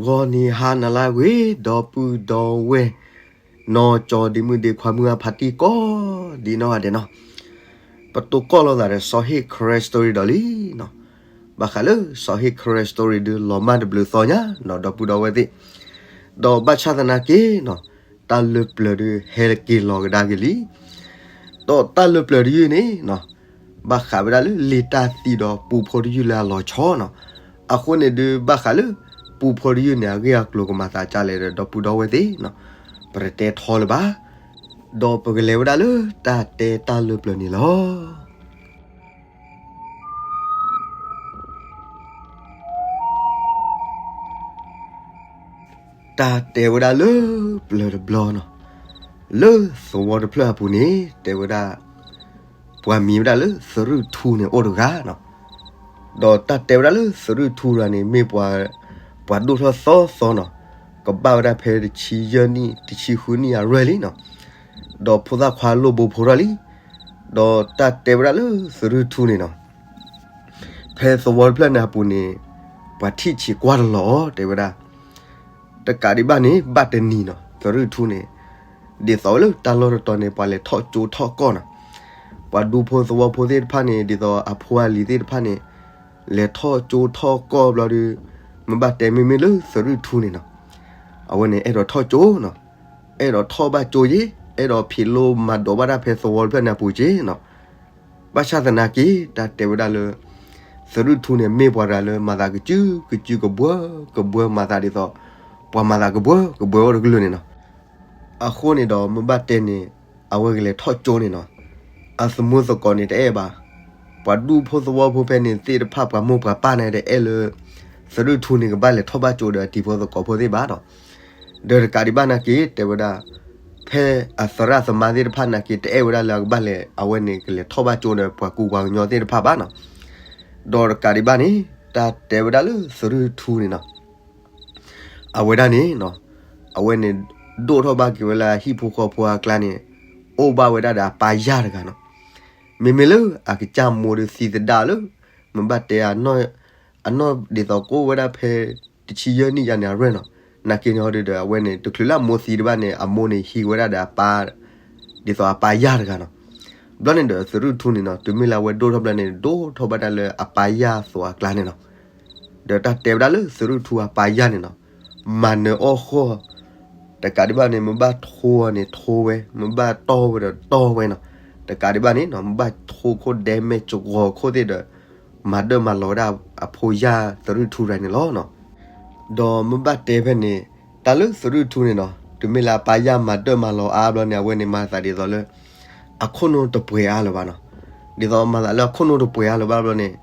ဂီၤနံၤဟါနၤလၢအဂ့ၤ ဒီပုၢ်ဒီဝဲၢ် နီၢ်ကၠီဒ့မုၣ်ဒ့ခွါမုၢ်အဖါတံၢ်ကိးဒ်နီၢ်ဂၤဒဲးနီၤ, ပတိၢ်ကီၢ်လိာ်သးဒီး စီၤဟ့ၣ် Karen Story ဒီးလံနီၤ. ဘၣ်ဃးလၢစီၤဟ့ၣ် Karen Story ဒုးလီၤမၢ်တဘျုးသီညါနီၤ ဒီပုၢ်ဒီဝဲၢ်သ့ၣ်, ဒီးဘၣ်ဆၣ်သနာ်က့နီၤ တၢ်လၢပျၢၤဒုးဟဲက့ၤလီၤကဒါက့ၤလံ ဒီးတၢ်လၢပျၢၤတယုၢ်န့ၣ်နီၤ ဘၣ်ဃးဝဲဒၣ်လၢလံာ်တၢ်သံဒီးပူဖိတယုၢ်လၢအလီၤဆီနီၤ. အဃိန့ၣ်ဒုးဘၣ်ဃးလၢ ပူဖိတယုၢ်န့ၣ် အဂ့ၢ်အကျိၤကမၤသးဒ်လဲၣ်ဒီး ဒီပုၢ်ဒီဝဲၢ်သ့ၣ်နီၤ ပတတဲထီလၢၤဘၣ်, ဒီးပကလဲၤဝဲဒၣ်လၢတၢ်တဲတၢ်လၢပျၢၤန့ၣ်လီၤ. တၢ်တဲဝဲဒၣ်လၢပျၢၤတဘျီနီၤ, လၢသဝီတဖျၢၣ်အပူၤန့ၣ် တဲဝဲဒၣ် ပှၤမံၤဝဲဒၣ်လၢသရူၣ်ထူန့ၣ်အိၣ်တဂၤနီၤ. ဒီးတၢ်တဲဝဲဒၣ်လၢသရူၣ်ထူတဂၤန့ၣ် မ့ၢ်ပှၤ ပှၤဒိၣ်ထီၣ်သီသီနီၤ, ကဘၣ်ဝဲဒၣ်ဖဲတဆံယဲၢ်နံၣ် တဆံဃုနံၣ်အရွဲၣ်လံနီၤ. ဒီးဖိသၣ်ခွါလိၣ်ဘိဖိထီၣ်လံ. ဒီးတၢ်တဲဝဲဒၣ်လၢသရူၣ်ထူန့ၣ်နီၤ, ဖဲသဝီတဖျၢၣ်န့ၣ်အပူၤန့ၣ် ပှၤထံၣ်ဆံးကွၢ်တလီၤအီၤ တဲဝဲဒၣ်. တကးဒံးဘၣ်န့ၣ် ဘၣ်တနံၤနီၤ သရူၣ်ထူန့ၣ် ဒ်သိးလၢတၢ်လီၢ်တတီၤန့ၣ် ပှၤလဲၤထီၣ်ကၠိထီၣ်ကီၢ်နီၤ. ပှၤဒူဖိသဝီဖိသ့ၣ်တဖၣ်န့ၣ် ဒ်သိးအဖိအလံၤသ့ၣ်တဖၣ်န့ၣ် လဲၤထီၣ်ကၠိထီၣ်ကီၢ်ဘျီဒီး မ့ၢ်ဘၣ်တဲမ့မ့ၢ်လၢသရူၣ်ထူန့ၣ်နီၤ, အဝဲန့ၣ်အဲၣ်ဒိးထီၣ်ကၠိနီၤ, အဲၣ်ဒိးထီၣ်ဘၣ်ကၠိယ့, အဲၣ်ဒိးဖံးလိမၤဒိးဘၣ်တၢ်ဖဲသဝီတဖျၢၣ်န့ၣ်အပူၤက့နီၤ. ဘၣ်ဆၣ်သနာ်က့ တၢ်တဲဝဲဒၣ်လၢ သရူၣ်ထူန့ၣ် မ့ၢ်ပှၤတဂၤလၢမၤသးကစုကစု ကဘှၢကဘှၢ မၤသးဒ်သိး ပှၤမၤသးကဘှၢကဘှၢအိၣ်တကလုာ်န့ၣ်နီၤ. အဃိန့ၣ်ဒီး မ့ၢ်ဘၣ်တဲန့ၣ် အဝဲကလဲၤထီၣ်ကၠိန့ၣ်နီၤ, အသမူသကိးန့ၣ်တအဲၣ်ဘၣ်. ပှၤဒူဖိသဝီဖိဖဲန့ၣ်သ့ၣ်တဖၣ် ပှၤမိၢ်ပှၤပၢ်န့ၣ်တအဲၣ်လၢ သရူၣ်ထူန့ၣ်ကဘၣ်လဲၤထီၣ်ဘၣ်ကၠိဒီးအတံၤဖိသကိးဖိသ့ၣ်ဘၣ်နီၤ. ဒီးတကးဒံးဘၣ်နာ်က့ တဲဝဲဒၣ် ဖဲအသရၣ်သမါသ့ၣ်တဖၣ်နာ်က့ တအဲၣ်ဝဲဒၣ်လၢအကဘၣ်လဲၤ အဝဲန့ၣ် ကလဲၤထီၣ်ဘၣ်ကၠိဒီးပှၤကူပှၤကညီသ့ၣ်တဖၣ်ဘၣ်နီၤ. ဒီးတကးဒံးဘၣ်န့ၣ် တၢ်တဲဝဲဒၣ်လၢသရူၣ်ထူန့ၣ်နီၤ, အဝဲဒၣ်န့ၣ်နီၤ, အဝဲန့ၣ် ဒိၣ်ထီၣ်ဘၣ်က့ၤဝဲလၢအဟံၣ်ဖိဃီဖိအကျါန့ၣ် အိၣ်ဘၣ်ဝဲဒၣ်ဒီးအပၢ်ယၢ်တဂၤနီၤ. မ့မ့ၢ်လၢအကစၢ်မိၢ်ဒီးသံသဒၣ်လၢ မ့ၢ်ဘၣ်တဲ အနီၢ်ဒ်သိးကအိၣ်ဝဲဒၣ်ဖဲ တဆံယဲၢ်နံၣ်ယါန့ၣ်အရွဲၣ်နီၤ. နာ်က့န့ၣ်ဟီဒုဒီး အဝဲန့ၣ် တချုးလၢအမိၢ်သံတဘၣ်န့ၣ် အမိၢ်န့ၣ်ဟံးဝဲဒၣ်ဒီးအပၢ် ဒ်သိးအပၢ်ယၢ်တဂၤနီၤ. ဘျီန့ၣ်ဒီးသရူၣ်ထူန့ၣ်နီၤ တုၤမ့ၢ်လၢအဝဲဒိၣ်ထီၣ်ဘျီန့ၣ် ဒိၣ်ထီၣ်ဘၣ်တၢ်လၢအပၢ်ယၢ်အသိးအကျါန့ၣ်နီၤ. ဒီးတၢ်တဲဝဲဒၣ်လၢသရူၣ်ထူအပၢ်ယၢ်န့ၣ်နီၤ, မၤနၢၤအီၣ်ဃီၣ် တကးဒံးဘၣ်န့ၣ် မ့ၢ်ဘၣ်ထိန့ၣ်ထိဝဲ, မ့ၢ်ဘၣ်တီၢ်ဝဲဒီးတီၢ်ဝဲနီၤ. တကးဒံးဘၣ်န့ၣ်နီၤ မ့ၢ်ဘၣ်ထိခိၣ်ဒဲမဲာ်ကဂီၤခိၣ်သ့ၣ်ဒီး မၤဒၢၣ်မၤလီၤဝဲဒၣ်အဖိယၢ်သရူၣ်ထူတဂၤန့ၣ်လီၤနီၤ. ဒီးမ့ၢ်ဘၣ်တဲဖဲန့ၣ် တၢ်လၢသရူၣ်ထူန့ၣ်နီၤ တုၤမ့ၢ်လၢအပၢ်ယၢ်မၤဒၢၣ်မၤလီၤအါဘျီန့ၣ် အဝဲန့ၣ်မၤသးဒ်သိးလၢ အခိၣ်နူာ်တပှဲၤအါလၢၤဘၣ်နီၤ. ဒ်သိးမၤသးလၢအခိၣ်နူာ်တပှဲၤအါလၢၤဘၣ်ဘျီန့ၣ်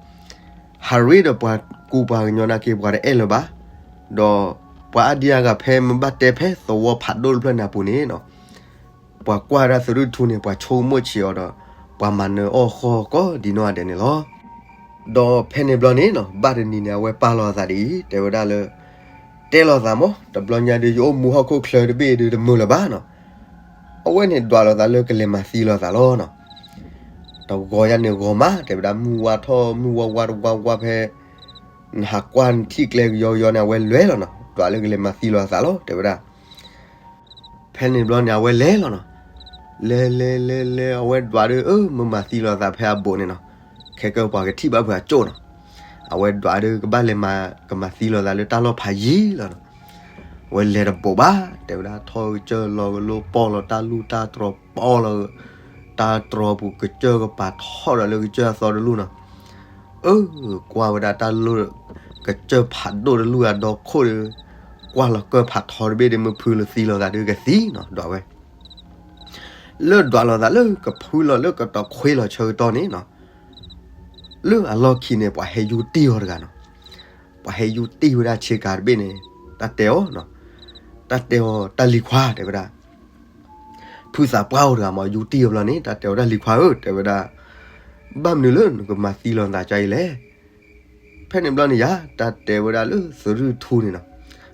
ဟးရ့ဒီးပှၤကူပှၤကညီနာ်က့ ပှၤတအဲၣ်လၢၤဘၣ်. ဒီးပှၤအါဒံအါဂၤဖဲမ့ၢ်ဘၣ်တဲဖဲသဝီဖးဒိၣ်တဖျၢၣ်န့ၣ်အပူၤန့ၣ်နီၤ ပှၤကွၢ်ဝဲဒၣ်သရူၣ်ထူန့ၣ် ပှၤဆိကမိၣ်ဆံးအီၤဒီး ပှၤမၤနၢၤအီၣ်ဃီၣ်ကိးဒ်နီၢ်ဂၤဒဲးန့ၣ်လီၤ. ဒီးဖဲန့ၣ်ဘျီန့ၣ်နီၤ ဘၣ်တနံၤန့ၣ် အဝဲပာ်လီၤအသးဒ်အံၤ တဲဝဲဒၣ်လၢ တဲလီၤသးမး တဘျီညါဒုး ယအိၣ်မူဟီၣ်ခိၣ်ချၢတဘ့ၣ်ဒုးတမုာ်လၢၤဘၣ်နီၤ. အဝဲန့ၣ်ဒွးလီၤသးလၢကလဲၤမၤသံလီၤသးလီၤနီၤ. တဂီၤယါန့ၣ်ဂီၤမး တဲဝဲဒၣ်မုၢ်ဝါထီၣ်မုၢ်ဝါဝါတဝါဝါဖဲ နဟးကွၢ်နထံၣ်ကျဲကယီကယီန့ၣ် အဝဲလဲၤလီၤနီၤ. ဒွးလၢကလဲၤမၤသံလီၤသးလီၤ တဲဝဲဒၣ်. ဖဲန့ၣ်ဘျီန့ၣ် အဝဲလဲၤလီၤနီၤ. လဲၤလဲၤလဲၤလဲၤ အဝဲဒွးဒုး အၢ မ့ၢ်မၤသံလီၤသးဖဲအဘူးန့ၣ်နီၤ ခဲကၢပှၤကထံၣ်ဘၣ်ဖုးအကၠိၣ်နီၤ. အဝဲဒွးဒုးကဘၣ်လဲၤမၤကမၤသံလီၤသးလၢတၢ်လီၢ်ဖးယံၤလီၤနီၤ. အဝဲလဲၤတဘူးဘၣ် တဲဝဲဒၣ်ထီၣ်ကစၢၢ်လီၤကလိပီၢ်လီၤတၢ်လူၢ်တၢ်တြီၤပီၢ်လီၤ တၢ်တြီၤပူၤကစၢၢ်ကပၤထီၣ်ဒီးလၢကစၢၢ်အသီတလူၢ်နီၤ. အၢ ကွၢ်ဝဲဒၣ်တၢ်လီၢ် ကစၢၢ်ဖးဒိၣ်တလူၢ်အဒီခိၣ်ဒီး ကွၢ်လီၤကၢၢ်ဖးထီတဘ့ၣ်ဒီး မ့ၢ်ဖုးလီၤသံလီၤသးဒုးကသံနီၤ ဒွးဝဲ. လၢဒွးလီၤသးလၢကဖုးလီၤလၢကတီၤခွ့လီၤဆၢကတီၢ်န့ၣ်နီၤ လၢအလီၢ်ခံန့ၣ် ပှၤဟဲယူတံၢ်အီၤတဂၤနီၤ. ပှၤဟဲယူတံၢ်ဝဲဒၣ်ဆ့ကၤတဘ့ၣ်န့ၣ် တၢ်တဲအီၤနီၤ. တၢ်တဲအီၤ တၢ်လံၤခွါ တဲဝဲဒၣ် ဖုသးပှၢ်အိၣ်တဂၤမး ယူတံၢ်အီၤဘျီန့ၣ် တၢ်တဲအီၤ တၢ်လံၤခွါဧၢ တဲဝဲဒၣ် ဘၣ်မနုၤလၢနကမၤသံလီၤနသးကါအံၤလဲၣ်. ဖဲန့ၣ်ဘျီန့ၣ်ယါ တၢ်တဲဝဲဒၣ်လၢသရူၣ်ထူန့ၣ်နီၤ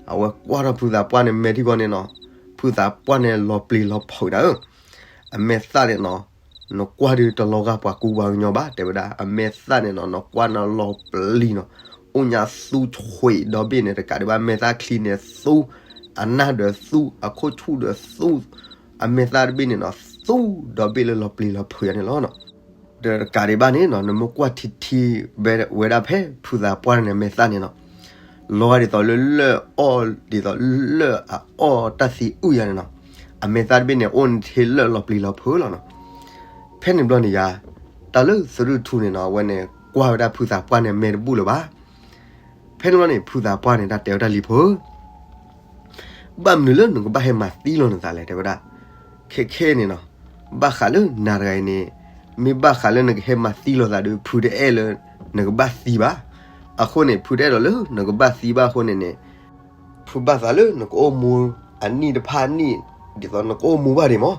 အဝဲကွၢ်ထီၣ်ဖုသးပှၢ်န့ၣ် မဲာ်ထံကီၢ်န့ၣ်နီၤ ဖုသးပှၢ်န့ၣ်လီၤပျံၤလီၤဖုးဒၣ်ဧၢ အမဲာ်သၣ်န့ၣ်နီၤ နကွၢ်ဒုးတလီၤဂာ်ပှၤကူပှၤကညီဘၣ် တဲဝဲဒၣ် အမဲာ်သၣ်န့ၣ်နီၤ နကွၢ်နလီၤပျံၤနီၤ အိၣ်ညါသူဆွံးဒီဘ့ၣ်န့ၣ် တကးဒံးဘၣ် မဲာ်သၣ်ချံန့ၣ်သူ, အနၢ်ဒီးသူ, အခိၣ်ဆူၣ်ဒီးသူ, အမဲာ်သၣ်တဘ့ၣ်န့ၣ်နီၤ သူဒီဘ့ၣ်လၢလီၤပျံၤလီၤဖုးန့ၣ်လီၤနီၤ. ဒီးတကးဒံးဘၣ်န့ၣ်နီၤ နမ့ၢ်ကွၢ်ထံထံဝဲဒၣ်ဖဲဖုသးပှၢ်န့ၣ်မဲာ်သၣ်န့ၣ်နီၤ လီၤဂာ်ဒ်သိးလၢလၢၢ်အီၣ် ဒ်သိးလၢၢ်အီၣ်တၢ်သံအုၣ်ယၤန့ၣ်နီၤ, အမဲာ်သၣ်တဘ့ၣ်န့ၣ် အိၣ်န့ၣ်ထဲလၢာ်လီၤပျံၤလီၤဖုးလီၤနီၤ. ဖဲန့ၣ်ဘျီန့ၣ်ယါ, တၢ်လၢသရူၣ်ထူန့ၣ်နီၤ အဝဲန့ၣ်ကွၢ်ဝဲဒၣ်ဖုသးပှၢ်န့ၣ်မဲာ်တဘူၣ်လၢၤဘၣ်. ဖဲန့ၣ်ဘျီန့ၣ် ဖုသးပှၢ်န့ၣ် တၢ်တဲဝဲဒၣ် လံၤဖိဧၢ, ဘၣ်မနုၤလၢနကဘၣ်ဟဲမၤသံလီၤနသးလဲၣ် တဲဝဲဒၣ်. ခဲခဲန့ၣ်နီၤ, ဘၣ်ဃးလၢနၤတဂၤအံၤန့ၣ် မ့ၢ်ဘၣ်ဃးလၢနကဟဲမၤသံလီၤသးဒီး ဖုတအဲၣ်လၢနကဘၣ်သံဘၣ်. အဃိန့ၣ် ဖုတအဲၣ်ဒိးလၢနကဘၣ်သံဘၣ်အဃိန့ၣ်န့ၣ် ဖုဘၣ်သးလၢနကအိၣ်မူအနံၣ်တဖၣ်အနံၣ် ဒ်သိးနကအိၣ်မူဘၣ်ဒံးမး.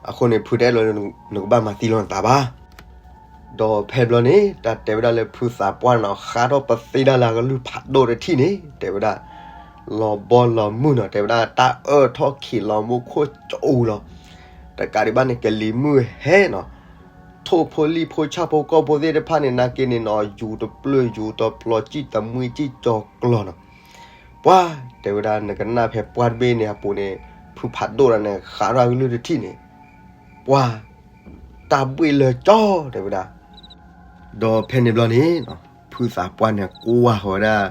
အဃိန့ၣ် ဖုတအဲၣ်ဒိးလၢနကဘၣ်မၤသံလီၤနသးဘၣ်. ဒီးဖဲဘျီန့ၣ် တၢ်တဲဝဲဒၣ်လၢဖုသးပှၢ်န့ၣ်နီၤ ဃါထီၣ်ပသ့ဒၣ်လၢအကလုၢ်ဖးဒိၣ်တထံၣ်န့ၣ် တဲဝဲဒၣ် လီၤဘီလီၤမုၢ်နီၤ တဲဝဲဒၣ် တၢ်အၢၣ်ထီၣ်ခံးလီၤမူခိၣ်ကၠိလီၤ. တကးဒံးဘၣ်န့ၣ် ကလံၤမုၢ်ဟဲနီၤ ထိၣ်ဖိလံၣ်ဖိဆၣ်ဖိကီၢ်ဖိသ့ၣ်တဖၣ်န့ၣ် နာ်က့န့ၣ်နီၤ ယူၤတပျၢၢ်ယူၤတပျီၤ စံၣ်တမှံစံၣ်ကၠီၤကျီၤနီၤ. ပှၤ တဲဝဲဒၣ်နကနၣ်ဖဲပှၢ်တဘ့ၣ်န့ၣ်အပူၤန့ၣ် ဖုဖးဒိၣ်တၢ်န့ၣ် ဃးထီၣ်အကလုၢ်တထံၣ်န့ၣ် ပှၤ တၢ်ဘှ့ၣ်လၢကၠီ တဲဝဲဒၣ်. ဒီးဖဲန့ၣ်ဘျီန့ၣ် ဖုသးပှၢ်န့ၣ် ကွၢ်ဃီၤဝဲဒၣ်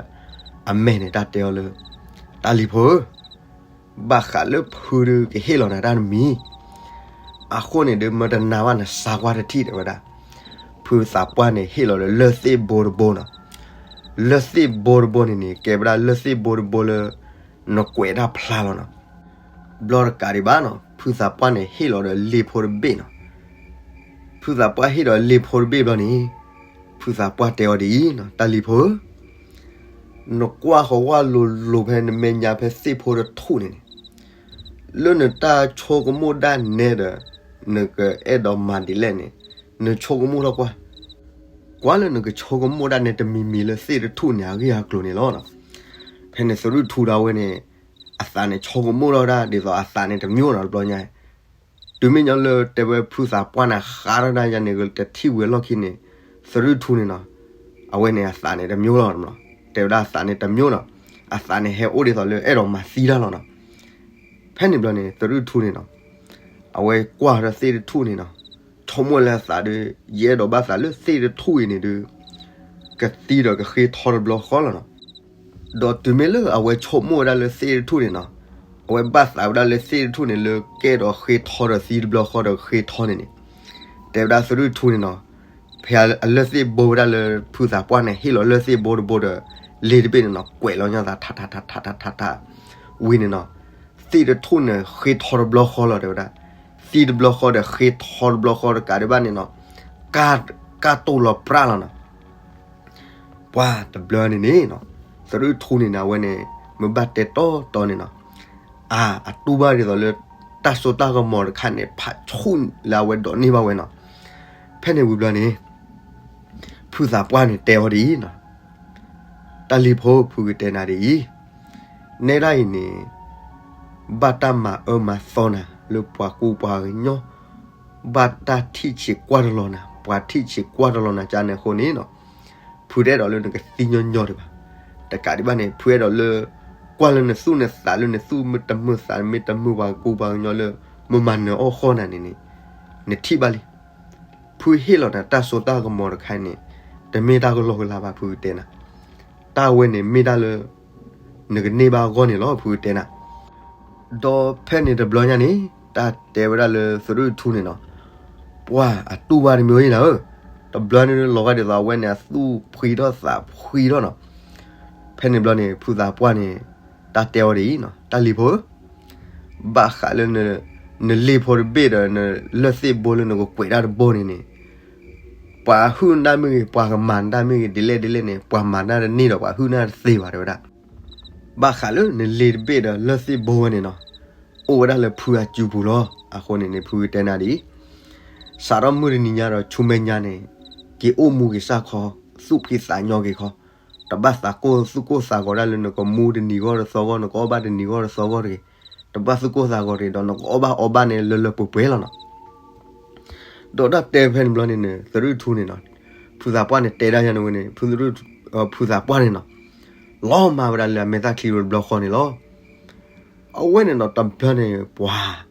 အမဲာ်န့ၣ် တၢ်တဲအီၤလၢ တၢ်လံၤဖိဧၢ, ဘၣ်ဃးလၢဖုဒုးကဟ့ၣ်လီၤနၤတၢ်တမံၤ, အဃိန့ၣ်ဒုး မ့ၢ်တနာ်ဘၣ်နစါကွၢ်တထံၣ် တဲဝဲဒၣ်. ဖုသးပှၢ်န့ၣ် ဟ့ၣ်လီၤဒီးလၢၢ်သ့ၣ်ဘိတဘိနီၤ. လၢၢ်သ့ၣ်ဘိတဘိန့ၣ်န့ၣ် ကဲဝဲဒၣ်လၢၢ်သ့ၣ်ဘိတဘိလၢ နကွဲးတၢ်ဖျါလီၤနီၤ. ဘျီတကးဒံးဘၣ်နီၤ ဖုသးပှၢ်န့ၣ် ဟ့ၣ်လီၤဒီးလ့ဖိတဘ့ၣ်နီၤ. ဖုသးပှၢ်ဟ့ၣ်ဒီးလ့ဖိတဘ့ၣ်ဘျီန့ၣ် ဖုသးပှၢ်တဲအီၤဒ်အံၤနီၤ တၢ်လံၤဖိဧၢ, နကွၢ်ဃီၤဝဲလိၤလိၤဖဲနမဲာ်ညါဖဲသ့ၣ်ဖိတထူၣ်န့ၣ်န့ၣ် လၢနတၢ်ဆိကမိၣ်ဒၣ်နဲဒီး နကအဲၣ်ဒိးမၤဒ်လဲၣ်န့ၣ် နဆိကမိၣ်ထီၣ်ကွၢ်, ကွၢ်လၢနကဆိကမိၣ်ဒၣ်နဲတမံၤမံၤလၢသ့ၣ်တထူၣ်န့ၣ် အဂ့ၢ်အကျိၤန့ၣ်လီၤ. ဖဲန့ၣ်သရူၣ်ထူဒီးအဝဲန့ၣ် အသးန့ၣ်ဆိကမိၣ်ထီၣ်ဒၣ်ဒ်သိးအသးန့ၣ်တမံၤနီၤ တဘျီညါ တုၤမ့ၢ်ညီလၢတဲဝဲဖုသးပှၢ်န့ၣ် ဃးထီၣ်ဒၣ်ယၤန့ၣ် တထံၣ်ဝံၤအလီၢ်ခံန့ၣ် သရူၣ်ထူန့ၣ်နီၤ အဝဲန့ၣ်အသးန့ၣ်တမံၤလီၤ. တဲဝဲဒၣ်အသးန့ၣ်တမံၤနီၤ, အသးန့ၣ်ဟဲအိၣ်ဒ်သိးလၢအဲၣ်ဒိးမၤသံတၢ်လီၤနီၤ. ဖဲန့ၣ်ဘျီန့ၣ် သရူၣ်ထူန့ၣ်နီၤ အဝဲကွၢ်ဒီးသ့ၣ်တထူၣ်န့ၣ်နီၤ ဆိကမိၣ်လၢအသးဒီး ယအဲၣ်ဒိးဘၣ်သးလၢသ့ၣ်တထူၣ်အံၤန့ၣ်ဒီး ကသံဒီးကဃ့ထီတဘျီဃီလီၤနီၤ. ဒီးတုၤမ့ၢ်လၢအဝဲဆိကမိၣ်ဝဲဒၣ်လၢသ့ၣ်တထူၣ်န့ၣ်နီၤ အဝဲဘၣ်သးဝဲဒၣ်လၢသ့ၣ်တထူၣ်န့ၣ် လၢကအဲၣ်ဒိးဃ့ထီဒီးသံတဘျီဃီဒီးဃ့ထီန့ၣ်န့ၣ် တဲဝဲဒၣ်သရူၣ်ထူန့ၣ်နီၤ ဖဲအလၢၢ်သ့ၣ်ဘိဝဲဒၣ်လၢဖုသးပှၢ်န့ၣ် ဟ့ၣ်လီၤလၢၢ်သ့ၣ်ဘိတဘိဒီး လ့တဘ့ၣ်န့ၣ်နီၤ ကွဲးလီၤညါသးထးထးထးထးထးထးထး ဝံၤန့ၣ်နီၤ သ့ၣ်တထူၣ်န့ၣ်ဃ့ထီတဘျီဃီလီၤ တဲဝဲဒၣ်. သံတဘျီဃီဒီးဃ့ထီတဘျီဃီတကးဒံးဘၣ်န့ၣ်နီၤ ကၢ်တိၢ်လီၤပြၢ်လီၤနီၤ. ပှၤတဘျီန့ၣ်န့ၣ်နီၤ သရူၣ်ထူန့ၣ်န့ၣ် အဝဲန့ၣ် မ့ၢ်ဘၣ်တဲတီတီန့ၣ်နီၤ အ အတူၢ်ဘၣ်ဒ်သိးလၢ တၢ်စိတၢ်ကမီၤတခါန့ၣ် ဖးဆူၣ်လၢအဝဲဒိးန့ၢ်ဘၣ်ဝဲနီၤ. ဖဲန့ၣ်ဝံၤဘျီန့ၣ် ဖုသးပှၢ်န့ၣ်တဲအီၤဒ်အံၤနီၤ တၢ်လံၤဖိ ဖုကတဲနၤဒ်အံၤ, နဲဒၣ်အံၤန့ၣ် ဘၣ်တၢ်မၤအၢမၤသီနၤလၢပှၤကူပှၤကညီ, ဘၣ်တၢ်ထံၣ်ဆံးကွၢ်တလီၤနၤ, ပှၤထံၣ်ဆံးကွၢ်တလီၤနၤကန့ၣ်အဃိန့ၣ်နီၤ, ဖုတအဲၣ်ဒိးလၢနကသံညီညီဒံးဘၣ်. တကးဒံးဘၣ်န့ၣ် ဖုအဲၣ်ဒိးလၢ ကွၢ်လၢနသူၣ်နသးလၢနသူၣ်မ့ၢ်တမုာ် သးမ့ၢ်တမုာ် ပှၤကူပှၤကညီလၢ မ့ၢ်မၤနၢၤအီၣ်ဃီနၤန့ၣ်န့ၣ် နထံၣ်ဘၣ်လံ. ဖုဟ့ၣ်လီၤနၤတၢ်စိတၢ်ကမီၤတခါန့ၣ် တမ့ၢ်တၢ်ကလီကလီဘၣ် ဖုကတဲနၤ, တၢ်ဝဲန့ၣ်မ့ၢ်တၢ်လၢ နကန့ၢ်ဘၣ်အဂီၢ်န့ၣ်လီၤ ဖုကတဲနၤ. ဒီးဖဲန့ၣ်တဘျီညါန့ၣ် တၢ်တဲဝဲဒၣ်လၢသရူၣ်ထူန့ၣ်နီၤ, ပှၤအတူၢ်ဘၣ်တမံၤအံၤနၤဧၢ, တဘျီန့ၣ်လီၤဂာ်ဒ်သိးအဝဲန့ၣ် အသူၣ်ဖှံထီၣ်သးဖှံထီၣ်နီၤ. ဖဲန့ၣ်ဘျီန့ၣ် ဖုသးပှၢ်န့ၣ် တၢ်တဲအီၤဒ်အံၤနီၤ, တၢ်လံၤဖိဧၢ, ဘၣ်ဃးလၢ နလ့ဖိတဘ့ၣ်ဒီး နလၢၢ်သ့ၣ်ဘိလၢနကကွဲးတၢ်တဘိန့ၣ်န့ၣ် ပှၤဟုၣ်နတၢ်မ့ၢ်ဂ့ၤ ပှၤကမၤနတၢ်မ့ၢ်ဂ့ၤ ဒ်လဲၣ်ဒ်လဲၣ်န့ၣ် ပှၤမၤနတၢ်တန့ၢ်ဒီး ပှၤဟုၣ်နတၢ်တသ့ဘၣ် တဲဝဲဒၣ်. ဘၣ်ဃးလၢနလ့တဘ့ၣ်ဒီးလၢၢ်သ့ၣ်ဘိဝဲန့ၣ်နီၤ, အိၣ်ဝဲဒၣ်လၢဖုအစုပူၤလီၤ. အဃိန့ၣ်န့ၣ် ဖုကတဲနၤဒ်အံၤ, စးထီၣ်မုၢ်တနံၤညါဒီးဆူမဲာ်ညါန့ၣ် က့ၤအိၣ်မူက့ၤစၢ်ခီ, သူၣ်ဖှံသးညီက့ၤခီ, တဘၣ်သးကိၢ်သူၣ်ကိၢ်သးဂီၤဒၣ်လၢနကမူတနံၤဂီၢ်တသီဂီၢ် နကအီၣ်ဘၣ်တနံၤဂီၢ်တသီဂီၢ်တဂ့ၤ, တဘၣ်သူၣ်ကိၢ်သးဂီၤတဂ့ၤဒီး နကအီၣ်ဘၣ်အီဘၣ်န့ၣ်လၢလၢပှဲၤပှဲၤလီၤနီၤ. ဒီးတၢ်တဲဖဲန့ၣ်ဘျီန့ၣ်န့ၣ် သရူၣ်ထူန့ၣ်နီၤ, ဖုသးပှၢ်န့ၣ်တဲဒၣ်ယၤန့ၣ်ဝဲန့ၣ် ဖုသရူၣ် ဖုသးပှၢ်န့ၣ်နီၤ, လီၤမၢ်ဝဲဒၣ်လၢအမဲာ်သၣ်ချံတဘျီဃီန့ၣ်လီၤ. အဝဲန့ၣ်နီၤ တဘျီန့ၣ် ပှၤ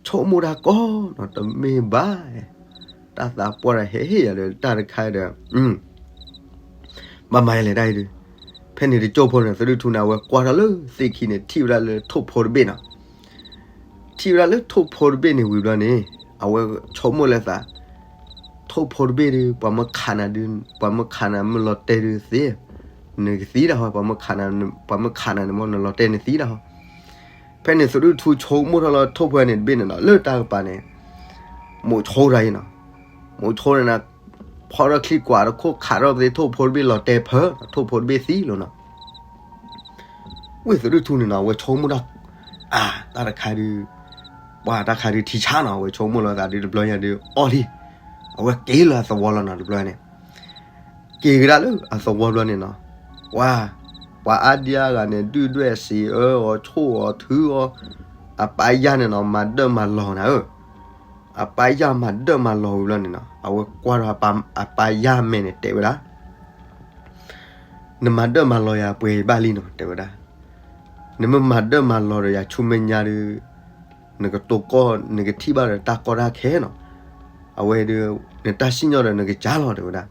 ဆိကမိၣ်တၢ်ကီနီၤ, တမ့ၢ်ဘၣ်, တၢ်သးပှၢ်ဒီးဟဲဟ့ၣ်ယၤဒီးတၢ်တခါဒီး ဘၣ်မၤယလဲၤတၢ်အံၤဒုး, ဖဲန့ၣ်တကၠိၢ်ဖိန့ၣ် သရူးထူန့ၣ် အဝဲကွၢ်ထီၣ်လၢသ့ၣ်ခံန့ၣ် ထံၣ်ဝဲဒၣ်လၢထိၣ်ဖိတဘ့ၣ်နီၤ. ထံၣ်ဝဲဒၣ်လၢထိၣ်ဖိတဘ့ၣ်န့ၣ်ဝံၤဘျီန့ၣ် အဝဲဆိကမိၣ်လၢသး, ထိၣ်ဖိတဘ့ၣ်ဒုး ပှၤမၢခးနၤဒုး, ပှၤမၢခးနၤမ့ၢ်လီၤတဲာ်ဒုးသ့, နကသံဒၣ်ဟီ, ပှၤမၢခးနၤန့ၣ်မ့ၢ်နလီၤတဲာ်နသံဒၣ်ဟီ. ဖဲန့ၣ်သရူးထူဆိကမိၣ်ထီၣ်လီၤထိၣ်ဖိန့ၣ်တဘ့ၣ်န့ၣ်နီၤ, လၢတၢ်ကပၤန့ၣ် မိးဆိတၢ်အံၤနီၤ, မိးဆိန့ၣ် ဖီထီၣ်ချံကွၢ်တခိၣ်ခးထီၣ်ပသ့ထိၣ်ဖိတဘ့ၣ်လီၤတဲာ်ဖၢ, ထိၣ်ဖိတဘ့ၣ်သံလီၤနီၤ. ဝ့ၢ်သရူးထူန့ၣ်နီၤ အဝဲဆိကမိၣ်တၢ်, အါ တၢ်တခါဒုး, ပှၤတၢ်ခါဒုးထံဆါနီၤ, အဝဲဆိကမိၣ်လီၤသးဒုးတဘျီညါဒုးအီၣ်လံ, အဝဲက့ၤလၢအသဝီလီၤနီၤတဘျီန့ၣ်, က့ၤကဒါလၢအသဝီဘျီန့ၣ်နီၤ, ပှၤ, ပှၤအါဒံအါဂၤန့ၣ် ဒုၣ်ဒွဲၣ်စံးအၢအီၤဆိၣ်အီၤထုအီၤ, အပၢ်ယၢ်န့ၣ်နီၤ မၤဒၢၣ်မၤလီၤနၤဧၢ, အပၢ်ယၢ်မၤဒၢၣ်မၤလီၤဝံၤဘျီန့ၣ်နီၤ အဝဲကွၢ်ထီၣ်အပၢ်ယၢ်မဲာ်န့ၣ်တဲဝဲဒၣ် နမၤဒၢၣ်မၤလီၤယၤပှဲၤဘၣ်လံနီၤ တဲဝဲဒၣ်, နမ့ၢ်မၤဒၢၣ်မၤလီၤဒီးယၤဆူမဲာ်ညါဒုး, နကတိၤကီၢ် နကထံၣ်ဘၣ်ဒီးတၢ်ကီတၢ်ခဲနီၤ, အဝဲဒုး, နတၢ်စံၣ်ညီၣ်ဒီးနကစၢ်လီၤ တဲဝဲဒၣ်.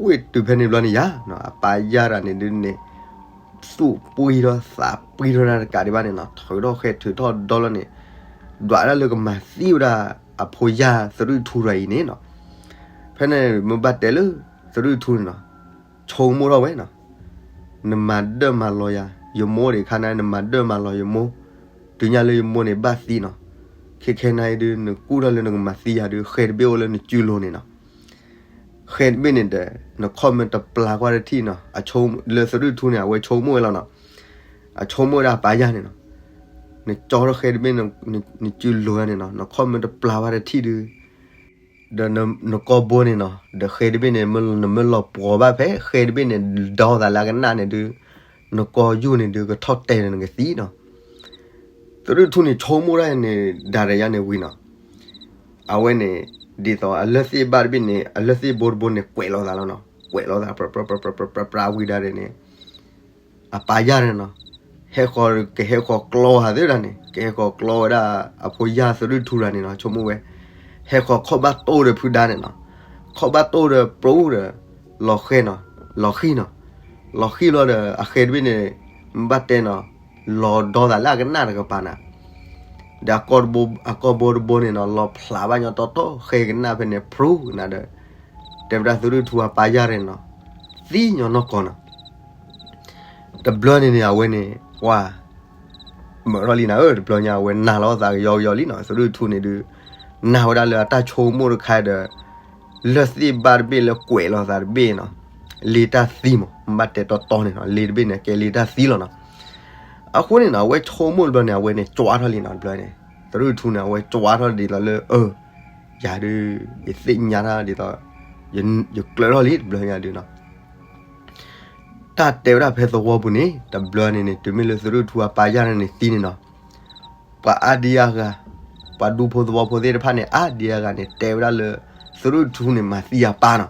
ဝ့ၢ်တုၤဖဲန့ၣ်ဘျီန့ၣ်ယၤ, အပၢ်ယၢ်တဂၤန့ၣ်ဒုးန့ၣ်, သူၣ်ပှံထီၣ်သးပှံထီၣ်တၢ်တကးဒံးဘၣ်န့ၣ်နီၤ ထုးထီၣ်ဃဲထုးထီၣ်ဒီလီၤန့ၣ်, ဒွးဒၣ်လၢကမၤသံဝဲဒၣ်အဖိယၢ်သရူးထူတဂၤအံၤန့ၣ်နီၤ. ဖဲန့ၣ်မ့ၢ်ဘၣ်တဲလၢသရူးထူန့ၣ်နီၤ, ဆိကမိၣ်ထီၣ်ဝဲနီၤ, နမၤဒၢၣ်မၤလီၤယၤ, ယမိၢ်ဒံးခါန့ၣ် နမၤဒၢၣ်မၤလီၤယမိၢ်, တုၤညါလၢယမိၢ်န့ၣ်ဘၣ်သံနီၤ, ခဲခဲနၤအံၤဒုး နကူၣ်ထီၣ်လၢနကမၤသံယၤဒုး ဃဲတဘ့ၣ်အိၣ်လၢနစုလိၤန့ၣ်နီၤ. ဃဲတဘ့ၣ်န့ၣ်ဒီး နခီၣ်မ့ၢ်တပျၢ်ကွၢ်တထံၣ်နီၤ, အဆိကမိၣ်လၢသရူးထူန့ၣ် အဝဲဆိကမိၣ်ဝဲလီၤနီၤ, အဆိကမိၣ်ဝဲဒၣ်အပၢ်ယၢ်န့ၣ်နီၤ, နကၠီထီၣ်ဃဲတဘ့ၣ် နစုလိၤန့ၣ်နီၤ နခီၣ်မ့ၢ်တပျၢ်ကွၢ်တထံၣ်ဒုး ဒီးနကီၢ်ဘိန့ၣ်နီၤ ဒီးဃဲတဘ့ၣ်န့ၣ် နမ့ၢ်လီၤပှီၤဘၣ်ဖဲဃဲတဘ့ၣ်န့ၣ် ဒီသးလၢအကနၣ်န့ၣ်ဒုး, နကီၢ်ယူၢ်န့ၣ်ဒုး ကထီၣ်တဲာ်ဒီးနကသံနီၤ. သရူးထူန့ၣ်ဆိကမိၣ်ဒၣ်န့ၣ် ဒၣ်တယါန့ၣ်ဝံၤနီၤ, အဝဲန့ၣ် ဒ်သိးအလၢၢ်သ့ၣ်ဘၣ်တဘ့ၣ်န့ၣ် အလၢၢ်သ့ၣ်ဘိတဘိန့ၣ် ကွဲးလိာ်သးလီၤနီၤ, ကွဲးလိာ်သး ပြးဝံၤဒၣ်န့ၣ် အပၢ်ယၢ်န့ၣ်နီၤ, ဟဲဃီၤ ကဟဲဃီၤကျီဟးသ့ဒၣ်န့ၣ် ကဟဲဃီၤကျီဝဲဒၣ်အဖိယၢ်သရူးထူတဂၤန့ၣ်နီၤ ဆိကမိၣ်ဝဲ, ဟဲဃီၤခီၣ်ဘၣ်တိၢ်ဒီးဖုဒါန့ၣ်နီၤ, ခီၣ်ဘၣ်တိၢ်ဒီးပြူဒီး လီၤဃဲနီၤ, လီၤဃံနီၤ, လီၤဃံလီၤဒီးအဃဲတဘ့ၣ်န့ၣ် မ့ၢ်ဘၣ်တဲနီၤ, လီၤဒီသးလၢအကနၣ်တကပၤနၤ ဒီးအကီၢ်ဘိတဘိန့ၣ်နီၤ လီၤဖျးဘၣ်ညီတီတီ ဃဲကနၣ်ဖဲန့ၣ် ပြူကနၣ်ဒီး တဲဝဲဒၣ်သရူးထူအပၢ်ယၢ်န့ၣ်နီၤ, သံညီနီၢ်ကီၢ်နီၤ. တဘျီန့ၣ်န့ၣ် အဝဲန့ၣ် ပှၤ မုာ်ထီၣ်လံနၤဧၢ, တဘျီညါအဝဲနာ်လီၤသးကယီကယီလံနီၤ, သရူးထူန့ၣ်ဒုး နာ်ဝဲဒၣ်လၢအတၢ်ဆိကမိၣ်တခါဒီး လၢၢ်သ့ၣ်ဘၣ်တဘ့ၣ်လၢကွဲးလိာ်သးတဘ့ၣ်နီၤ, လ့တၢ်သံမး မ့ၢ်ဘၣ်တဲတီတီန့ၣ်နီၤ, လ့တဘ့ၣ်န့ၣ် ကဲလ့တၢ်သံလီၤနီၤ. အဃိန့ၣ်နီၤ အဝဲဆိကမိၣ်တဘျီန့ၣ် အဝဲန့ၣ် ကၠွါထီၣ်လံနီၤ တဘျီန့ၣ်, သရူးထူန့ၣ် အဝဲကၠွါထီၣ်ဒ်သိးလၢ အၢ ယၤဒုး ယသ့ၣ်ညါတၢ်ဒ်သိး ယကျၢၤထီၣ်လံတဘျီညါဒုးနီၤ. တၢ်တဲဝဲဒၣ်ဖဲသဝီပူၤန့ၣ် တဘျီန့ၣ်န့ၣ် တုၤမ့ၢ်လၢသရူးထူအပၢ်ယၢ်န့ၣ်န့ၣ်သံန့ၣ်နီၤ, ပှၤအါဒံအါဂၤ ပှၤဒူဖိသဝီဖိသ့ၣ်တဖၣ်န့ၣ် အါဒံအါဂၤန့ၣ် တဲဝဲဒၣ်လၢ သရူးထူန့ၣ် မၤသံအပၢ်နီ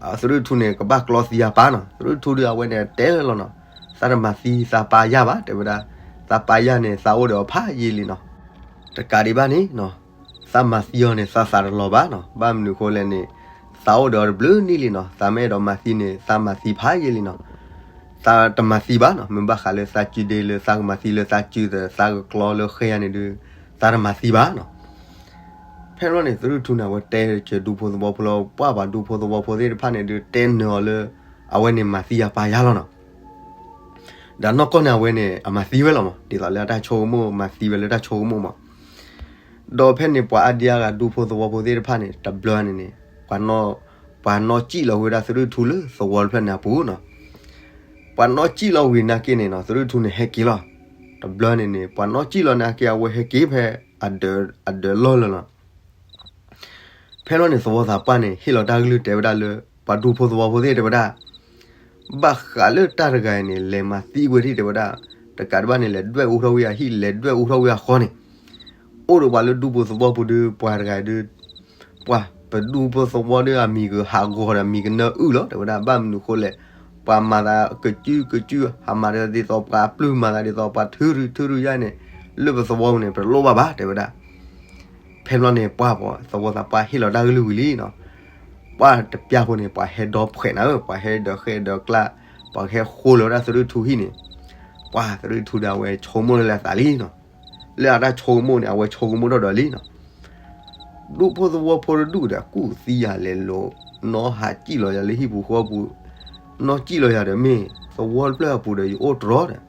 ၤ. သရူးထူန့ၣ် ကဘၣ်ကျီသံအပၢ်နီၤ. သရူးထူဒုး အဝဲန့ၣ် တဲလၢလီၤနီၤ, သးတမၤသံသးပၢ်ယၢ်ဘၣ် တဲဝဲဒၣ်, သးပၢ်ယၢ်န့ၣ် သးအိၣ်ဒီးအီၤဖးယံာ်လံနီၤ. တကးဒံးဘၣ်န့ၣ်နီၤ, သးမၤသံအီၤန့ၣ် သးသးတလီၤဘၣ်နီၤ. ဘၣ်မနုၤအဃိလဲၣ်န့ၣ် သးအိၣ်ဒီးအီၤတဘျုးနံၣ်လံနီၤ. သးမ့ၢ်အဲၣ်ဒိးမၤသံန့ၣ် သးမၤသံဖးယံာ်လံနီၤ. သးတမၤသံဘၣ်နီၤ. မ့ၢ်ဘၣ်ဃးလၢသးစုဒ့လၢသးကမၤသံလၢသးစုဒီး သးကကျီလၢဃဲယၤန့ၣ်ဒုး သးတမၤသံဘၣ်နီၤ. ဖဲန့ၣ်န့ၣ် သရူးထူန့ၣ် အဝဲတဲစၢၤဒူဖိသဝီဖိလၢ ပှၤပှၤဒူဖိသဝီဖိသ့ၣ်တဖၣ်န့ၣ်ဒုး တဲနၢၤအီၤလၢ အဝဲန့ၣ်မၤသံအပၢ်ယၢ်လီၤနီၤ. ဒီးနီၢ်ကီၢ်န့ၣ် အဝဲန့ၣ် အမၤသံဝဲလီၤမး ဒ်သိးလၢအတၢ်ဆိကမိၣ် မၤသံဝဲလၢတၢ်ဆိကမိၣ်မး. ဒီးဖဲန့ၣ် ပှၤအါဒံအါဂၤဒူဖိသဝီဖိသ့ၣ်တဖၣ်န့ၣ် တဘျီန့ၣ်န့ၣ် ပှၤ ပှၤနီၣ်စံၣ်လီၤဝဲဒၣ်သရူးထူလၢသဝီတဖျၢၣ်န့ၣ်အပူၤနီၤ. ပှၤနီၣ်စံၣ်လီၤဝံၤနာ်က့န့ၣ်နီၤ သရူးထူန့ၣ်ဟဲက့ၤလီၤ. တဘျီန့ၣ်န့ၣ် ပှၤနီၣ်စံၣ်လီၤနာ်က့ အဝဲဟဲက့ၤဖဲ အဒၢး အဒၢးလီၢ်လၢာ်လီၤ. ဖဲလီၤန့ၣ် သဝီသးပှၢ်န့ၣ် ဟ့ၣ်လီၤတၢ်ကလုၢ်တဲဝဲဒၣ်လၢ ပှၤဒူဖိသဝီဖိသ့ၣ်တဲဝဲဒၣ် ဘၣ်ဃးလၢတၢ်တဂၤအံၤန့ၣ် လဲၤမၤသံကွံာ်ထံၣ်တဲဝဲဒၣ်, တကးဒံးဘၣ်န့ၣ် လဲၤဒွဲၣ်အူထီၣ်ဝံၤအဟံၣ် လဲၤဒွဲၣ်အူထီၣ်ဝံၤအဃီန့ၣ်, အိၣ်ဒီးပှၤလၢဒူဖိသဝီဖိဒုး ပှၤတဂၤဒုး ပှၤ ပဒူဖိသဝီဒီးအမံၤကဟးဂီၤဒီး မံၤကနၢအုၣ်လီၤ တဲဝဲဒၣ်. ဘၣ်မနုၤဃိလဲၣ်, ပှၤမၤသးကစုကစု, ဟးမၤသးဒ်သိးပှၤပျုၢ်, မၤသးဒ်သိးပှၤထုရု ထုရုယါန့ၣ်, လၢပသဝီပူၤန့ၣ် ပတလိၣ်ဘၣ်ဘၣ် တဲဝဲဒၣ်. ဖဲန့ၣ်ဘျီန့ၣ် ပှၤသဝီသးပှၢ်ဟ့ၣ်လီၤတၢ်ကလုၢ်ဝံၤလံနီၤ. ပှၤတပျၢ်ဖိန့ၣ် ပှၤဟဲဒီဖှဲးနၤဧၢ, ပှၤဟဲဒီးဃဲဒီးကျါ, ပှၤကဟဲဃိလီၤဝဲဒၣ်သရူၣ်ထူဟံၣ်န့ၣ်, ပှၤသရူၣ်ထူဒီးအဝဲဆိကမိၣ်လၢအသးလံနီၤ. လၢအတၢ်ဆိကမိၣ်န့ၣ် အဝဲဆိကမိၣ်ထီၣ်ဒီးလံနီၤ. ဒူဖိသဝီဖိတဒူၣ်ဒီး ကူၣ်သံယၤလဲၤလိၤ, နီၢ်ဟးစံၣ်လီၤယၤလၢဟံၣ်ပူၤဃီပူၤ, နီၢ်စံၣ်လီၤယၤဒီးမ့ၢ်သဝီတဖျၢၣ်အပူၤဒီး ယအိၣ်တြီဒီး,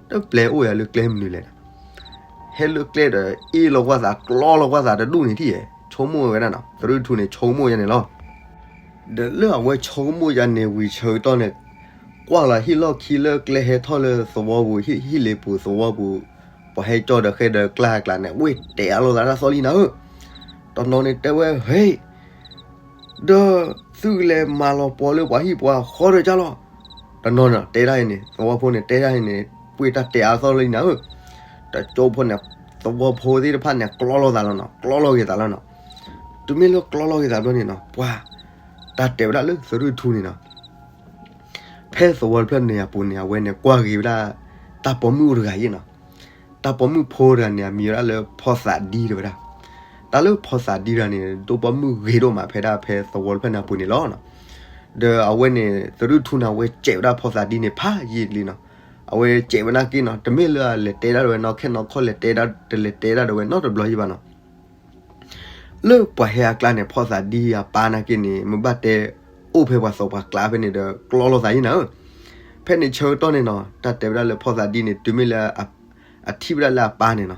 တပျဲအိၣ်ယၤလၢကျဲမနုၤလဲၣ်. ဟဲလၢကျဲဒီး အ့ၣ်လီၤကွၢ်သး ကျီလီၤကွၢ်သးတဒူၣ်န့ၣ်ထံၣ်, ဆိကမိၣ်ဝဲဒၣ်နီၤ, သရူၣ်ထူန့ၣ် ဆိကမိၣ်ယါန့ၣ်လီၤ. ဒီးလၢအဝဲဆိကမိၣ်ယါန့ၣ်ဝံၤဆၢကတီၢ်န့ၣ်, ကွၢ်လီၤဟံၣ်လီၢ်ခံလၢကျဲဟဲထီၣ်လၢသဝီပူၤ, ဟံၣ်လ့ပူၤသဝီပူၤ, ပှၤဟဲကၠီဒီးဃဲဒီးကျါကျါန့ၣ် ဝ့ၢ်တဲအါလိာ်သးတၢ်သီၣ်လံနၤဧၢ. တနီၤန့ၣ်တဲဝဲ, ဟဲ, ဒီးသုကလဲၤမၤလီၤပှီၤလၢပှၤဟံၣ်ပှၤဃီဒီးကၢ်လီၤ. တနီၤန့ၣ်တဲဒၣ်အံၤန့ၣ်, သဝီဖိန့ၣ်တဲဒၣ်အံၤန့ၣ်, ပှ့ၤတၢ်တဲအါသီၣ်လံနၤဧၢ. တကၠိဖိန့ၣ်, သဝီဖိသ့ၣ်တဖၣ်န့ၣ် ကျီလီၤသးလီၤနီၤ, ကျီလီၤက့ၤသးလီၤနီၤ. တုၤမ့ၢ်လၢကျီလီၤက့ၤသးဘျီန့ၣ်နီၤ, ပှၤတၢ်တဲဝဲဒၣ်လၢသရူၣ်ထူန့ၣ်နီၤ, ဖဲသဝီတဖျၢၣ်န့ၣ်အပူၤန့ၣ် အဝဲန့ၣ်ကွၢ်ဂ့ၤဝဲဒၣ် တၢ်ပိာ်မုၣ်အိၣ်တဂၤအံၤနီၤ. တၢ်ပိာ်မုၣ်ဖိတဂၤန့ၣ် အမံၤဝဲဒၣ်လၢဖီသးဒံတဲဝဲဒၣ်. တၢ်လၢဖီသးဒံတဂၤန့ၣ် ဒိၣ်ပိာ်မုၣ်ဂ့ၤဒိၣ်မး ဖဲဒၣ်ဖဲသဝီတဖျၢၣ်န့ၣ်အပူၤန့ၣ်လီၤ. ဒီးအဝဲန့ၣ် သရူၣ်ထူန့ၣ် အဝဲစဲးဝဲဒၣ်ဖီသးဒံန့ၣ် ဖးယံာ်လံနီၤ. အဝဲစဲးဝဲနာ်က့နီၤ, တမ့ၢ်လၢအလဲၤတဲဒၣ်ဝဲ နီၢ်ခဲနီၢ်ခီၣ်လဲၤတဲဒၣ်, တလဲၤတဲဒၣ်ဒီးဝဲနီတဘျီယံၤဘၣ်နီၤ. လၢပှၤဟဲအကျါန့ၣ် ဖီသးဒံအပၢ်နာ်က့န့ၣ် မ့ၢ်ဘၣ်တဲအိၣ်ဖဲပှၤသးပှၢ်ကျါဖဲန့ၣ်ဒီး ကျီလီၤသးယံၤနၤဧၢ. ဖဲန့ၣ်ဆၢကတီၢ်န့ၣ်နီၤ, တၢ်တဲဝဲဒၣ်လၢဖီသးဒံန့ၣ် တုၤမ့ၢ်လၢအထံၣ်ဝဲဒၣ်လၢအပၢ်န့ၣ်နီၤ,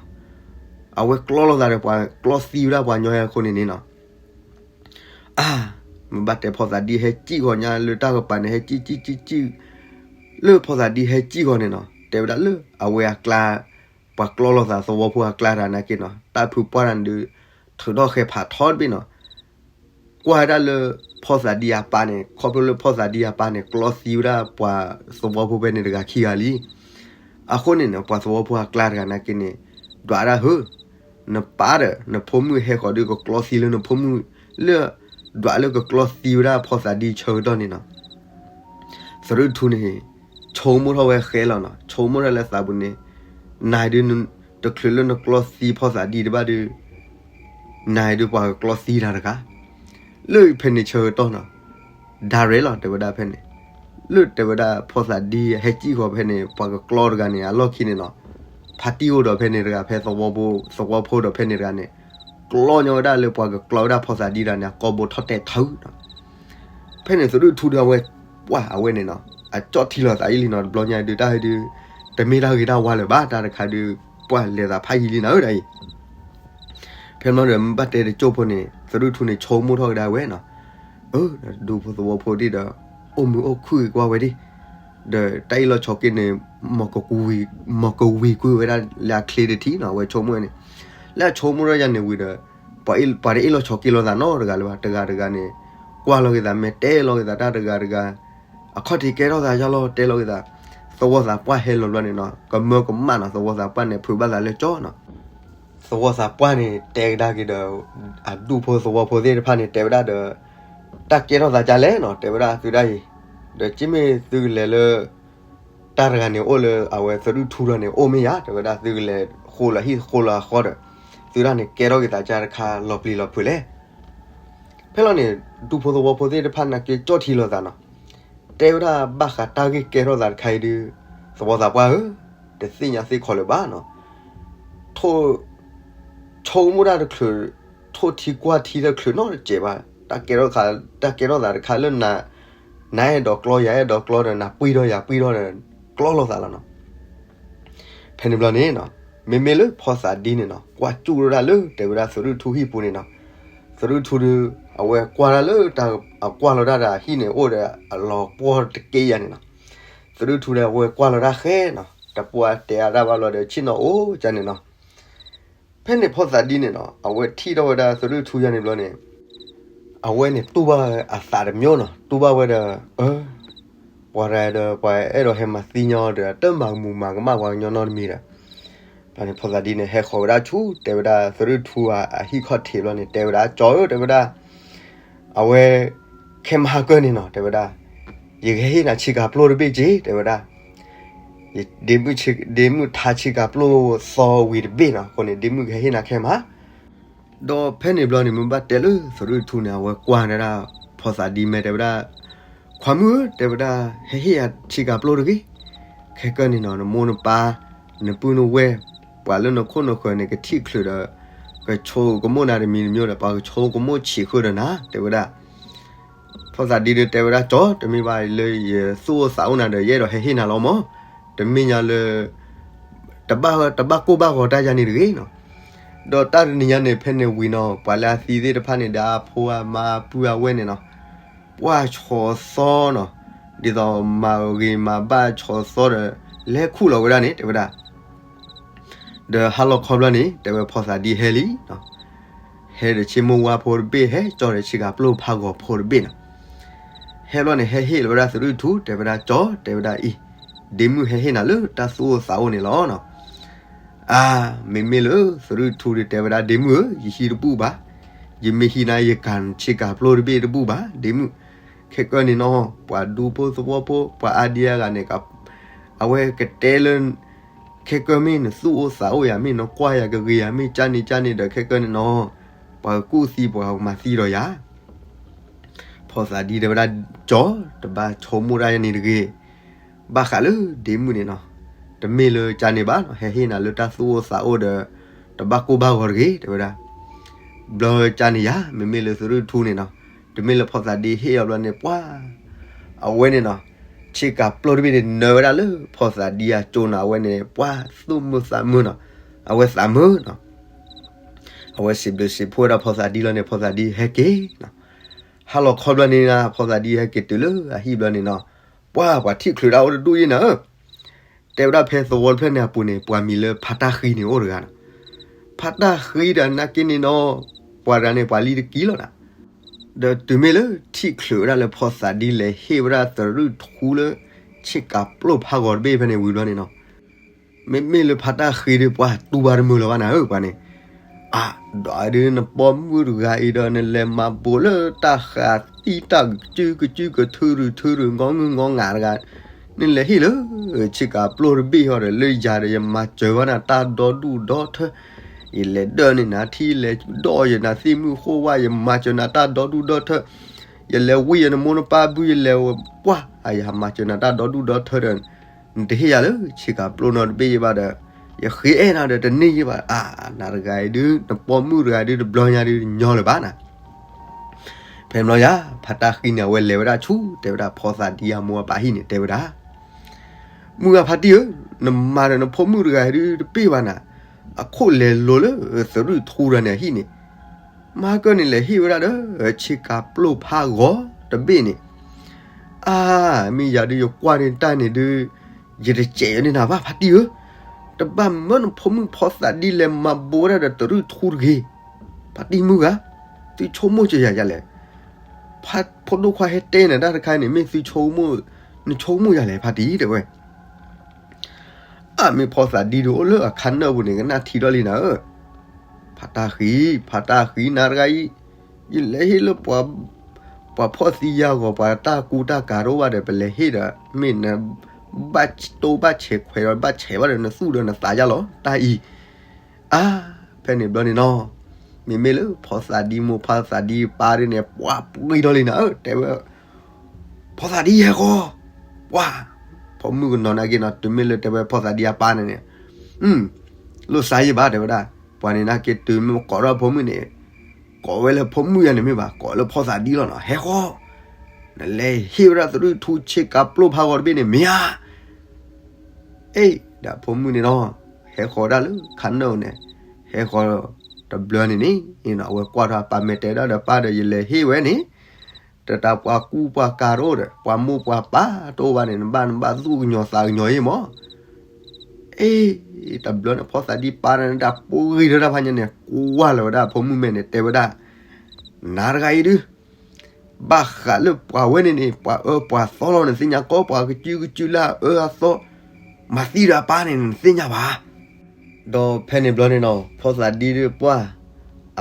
အဝဲကျီလီၤသးဒီးပှၤကျီသံဝဲဒၣ်ပှၤညီအဃိန့ၣ်န့ၣ်နီၤ, အါ, မ့ၢ်ဘၣ်တဲဖီသးဒံဟဲစံၣ်ဃီၤညါလၢတၢ်ကပၤန့ၣ် ဟဲစံၣ်စံၣ်စံၣ်စံၣ်, လၢဖီသးဒံဟဲစံၣ်ဃီၤန့ၣ်နီၤ, တဲဝဲဒၣ်လၢအဝဲအကျါ ပှၤကျီလီၤသးသဝီဖိအကျါတဂၤနာ်က့နီၤ, တၢ်ဖုပှၢ်တဂၤန့ၣ်ဒုး ထုးထီၣ်ဃဲဖးထီတဘ့ၣ်နီၤ, ကွၢ်ဝဲဒၣ်လၢဖီသးဒံအပၢ်န့ၣ်, ခီဖျိလၢဖီသးဒံအပၢ်န့ၣ် ကျီသံဝဲဒၣ်ပှၤသဝီဖိဖဲန့ၣ်တဂၤခံဂၤလံ. အဃိန့ၣ်နီၤ, ပှၤသဝီဖိအကျါတဂၤနာ်က့န့ၣ် ဒွးဒၣ်ဧၢ, နပၢ်ဒီးနဖိမုၣ်ဟဲဃီၤဒီး ကကျီသံလၢနဖိမုၣ်, လၢဒွးလၢကကျီသံဝဲဒၣ်ဖီသးဒံဆၢကတီၢ်န့ၣ်နီၤ, သရူၣ်ထူန့ၣ် ဆိကမိၣ်ထီၣ်ဝဲဃဲလီၤနီၤ, ဆိကမိၣ်ထီၣ်လၢသးပူၤန့ၣ်, နၤဒုး တချုးလၢနကျီသံဖီသးဒံတဘၣ်ဒုး နၤဒုးပှၤကကျီသံနၤတဂၤ, လၢဖဲန့ၣ်ဆၢကတီၢ်နီၤ, ဒါရဲလီၤ တဲဝဲဒၣ်ဖဲန့ၣ်, လၢတဲဝဲဒၣ်ဖီသးဒံဟဲစံၣ်ဃီၤဖဲန့ၣ် ပှၤကကျီတဂၤန့ၣ် အလီၢ်ခံန့ၣ်နီၤ, ဖါတံၢ်အိၣ်ဒီးဖဲန့ၣ်တဂၤ ဖဲသဝီဖိ, သဝီဖိဒီးဖဲန့ၣ်တဂၤန့ၣ်, ကျီညီဝဲဒၣ်လၢပှၤကကျီဝဲဒၣ်ဖီသးဒံတဂၤန့ၣ် အကိာ်ဘိထီၣ်တဲာ်ထၢနီၤ. ဖဲန့ၣ်သရူၣ်ထူဒီးအဝဲ, ပှၢ်အဝဲန့ၣ်နီၤ, အကၠီၣ်ထံလီၤသးအံၤလံနီၤ, တဘျီညါဒုးတၢ်ဟဲဒုး, တမ့ၢ်တၢ်ဂ့ၤတၢ်ဝါလၢၤဘၣ်, တၢ်တခါဒုး, ပှၢ်လဲၤသးဖးယံာ်လံနၤဧၢဒ်အံၤ ဖဲမ့ၢ်ဒီးမ့ၢ်ဘၣ်တဲတကၠိၢ်ဖိန့ၣ် သရူၣ်ထူန့ၣ်ဆိကမိၣ်ထီၣ်ကဒါဝဲနီၤ, အၢ, ဒူဖိသဝီဖိဒ်ဒီး, အိၣ်မုာ်အိၣ်ခုၣ်ကွၢ်ဝဲဒၣ်, ဒီးတၢ်အ့ၣ်လိာ်ဆိးက့န့ၣ်, မီၤကဝံၤကွံာ်ဝဲဒၣ်လၢအချ့တထံၣ်နီၤ, အဝဲဆိကမိၣ်န့ၣ်, လၢအဆိကမိၣ်ထီၣ်ယါန့ၣ်ဝံၤဒီး, ပှၤတအ့ၣ်လိာ်ဆိးက့လိာ်သးနီတဂၤလၢၤဘၣ်, တဂၤတဂၤန့ၣ်, ကွၢ်လီၤက့ၤသး မ့ၢ်တဲလီၤက့ၤသးတၢ်တဂၤတဂၤ အခီၣ်ထံးကဲထီၣ်သးယါလီၤ တဲလီၤက့ၤသး, သဝီသးပှၢ်ဟဲလီၤဘျီန့ၣ်နီၤ, ကမၢကမၣ်နီၤ, သဝီသးပှၢ်န့ၣ် ဖုးဘၣ်သးလၢကၠီနီၤ, သဝီသးပှၢ်န့ၣ် တဲကဒါက့ၤဒီး, အဒူၣ်ဖိသဝီဖိသ့ၣ်တဖၣ်န့ၣ် တဲဝဲဒၣ်ဒီး, တၢ်ကဲထီၣ်သးကလဲၣ်နီၤ, တဲဝဲဒၣ်သုဒၣ်အံၤ, ဒီးက့မ့ၢ်သုကလဲၤလၢ တၢ်တဂၤန့ၣ်အိၣ်လၢအဝဲသရူၣ်ထူဒီးန့ၣ် အိၣ်မ့ၢ်ယါ, တဲဝဲဒၣ်သုကလဲၤဃိလီၤဟံၣ်ဃိလီၤအဃီဒီး, သုဒၣ်န့ၣ်ကဲထီၣ်က့ၤသးကၢ်တခါလီၤပျံၤလီၤဖုးလဲၣ်. ဖဲလီၤန့ၣ်, ဒူဖိသဝီဖိသ့ၣ်တဖၣ်နာ်က့ကၠီၣ်ထံလီၤသးနီၤ, တဲဝဲဒၣ်ဘၣ်ဃးတၢ်ဂ့ၢ်ကဲထီၣ်သးတခါအံၤဒုး, သဝီသးပှၢ်ဧၢ, တသ့ၣ်ညါသ့ၣ်ခီလၢၤဘၣ်နီၤ, ထိၣ် ဆိကမိၣ်တၢ်တချုး, ထိၣ်ထံကွၢ်ထံတချုးနီတစဲးဘၣ်, တၢ်ကဲထီၣ်သးတခါလၢနၤ, နၤအဲၣ်ဒိးကျီယၤအဲၣ်ဒိးကျီဒီး နၤပှံၢ်ထီၣ်ယၤပှံၢ်ထီၣ်ဒီး ကျီလိာ်သးလီၤနီၤ. ဖဲန့ၣ်ဘျီန့ၣ်နီၤ, မ့မ့ၢ်လၢဖီသးဒံန့ၣ်နီၤ ကွၢ်စူၣ်ထီၣ်ဒၣ်လၢတဲဝဲဒၣ်သရူၣ်ထူဟံၣ်ပူၤန့ၣ်နီၤ, သရူၣ်ထူဒုး အဝဲကွၢ်ဒၣ်လၢတၢ်အကွၢ်လီၤဒၣ်ဒီးဟံၣ်န့ၣ်အိၣ်ဒီးအလီၤပှီၢ်တက့ယါန့ၣ်နီၤ, သရူၣ်ထူဒီးအဝဲကွၢ်လီၤဒၣ်ဃဲနီၤ, တပှၢ်တဲအါဒၣ်ဘၣ်လီၤဒီးဆ့ၣ်နီၤအိၣ်ကန့ၣ်နီၤ. ဖဲန့ၣ်ဖီသးဒံန့ၣ်နီၤ အဝဲထံၣ်ထီၣ်ဝဲဒၣ်သရူၣ်ထူယါန့ၣ်ဘျီန့ၣ်, အဝဲန့ၣ်တူၢ်ဘၣ်အသးတမျိုးနီၤ, တူၢ်ဘၣ်ဝဲဒီး, အၢ, ပှၤတဂၤဒီးပှၤအဲၣ်ဒိးဟဲမၤသံညီဒီး တမၤမူးမၤကမၣ်ပှၤကညီနီတမံၤဒီး, ဘျီန့ၣ်ဖီသးဒံန့ၣ် ဟဲဃီၤဝဲဒၣ်ဆူတဲဝဲဒၣ်သရူၣ်ထူအဟံၣ်ခီၣ်ထံးဘျီန့ၣ် တဲဝဲဒၣ် ကၠီဧၢ တဲဝဲဒၣ်, အဝဲ ခဲမဟါကၢန့ၣ်နီၤ တဲဝဲဒၣ်, ယကဟဲဟ့ၣ်နၤဆ့ကၤပျိတဘ့ၣ်က့ၤ တဲဝဲဒၣ်, ဒ့မုၣ်ထါဆ့ကၤပျိသီဝံၤတဘ့ၣ်နီၤ, အဃိန့ၣ် ဒ့မုၣ်ကဟဲဟ့ၣ်နၤခဲမဟါ ဒီးဖဲန့ၣ်ဘျီန့ၣ် မ့ၢ်ဘၣ်တဲလၢသရူးထူန့ၣ် အဝဲကွၢ်ဒၣ် ဖီသးဒံမဲာ်တဲဝဲဒၣ်, ခွါမုၣ်ဧၢ တဲဝဲဒၣ်, ဟဲဟ့ၣ်ယၤဆ့ကၤပျိတဂ့ၤ, ခဲကၢန့ၣ်နီၤ နမိၢ်နပၢ် နပုၢ်နဝဲၢ် ပှၤလၢနခိၣ်နဃၢၤန့ၣ် ကထံၣ်ချုးဒီး ကဆိကမိၣ်နၤတမံၤတမံၤဒီး ပှၤကဆိကမိၣ်ဆံးဃုာ်ဒီးနၤ တဲဝဲဒၣ်. ဖီသးဒံဒီးတဲဝဲဒၣ် ကၠီ တမ့ၢ်ဘၣ်လၢယသူၣ်အိၣ်သးအိၣ်နၤဒီး ယအဲၣ်ဒိးဟဲဟ့ၣ်နၤလီၤမး, တမ့ၢ်ညါလၢ တဘၣ်ကီဘၣ်ဂီၤတၢ်ယါန့ၣ်တဂ့ၤနီၤ. ဒီးတၢ်တနံၤညါန့ၣ် ဖဲန့ၣ်ဝံၤနီၤ ပှၤလၢအသံသ့ၣ်တဖၣ်န့ၣ်ဒီး အဖိအမါပုၢ်အဝဲၢ်န့ၣ်နီၤ ပှၢ်ဆီသီနီၤ, ဒ်သိးမၤဂ့ၤမၤဘၣ်ဆီသီဒီး လဲၤခူၣ်လီၤဝဲဒၣ်န့ၣ် တဲဝဲဒၣ်. ဒီးဟါလီၤခီဘျီန့ၣ် တဲဝဲဖီသးဒံဟဲလံ ဟဲဒီးဆ့မိၢ်ဝါဖိတဘ့ၣ် ဟဲကၠီဒီးဆ့ကၤပျိဖးဂီၤဖိတဘ့ၣ်နီၤ. ဟဲဘျီန့ၣ် ဟဲဟ့ၣ်လီၤဝဲဒၣ်သရူးထူ တဲဝဲဒၣ် ကၠီ တဲဝဲဒၣ်အံၤ, ဒ့မုၣ်ဟဲဟ့ၣ်နၤလၢတၢ်သူၣ်အိၣ်သးအိၣ်န့ၣ်လီၤနီၤ. အါ, မ့မ့ၢ်လၢသရူးထူဒီးတဲဝဲဒၣ် ဒ့မုၣ်ဧၢ, ယဟံးတဘူၣ်ဘၣ်, ယမ့ၢ်ဟံးနၤ ယကၤဆ့ကၤပျိတဘ့ၣ်တဘူၣ်ဘၣ် ဒ့မုၣ်. ခဲကၢန့ၣ်နီၤ ပှၤဒူဖိသဝီဖိ ပှၤအါဒံအါဂၤန့ၣ် အဝဲကတဲလၢ ခဲကၢမ့ၢ်နသူၣ်အိၣ်သးအိၣ်ယၤ မ့ၢ်နကွၢ်ယၤကဂ့ၤယၤ မ့ၢ်ကၢန့ၣ်ကၢန့ၣ်ဒီး ခဲကၢန့ၣ်နီၤ ပှၤကကူၣ်သံ ပှၤကမၤသံဒီးယၤ. ဖီသးဒံတဲဝဲဒၣ် ကၠီ တဘၣ်ဆိကမိၣ်တၢ်ယါန့ၣ်တဂ့ၤ, ဘၣ်ဃးလၢဒ့မုၣ်န့ၣ်နီၤ တမ့ၢ်လၢကၢန့ၣ်ဘၣ်နီၤ ဟဲဟ့ၣ်နၤလၢတၢ်သူၣ်အိၣ်သးအိၣ်ဒီး တဘၣ်ကိၢ်ဘၣ်ဂီၤတဂ့ၤ တဲဝဲဒၣ်. ဘျီကၢန့ၣ်ယၤ မ့မ့ၢ်လၢသရူးထူန့ၣ်နီၤ တမ့ၢ်လၢဖီသးဒံဟ့ၣ်အီၤဘျီန့ၣ် ပှၤ အဝဲန့ၣ်နီၤ ဆ့ကၤပျိတဘ့ၣ်န့ၣ် နၢၤဝဲဒၣ်လၢဖီသးဒံအကၠိနီၤ အဝဲန့ၣ် ပှၤသူၣ်မုာ်သးမုာ်နီၤ အဝဲသးမုာ်နီၤ. အဝဲစံးဘျုးစံးဖှိၣ်ဝဲဒၣ်ဖီသးဒံလီၤန့ၣ် ဖီသးဒံဟဲက့ၤနီၤ. ဟါလီၤခီဘျီန့ၣ် ဖီသးဒံဟဲက့ၤတုၤလၢအဟံၣ်ဘျီန့ၣ်နီၤ ပှၤ ပှၤထံၣ်ချုးဒၣ်အိၣ်တဒူၣ်ယဲနီၤ တဲဝဲဒၣ်ဖဲသဝီတဖျၢၣ်န့ၣ်အပူၤန့ၣ် ပှၤမံၤလၢဖါတၢ်ဃံန့ၣ်အိၣ်တဂၤနီၤ. ဖါတၢ်ဃံဒီးနာ်က့န့ၣ်နီၤ ပှၤတဂၤန့ၣ် ပှၤလံတကံလီၤနီၤ. ဒီးတုၤမ့ၢ်လၢထံၣ်ချုးဝဲဒၣ်လၢဖီသးဒံလဲၤဟ့ၣ်ဝဲဒၣ်သရူးထူလၢ ဆ့ကၤပျိဖးဂီၤတဘ့ၣ်ဖဲန့ၣ်ဝံၤဘျီန့ၣ်နီၤ မ့မ့ၢ်လၢဖါတၢ်ဃံဒီး ပှၤတူၢ်ဘၣ်တမုာ်လၢၤဘၣ်နၤဧၢ ပှၤန့ၣ်. အါ, ဒီးဒုးနပိာ်မုၣ်တဂၤအံၤဒီး နလဲၤမၤဘိးလၢတၢ်ဃးသံတၢ်ကစုကစုကထုရူၤထုရူၤ ငီငုၢ်ငီငးတဂၤ, နလဲၤဟ့ၣ်လၢ ဆ့ကၤပျိတဘ့ၣ်ဟီဒီး လၢယၤဒီး ယမၤစၢၤဘၣ်နၤတၢ်ဒီဒူၣ်ဒီထၢ, ယလဲၤဒၢးန့ၢ်နၤထံ ယလဲၤဒီးယနၤသ့ၣ်မုၢ်ဃိဝဲ ယမၤစၢၤနၤတၢ်ဒီဒူၣ်ဒီထၢ, ယလဲၤဝံယနမိၢ်နပၢ်ဘု ယလဲၤပှၢ် ယမၤစၢၤနၤတၢ်ဒီဒူၣ်ဒီထၢဒီး နတဟ့ၣ်ယၤလၢဆ့ကၤပျိနီတဘ့ၣ်ယဲဘၣ်ဒီး ယဃ့အဲၣ်နၤဒီးတန့ၢ်ယဲဘၣ်. အါ, နၤတဂၤအံၤဒုး နပိာ်မုၣ်တဂၤဒုး တဘျီညါဒုး ညီလၢၤဘၣ်နၤ. ဖဲဘျီယၤ ဖါတၢ်ဃံန့ၣ် အဝဲလဲၤဝဲဒၣ်ဆူ တဲဝဲဒၣ်ဖီသးဒံအမိၢ်အပၢ်ဟံၣ်န့ၣ် တဲဝဲဒၣ်, မုၢ်ဂၤဖါတံၢ်ဧၢ, နမၤဒီးနဖိမုၣ်တဂၤဒုးတပ့ၢ်ဘၣ်နၤ, အခိၣ်လဲၤလိၤလၢသရူးထူတဂၤန့ၣ်အဟံၣ်န့ၣ်, မၤကၢန့ၣ်လဲၤဟ့ၣ်ဝဲဒၣ်ဒီး ဆ့ကၤပျိဖးဂီၤတဘ့ၣ်န့ၣ် အါ, မ့ၢ်ယၤဒုးယကွၢ်န့ၢ်တၢ်န့ၣ်ဒုး ယတစဲးန့ၢ်နၤဘၣ် ဖါတံၢ်ဧၢ, တဘၣ်မၢနဖိမုၣ်ဖီသးဒံလဲၤမၤဘိးဝဲဒၣ်ဒီးသရူးထူတဂ့ၤ, ဖါတံၢ်မုၢ်ဂၤ, သုဆိကမိၣ်စၢၤယၤယၤလဲၣ်, ဖါဖိဒိၣ်ခွါဟဲတဲနၤတၢ်တခါန့ၣ် မ့ၢ်သုဆိကမိၣ်, နဆိကမိၣ်ယၤလဲၣ် ဖါတံၢ်တဲဝဲ အါ မ့ၢ်ဖီသးဒံဒီးအိၣ်လၢအခါနၢၣ်ပူၤန့ၣ် ကနၣ်ထံထီၣ်လံနၤဧၢ, ဖါတၢ်ဃံ, ဖါတၢ်ဃံနၤတဂၤအံၤ, ယလဲၤဟ့ၣ်လၢ ပှၤဖီၣ်သံယာ်ဂီၤ ပှၤတၢ်ကူတၢ်ကၤတအိၣ်ဘၣ်ဒီး ပလဲၤဟ့ၣ်ဒီး မ့ၢ်န ဘၣ်တိဘၣ်ဆဲးခွဲးဒီး ဘၣ်ဆဲးဘၣ်ဒီး နသူၣ်ဒီးနသးယါလီၤ တၢ်အံၤ, အါ, ဖဲန့ၣ်ဘျီန့ၣ်နီၤ, မ့မ့ၢ်လၢဖီသးဒံမိၢ်ဖါသးဒံပၢ်ဒ်န့ၣ် ပှၤပှံၤထီၣ်လံနၤဧၢ, တဲဝဲ ဖီသးဒံဟဲဃီၤ, ပှၤ, ဖိမုၣ်ကနီၤနာ်က့နီၤ တုၤမ့ၢ်လၢတဲဝဲဖီသးဒံအပၢ်န့ၣ်န့ၣ်, လိၣ်စါယံာ်ဘၣ် တဲဝဲဒၣ်, ပှၤန့ၣ်နာ်က့တုၤမ့ၢ်ကိးထီၣ်ဖိမုၣ်န့ၣ်, ကိးဝဲလၢဖိမုၣ်ယၤန့ၣ်မ့ၢ်ဘၣ် ကိးလၢဖီသးဒံလီၤနီၤ ဟဲဃီၤ, နလဲၤဟ့ၣ်ဝဲဒၣ်သရူးထူဆ့ကၤပျိဖးဂီၤတဘ့ၣ်န့ၣ် မ့ၢ်ဧါ, အ့ၣ် ဒီးဖိမုၣ်န့ၣ်နီၤ, ဟဲဃီၤဒၣ်လၢခါနၢၣ်န့ၣ်, ဟဲဃီၤတဘျီန့ၣ်န့ၣ်, အဝဲကွၢ်ထီၣ်အပၢ်မဲာ်တဲဒၣ်ဒီးပၢ်ဒီး ယလဲၤဟ့ၣ်ဝဲန့ၣ်, တၢ်ပှၤကူပှၤကၤတအိၣ်ဒီး ပှၤမိၢ်ပှၤပၢ်တအိၣ်ဘၣ်န့ၣ် နဘၣ်နဘၣ်သူၣ်ကညီၤသးကညီၤအံၤမး, အ့ၣ်, တဘျီန့ၣ်ဖီသးဒံပၢ်န့ၣ် တၢ်ပှံၤထီၣ်တၢ်ဖးညါန့ၣ် ကွၢ်လီၤဝဲဒၣ်ဖိမုၣ်မဲာ်န့ၣ် တဲဝဲဒၣ်, နၤတဂၤအံၤဒုး ဘၣ်ဃးလၢပှၤဝဲန့ၣ်န့ၣ် ပှၤအၢပှၤသီလီၤ နသ့ၣ်ညါကီး ပှၤကစုကစုလၢအအၢအသီ, မၤသံဒီးအပၢ်န့ၣ် နသ့ၣ်ညါဘၣ်. ဒီးဖဲန့ၣ်ဘျီန့ၣ်နီၤ ဖီသးဒံဒီးပှၢ်,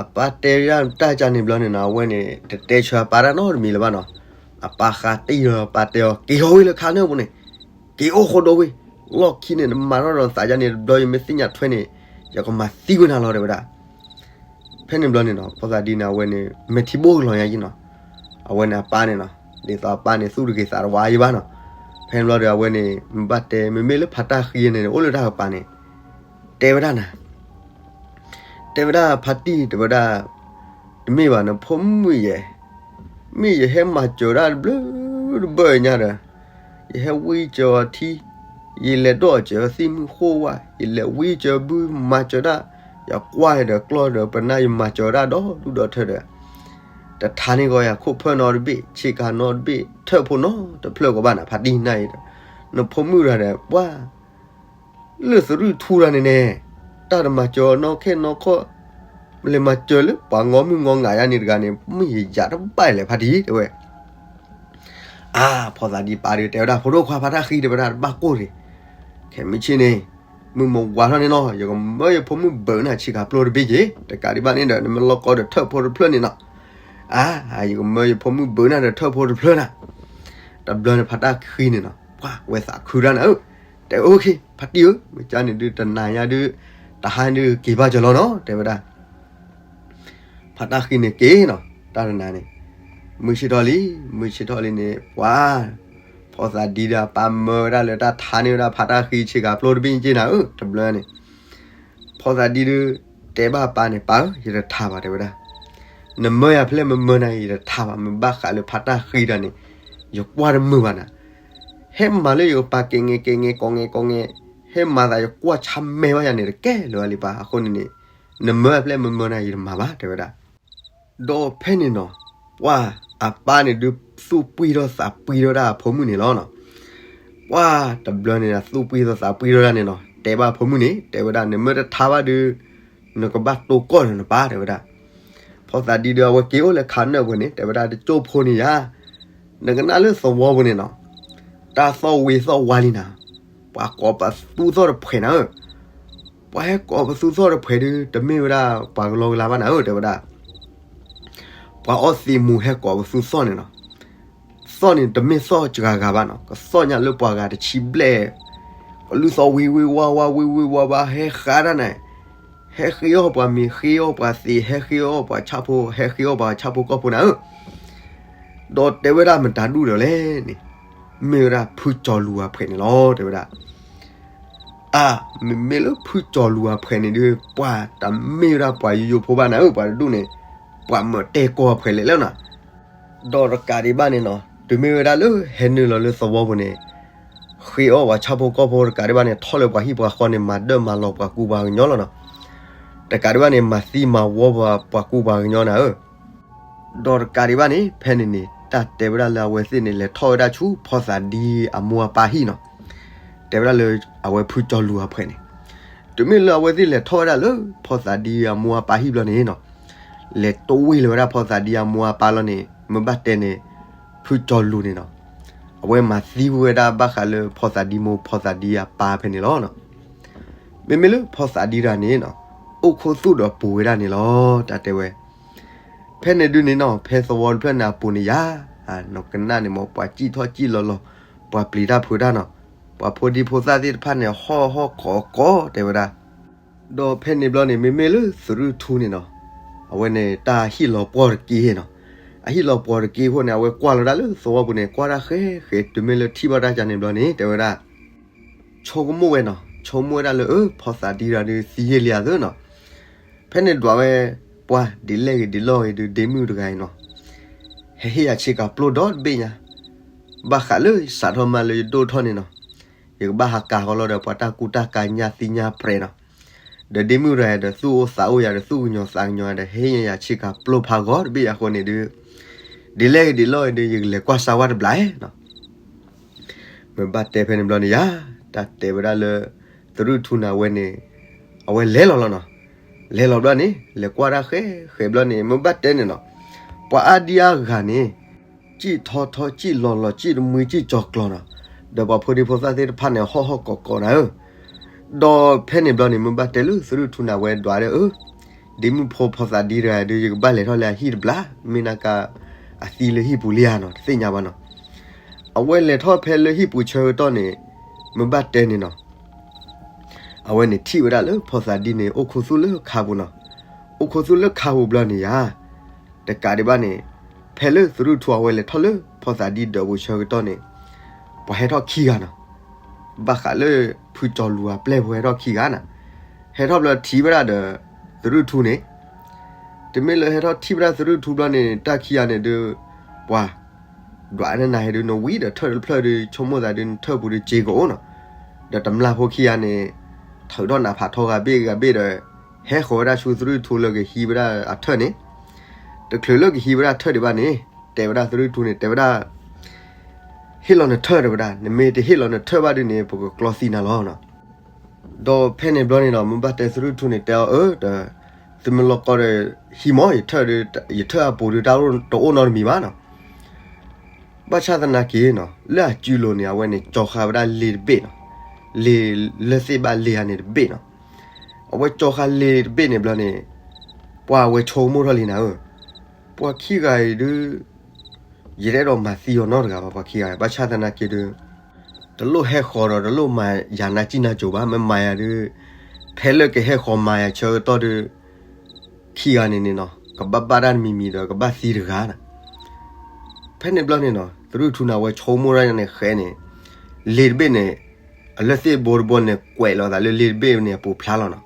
အ အပၢ်တဲဒၣ်တၢ်ကန့ၣ်ဘျီန့ၣ်နီၤ အဝဲန့ၣ် တတဲဆၢအပၢ်တၢ်နီတမံၤလၢၤဘၣ်နီၤ. အပၢ်ဃးတံၢ်လီၤ အပၢ်တဲအီၤ က့ၤဟီၣ်ဝံလၢခါနၢၣ်ပူၤန့ၣ်, က့ၤအိၣ်ဃီဒီဝံ, လီၢ်ခံန့ၣ် နမၤထီၣ်ဒီးသးယါန့ၣ် တဘျီယမ့ၢ်သ့ၣ်ညါထွဲန့ၣ် ယကမၤသံကွံာ်နၤလီၤ တဲဝဲဒၣ်. ဖဲန့ၣ်ဘျီန့ၣ်နီၤ ဖီသးဒံန့ၣ် အဝဲန့ၣ် မဲာ်ထံဘိၣ်ကလီၤညါယံနီၤ. အဝဲန့ၣ်အပၢ်န့ၣ်နီၤ ဒ်သိးအပၢ်န့ၣ် သူၣ်တဂ့ၤသးတဝါယံဘၣ်နီၤ. ဖဲန့ၣ်ဘျီဒီး အဝဲန့ၣ် မ့ၢ်ဘၣ်တဲ မ့မ့ၢ်လၢဖါတၢ်ဃံန့ၣ် အိၣ်လၢတၢ်ကပၤန့ၣ် တဲဝဲဒၣ်နၤ တဲဝဲဒၣ်ဖါတံၢ် တဲဝဲဒၣ်, တမ့ၢ်ဘၣ်နဖိမုၣ်ယဲ, မ့ၢ်ယဟဲမၤစၢၤဒၣ်တဘျုးတဘၢညါဒီး, ယဟဲဝံစၢၤအီၤထံ, ယလဲၤဒိးစၢၤသံၣ်မုၢ်ဃိဝါ, ယလဲၤဝံစၢၤဘုမၤစၢၤဒၣ်, ယကွၢ်ဒီးကျီၢ်ဒီးပနၢ်ယမၤစၢၤဒၣ်ဒီးဒူၣ်ဒီးထၢဒီး, တထါန့ၣ်ဂီၤယၤခိၣ်ဖၢၣ်နီတဘ့ၣ် ဆ့ကၤနီတဘ့ၣ် ထၢၣ်ဖိနီတဖျၢၣ်ကီးဘၣ်နၤ ဖါတံၢ်နၢ်အံၤဒီး, နဖိမုၣ်တဂၤဒီး ပှၤ လၢသရူၣ်ထူတၢ်န့ၣ်န့ၣ်, တၢ်တမၤစၢၤနီၢ်ခဲနီၢ်ခီၣ်, လဲၤမၤစၢၤလၢပှၤငီမုၢ်ငီငါယါန့ၣ်တဂၤန့ၣ် မ့ၢ်ယယၤတဘၣ်လဲၣ်ဖါတံၢ်တဲဝဲ. အါ ဖီသးဒံပၢ်ဒီးတဲဝဲဒၣ် ဖိဒိၣ်ခွါဖါတၢ်ဃံတဲဝဲဒၣ်တဘၣ်ကိၢ်တဂ့ၤ, ခဲမုၢ်ဆ့ၣ်န့ၣ်, မုၢ်မဝါထီၣ်န့ၣ်နီၤ ယကမၢယဖိမုၣ်ဘုးနၤဆ့ကၤပျိတဘ့ၣ်က့ၤ, တကးဒံးဘၣ်န့ၣ်ဒီး နမ့ၢ်လီၢ်ကီဒီးထၢၣ်ဖိတဖျၢၣ်န့ၣ်နီၤ. အါ ယကမၢယဖိမုၣ်ဘုးနၤဒီးထၢၣ်ဖိတဖျၢၣ်နၤ. တဘျီန့ၣ်ဖါတၢ်ဃံန့ၣ်နီၤ ပှၤဝဲသးခုတၢ်နၤဧၢ, တဲအိၣ်ခ့ ဖါတံၢ်ဧၢ မ့ၢ်ကန့ၣ်ဒုးတနၤညါဒုး, တဟါဒုးက့ၤဘၣ်ကၠီၤလီၤနီၤ တဲဝဲဒၣ်. ဖါတၢ်ဃံန့ၣ်က့ၤနီၤ တၢ်တနၤန့ၣ်, မုၢ်ဆ့ၣ်ထီၣ်လံ, မုၢ်ဆ့ၣ်ထီၣ်လံန့ၣ် ပှၤ ဖီသးဒံဒီးအပၢ်မၢဝဲဒၣ်လၢတၢ်ထါန့ၢ်ဝဲဒၣ် ဖါတၢ်ဃံဆ့ကၤပျိတဘ့ၣ်က့ၤနၤဧၢ တဘျီန့ၣ်. ဖီသးဒံဒုး တဲဘၣ်ပၢ်န့ၣ် ပၢ်ဧၢ ယတထါဘၣ်တဲဝဲဒၣ်, နမၢယၤဖဲလဲၣ်မမၢနၤ ယတထါဘၣ် မ့ၢ်ဘၣ်ဃးလၢဖါတၢ်ဃံတၢ်န့ၣ်, ယကွၢ်တမုာ်ဘၣ်နၤ, ဟဲမၤလၢယကပၤကဲၤငဲကဲၤငဲကိးငဲကိးငဲ, ဟဲမၤသးယကွၢ်ဆါမဲာ်ဘၣ်ယၤန့ၣ် တကဲလၢၤဘၣ်လံပၢ် အဃိန့ၣ်န့ၣ်, နမၢဖဲလဲၣ်မမၢနၤ ယတမၤဘၣ်တဲဝဲဒၣ်. ဒီးဖဲန့ၣ်နီၤ, ပှၤအပၢ်န့ၣ်ဒုးသူၣ်ပှံၢ်ထီၣ်သးပှံၢ်ထီၣ်ဒၣ်အဖိမုၣ်န့ၣ်လီၤနီၤ. ပှၤတဘျီန့ၣ်သူၣ်ပှံၢ်ထီၣ်သးပှံၢ်ထီၣ်ဒၣ်န့ၣ်နီၤ တဲဘၣ်အဖိမုၣ်န့ၣ် တဲဝဲဒၣ် နမ့ၢ်တထါဘၣ်ဒုး, နကဘၣ်တိၢ်ကီၢ်ဒီးနပၢ်တဲဝဲဒၣ်. ဖီသးဒံဒီးအဝဲက့ၤအိၣ်လၢခးနၢၣ်ပူၤန့ၣ် တဲဝဲဒၣ် တကၠိဖိန့ၣ်ယၤ, နကနၣ်လၢသဝီပူၤန့ၣ်နီၤ, တၢ်သီၣ်ဝ့ၤသီၣ်ဝါလံနၤ, ပှၤကိးပသူသီၣ်တဖှဲးနၤဧၢ ပှၤဟဲကိးပသူသီၣ်တဖှဲးဒုး တမ့ၢ်ဝဲဒၣ်ပှၤကလီကလီဘၣ်နၤဧၢ တဲဝဲဒၣ်. ပှၤအီသံးမူၤဟဲကိးပသူသီၣ်န့ၣ်နီၤ, သီၣ်န့ၣ်တမ့ၢ်သီၣ်စှၤဂၤဘၣ်နီၤ, ကသီၣ်ညါလၢပှၤဂၤတဆံဘျဲၣ်, ကလုၢ်သီၣ်ဝံၤဝံၤဝါဝါဝံၤဝံၤဝါဝါ ဟဲဃးတၢ်န့ၣ်, ဟဲဃ့အီၣ်ပှၤမ့ၤ ဃ့အီၣ်ပှၤသ့ၣ် ဟဲဃ့အီၣ်ပှၤဆၣ်ဖိ ဟဲဃ့အီၣ်ပှၤဆၣ်ဖိကီၢ်ဖိနၤဧၢ ဒီးတဲဝဲဒၣ်မတၤဒူၣ်ဒီးလဲၣ်န့ၣ်, မ့ၢ်ဝဲဒၣ်ဖုကၠီၤလူၤအဖှဲးန့ၣ်လီၤ တဲဝဲဒၣ်. အါ, မ့မ့ၢ်လၢဖုကၠီၤလူၤအဖှဲးန့ၣ်ဒုး ပှၤတမ့ၢ်ဝဲဒၣ်ပှၤယိယိဖိဘၣ်နၤဧၢ ပှၤတဒူၣ်န့ၣ်, ပှၤမၢတဲာ်ကီၢ်အဖှဲးလဲၣ်လၢနၤ. ဒီးတကးဒံးဘၣ်န့ၣ်နီၤ, တုၤမ့ၢ်ဝဲဒၣ်လၢဟဲနုာ်လီၤလၢသဝီပူၤန့ၣ်, ဃ့အီၣ်ပှၤဆၣ်ဖိကီၢ်ဖိတကးဒံးဘၣ်န့ၣ် ထီၣ်လၢပှၤဟံၣ်ပှၤဃီန့ၣ် မၤဒၢၣ်မၤလီၤပှၤကူပှၤကညီလီၤနီၤ. တကးဒံးဘၣ်န့ၣ် မၤသံမၤဝီပှၤကူပှၤကညီနၤဧၢ ဒီးတကးဒံးဘၣ်န့ၣ် ဖဲန့ၣ်န့ၣ် တၢ်တဲဝဲဒၣ်လၢအဝဲသ့ၣ်န့ၣ် လဲၤထီၣ်ဝဲဒၣ်ဆူဖီသးဒံအမိၢ်အပၢ်ဟံၣ်နီၤ, တဲဝဲဒၣ်လၢအဝဲဖုကၠီၤလူၤအဖှဲးန့ၣ်, တုၤမ့ၢ်လၢအဝဲသ့ၣ်လဲၤထီၣ်ဝဲဒၣ်လၢဖီသးဒံအမိၢ်အပၢ်ဟံၣ်ဘျီန့ၣ်နီၤ, လဲၤတိၢ်ဝံၤလၢၤဝဲဒၣ်ဖီသးဒံအမိၢ်အပၢ်လီၤန့ၣ် မ့ၢ်ဘၣ်တဲန့ၣ်, ဖုကၠီၤလူၤန့ၣ်နီၤ, အဝဲမၤသံဝဲဒၣ်ဘၣ်ဃးလၢဖီသးဒံမိၢ်ဖီသးဒံအပၢ်ဖဲန့ၣ်လီၤ. မ့မ့ၢ်လၢဖီသးဒံတဂၤန့ၣ်နီၤ, အိၣ်ခိၣ်သူၣ်ဒီးပူၤဝဲဒၣ်န့ၣ်လီၤ တၢ်တဲဝဲ ဖဲန့ၣ်ဒုးန့ၣ်နီၤ ဖဲသဝီတဖျၢၣ်န့ၣ်အပူၤန့ၣ်ယၤ, နကနၣ်န့ၣ်မ့ၢ်ပှၤစံၣ်ထီၣ်စံၣ်လီၤလီၤ, ပှၤပျံၤတၢ်ဖုးတၢ်နီၤ, ပှၤဖိဒံဖိသၣ်သ့ၣ်တဖၣ်န့ၣ် ဟီၣ်ဟီၣ်ကိးကိးတဲဝဲဒၣ်. ဒီးဖဲန့ၣ်ဘျီန့ၣ် မ့မ့ၢ်လၢသရူၣ်ထူန့ၣ်နီၤ, အဝဲန့ၣ်တၢ်ဟံၣ်လီၤပှီၢ်တက့ၢ်နီၤ, အဟံၣ်လီၤပှီၢ်တက့ၢ်အဃိန့ၣ် အဝဲကွၢ်လီၤဒၣ်လၢသဝီပူၤန့ၣ် ကွၢ်တၢ်ဃဲဃဲ တုၤမ့ၢ်လၢထံၣ်ဘၣ်တၢ်ကန့ၣ်ဘျီန့ၣ် တဲဝဲဒၣ် ဆိကမိၣ်ဝဲနီၤ, ဆိကမိၣ်ဝဲဒၣ်လၢ အၢ ဖီသးဒံတဂၤဒုးသံယဲၢ်လံဧါသၢနီၤ, ဖဲန့ၣ်ဒွးဝဲ ပှၤဒ်လဲၣ်ဂ့ၤဒ်လဲၣ်ဂ့ၤဒုး ဒ့မုၣ်တဂၤအံၤနီၤ, ဟဲဟ့ၣ်ယၤဆ့ကၤပျိဒီတဘ့ၣ်ညါ, ဘၣ်ဃးလၢစးထီၣ်မးလၢယဒိၣ်ထီၣ်န့ၣ်နီၤ, ယကဘၣ်ဟးကၤဃီလီၤဒီးပှၤတၢ်ကူတၢ်ကၤညါသံညါပြဲးနီၤ, ဒီးဒ့မုၣ်တဂၤဒီးသူၣ်အိၣ်သးအိၣ်ယၤဒီးသူၣ်ကညီၤသးကညီၤဒီး ဟ့ၣ်ယၤဆ့ကၤပျိဖးဂီၤတဘ့ၣ်အဃိန့ၣ်ဒုး ဒ်လဲၣ်ဂ့ၤဒ်လဲၣ်ဂ့ၤဒုး ယကလဲၤကွၢ်စၢ်ဝဲတဘျီနီၤ. မ့ၢ်ဘၣ်တဲဖဲန့ၣ်ဘျီန့ၣ်ယၤ, တၢ်တဲဝဲဒၣ်လၢ သရူၣ်ထူန့ၣ်ဝဲန့ၣ် အဝဲလဲၤလီၤလီၤနီၤ. လဲၤလီၤဘျီန့ၣ် လဲၤကွၢ်တၢ်ဃဲဃဲဘျီန့ၣ် မ့ၢ်ဘၣ်တဲန့ၣ်နီၤ, ပှၤအါဒံအါဂၤန့ၣ် စံၣ်ထီထီစံၣ်လီၤလီၤ စံၣ်တမှံစံၣ်ကၠီၤကျီၤနီၤ, ဒီးပှၤဖိဒံဖိသၣ်သ့ၣ်တဖၣ်န့ၣ် ဟီၣ်ဟီၣ်ကိးကိးနၤဧၢ. ဒီးဖဲန့ၣ်ဘျီန့ၣ် မ့ၢ်ဘၣ်တဲလၢသရူၣ်ထူန့ၣ် အဝဲဒွးဒီး အၢ ဒ့မုၣ်ဖိဖီသးဒ်တဂၤဒုး ယကဘၣ်လဲၤထီၣ်လၢအဟံၣ်တဘျီ, မ့ၢ်နာ်က့ အသံလၢဟံၣ်ပူၤလံဧါနီၤ, တသ့ၣ်ညါဘၣ်နီၤ. အဝဲလဲၤထီၣ်ဖဲလၢဟံၣ်ပူၤဆၢကတီၢ်န့ၣ်, မ့ၢ်ဘၣ်တဲန့ၣ်နီၤ, အဝဲန့ၣ်ထံၣ်ဝဲဒၣ်လၢဖီသးဒ်န့ၣ် အိၣ်ခူသူၣ်လၢခါပူၤနီၤ. အိၣ်ခူသူၣ်လၢခါပူၤဘျီန့ၣ်ယါ, တကးဒံးဘၣ်န့ၣ်, ဖဲလၢသရူၣ်ထူအဝဲလဲၤထီၣ်လၢဖီသးဒ်ဒၢးပူၤဆၢကတီၢ်န့ၣ်, ပှၤဟဲထီၣ်ခံဂၤနီၤ. ဘၣ်ဃးလၢဖုကၠီၤလူၤအပျဲၢ်ဖိဟဲထီၣ်ခံဂၤနီၤ. ဟဲထီၣ်ဘျီထံၣ်ဝဲဒၣ်ဒီးသရူၣ်ထူန့ၣ်, တမ့ၢ်လၢဟဲထီၣ်ထံၣ်ဝဲဒၣ်သရူၣ်ထူဘျီန့ၣ် တၢ်ခံဂၤန့ၣ်ဒုး, ပှၤ ဒွးနနၤဟဲဒုး နဝံဒီးထၢၣ်တဖျၢၣ်ဒုး ဆိကမိၣ်သးဒုး နထၢၣ်ပူၤဒုးစ့ကအိၣ်နီၤ. ဒီးတမျၢ်ဖိခံဂၤန့ၣ်, ထုးထီၣ်နးဖးထီဂၤဘ့ၣ်ဂၤဘ့ၣ်ဒီး, ဟဲဃီၤဝဲဒၣ်ဆူသရူၣ်ထူလၢကဟံးဝဲဒၣ်အထၢၣ်န့ၣ်, တချုးလၢကဟံးဝဲဒၣ်ထၢၣ်ဒံးဘၣ်န့ၣ်, တဲဝဲဒၣ်သရူၣ်ထူန့ၣ် တဲဝဲဒၣ် ဟ့ၣ်လီၤနထၢၣ်တဲဝဲဒၣ်, နမ့ၢ်တဟ့ၣ်လီၤနထၢၣ်ဘၣ်ဒုးန့ၣ် ပကကျီသံနၤလီၤနီၤ. ဒီးဖဲန့ၣ်ဘျီန့ၣ်နီၤ မ့ၢ်ဘၣ်တဲသရူၣ်ထူန့ၣ်တဲအီၤအၢ ဒီးသုမ့ၢ်လီၤကီဒီး ဟံးမၢ် ယထၢၣ်ဒုး, ယထၢၣ်အပူၤဒုး တၢ်တအိၣ်နီတမံၤဘၣ်နီၤ. ဘၣ်ဆၣ်သနာ်က့နီၤ လၢအစုလိၤန့ၣ် အဝဲန့ၣ် ကၠီဃာ်ဝဲဒၣ်လ့တဘ့ၣ်နီၤ, လ့လၢသ့ၣ်ဘၣ်လ့ဧါန့ၣ်တဘ့ၣ်နီၤ. အဝဲကၠီဃာ်လ့တဘ့ၣ်န့ၣ်ဘျီန့ၣ်, ပှၤအဝဲဆိကမိၣ်ထီၣ်လံနၤဧၢ, ပှၤခံဂၤအံၤဒုး ယတအဲၣ်ဒိးမၤသံအီၤနီတဂၤဘၣ် ပှၤခံဂၤ, ဘၣ်ဆၣ်သနာ်က့ဒုး တလိၣ်ဟဲဃီၤဒီး တလိၣ်မၤယၤနးစံၣ်နးစိၤဘၣ်, မ့ၢ်မၤယၤဒုး ဖဲလၢကဟဲဃီၤမၤယၤဆၢကတီၢ်ဒုး ခံဂၤန့ၣ်န့ၣ်နီၤ ကဘၣ်ဘၣ်တၢ်တမံၤမံၤဒီး ကဘၣ်သံတဂၤနီၤ. ဖဲန့ၣ်ဘျီန့ၣ်နီၤ သရူၣ်ထူန့ၣ် အဝဲဆိကမိၣ်ဒၣ်န့ၣ်ဃဲန့ၣ်, လ့တဘ့ၣ်န့ၣ် အလၢသ့ၣ်ဘိတဘိန့ၣ် ကွဲးလီၤသးလၢလ့တဘ့ၣ်န့ၣ်အပူၤဖျါလီၤနီၤ.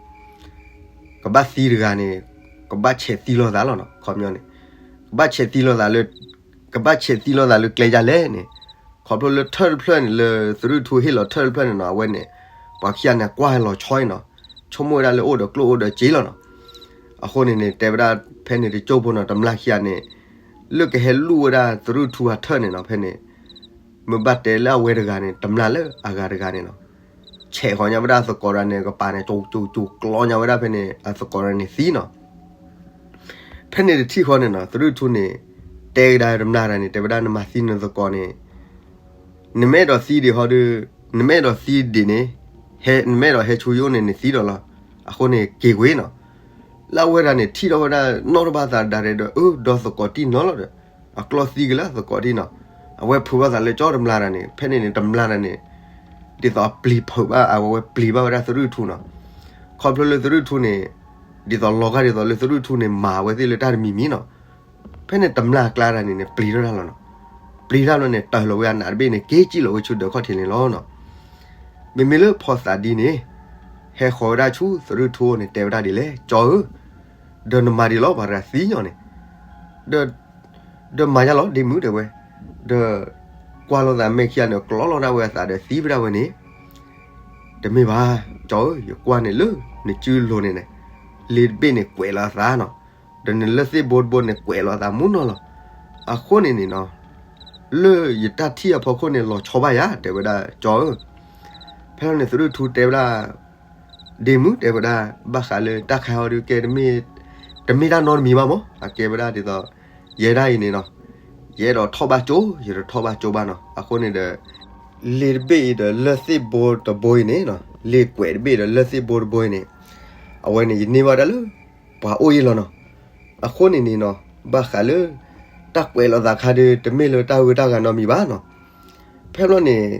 ကဘၣ်သံတဂၤန့ၣ် ကဘၣ်ဆဲးသံလိာ်သးလီၤနီၤ, ခီပညီန့ၣ် ကဘၣ်ဆဲးသံလိာ်သးလၢ, ကဘၣ်ဆဲးသံလိာ်သးလၢကျဲယါလဲၣ်န့ၣ်, ခီဖျိလၢထၢၣ်တဖျၢၣ်န့ၣ် လၢသရူၣ်ထူဟ့ၣ်လီၤထၢၣ်တဖျၢၣ်န့ၣ်နီၤ အဝဲန့ၣ် ပှၤခံဂၤန့ၣ်ကွၢ်လီၤဆီအံၤနီၤ, ဆိကမိၣ်ဝဲဒၣ်လၢအိၣ်ဒီးကျိၣ်အိၣ်ဒီးစ့လီၤနီၤ. အဃိန့ၣ်န့ၣ် တဲဝဲဒၣ်ဖဲန့ၣ်တကၠိၢ်ဖိနီၤ တမျၢ်ခံဂၤန့ၣ် လၢကဟဲလူၢ်ဝဲဒၣ်သရူၣ်ထူအထၢၣ်န့ၣ်နီၤ ဖဲန့ၣ် မ့ၢ်ဘၣ်တဲလၢအဝဲတဂၤန့ၣ် တမျၢ်လၢအဂၤတဂၤန့ၣ်နီၤ ဆဲးဃီၤညါဝဲဒၣ်အသကိးတဂၤန့ၣ် ကပၤန့ၣ် ကၠိကၠိကၠိကျီညါဝဲဒၣ်ဖဲန့ၣ် အသကိးတဂၤန့ၣ်သံနီၤ. ဖဲန့ၣ်တထံၣ်ဃီန့ၣ်နီၤ သရူၣ်ထူန့ၣ် တဲကဒါတမျၢ်တဂၤန့ၣ် တဲဝဲဒၣ်နမၤသံနသကိးန့ၣ် နမ့ၢ်အဲၣ်ဒိးသံဒံးဟီဒုး, နမ့ၢ်အဲၣ်ဒိးသံဒံးန့ၣ်, နမ့ၢ်အဲၣ်ဒိးဟဲဆူယအိၣ်န့ၣ် နသံဒီးလီၤ. အဃိန့ၣ်က့ၤကွံာ်နီၤ. လၢအဝဲဒၣ်န့ၣ် ထံၣ်ထီၣ်ဝဲဒၣ်နီၣ်တဘၣ်သးဒၣ်ရဲၣ်ဒီး အၢ ဒီးသကိးတံၢ်နီၤလီၤဒီး အကျီသံက့ၤလၢသကိးတံၢ်နီၤ. အဝဲဖုးဘၣ်သးလၢကၠီတမျၢ်တဂၤန့ၣ် ဖဲန့ၣ်န့ၣ် တမျၢ်တဂၤန့ၣ် ဒ်သိးအပျံၤဖုးဘၣ် အဝဲပျံၤဘၣ်ဝဲဒၣ်သရူၣ်ထူနီၤ. ခီဖျိလၢသရူၣ်ထူန့ၣ် ဒ်သိးလီၤဂာ်ဒ်သိးလၢသရူၣ်ထူန့ၣ် မၤဝဲသ့ၣ်လၢတၢ်တမံၤမံၤနီၤ. ဖဲန့ၣ်တမျၢ်ကျါတဂၤန့ၣ်န့ၣ် ပျံၤထီၣ်တၢ်လီၤနီၤ. ပျံၤတၢ်လီၤန့ၣ် တၢ်လီၤဝဲအနးတဘ့ၣ်န့ၣ် က့ၤစံၣ်လီၤဝဲဆူဒၢးခီၣ်ထံးန့ၣ်လီၤနီၤ. မ့မ့ၢ်လၢဖီသးဒ်န့ၣ် ဟဲဃီၤဝဲဒၣ်ဆူသရူၣ်ထူန့ၣ် တဲဝဲဒၣ်ဒ်လဲၣ် ကၠီဧၢ, ဒီးနမၤဒ်လဲၣ် ပှၤတဂၤသံညီန့ၣ်, ဒီး ဒီးမၤယါလီၤ ဒ့မုၣ်တဲဝဲ, ဒီး ကွၢ်လိာ်သးမဲာ်ခံဂၤန့ၣ် ကျီလီၤဒၣ်ဝဲအသးဒီးသံဝဲဒၣ်ဝဲန့ၣ်, တမ့ၢ်ဘၣ် ကၠီဧၢ, ယကွၢ်န့ၣ်လၢ နစုလိၤန့ၣ်န့ၣ် လ့တဘ့ၣ်န့ၣ်ကွဲးလီၤအသးနီၤ, ဒီးနလၢသ့ၣ်ဘိတဘိန့ၣ် ကွဲးလီၤအသးမူနီၤလီၤ. အဃိန့ၣ်န့ၣ်နီၤ လၢယတၢ်ထံၣ်အဖီခိၣ်န့ၣ် လီၤဆီဘၣ်ယၤ တဲဝဲဒၣ် ကၠီဧၢ. ဖဲလီၤန့ၣ်သရူၣ်ထူတဲဝဲဒၣ် ဒ့မုၣ်တဲဝဲဒၣ် ဘၣ်ဃးလၢတၢ်ခါအီၤဒုးကဲ တမ့ၢ်တၢ်နီတမံၤဘၣ်မး အကဲဝဲဒၣ်ဒ်သိး ယဲဒၣ်အံၤန့ၣ်နီၤ ယအဲၣ်ဒိးထီၣ်ဘၣ်ကၠိ ယတထီၣ်ဘၣ်ကၠိဘၣ်နီၤ. အဃိန့ၣ်ဒီး လ့တဘ့ၣ်အံၤဒီး လၢၢ်သ့ၣ်ဘိတဘိအံၤန့ၣ်နီၤ လ့ကွဲးတဘ့ၣ်ဒီး လၢၢ်သ့ၣ်ဘိတဘိအံၤန့ၣ် အဝဲန့ၣ် ယန့ၢ်ဘၣ်ဒၣ်လၢ ပှၤအိၣ်အံၤလီၤနီၤ. အဃိန့ၣ်န့ၣ်နီၤ ဘၣ်ဃးလၢ တၢ်ကွဲးလီၤသးခါဒုး တမ့ၢ်လၢတၢ်ဂုၤတၢ်ဂၤနီတမံၤဘၣ်နီၤ. ဖဲဘျီန့ၣ်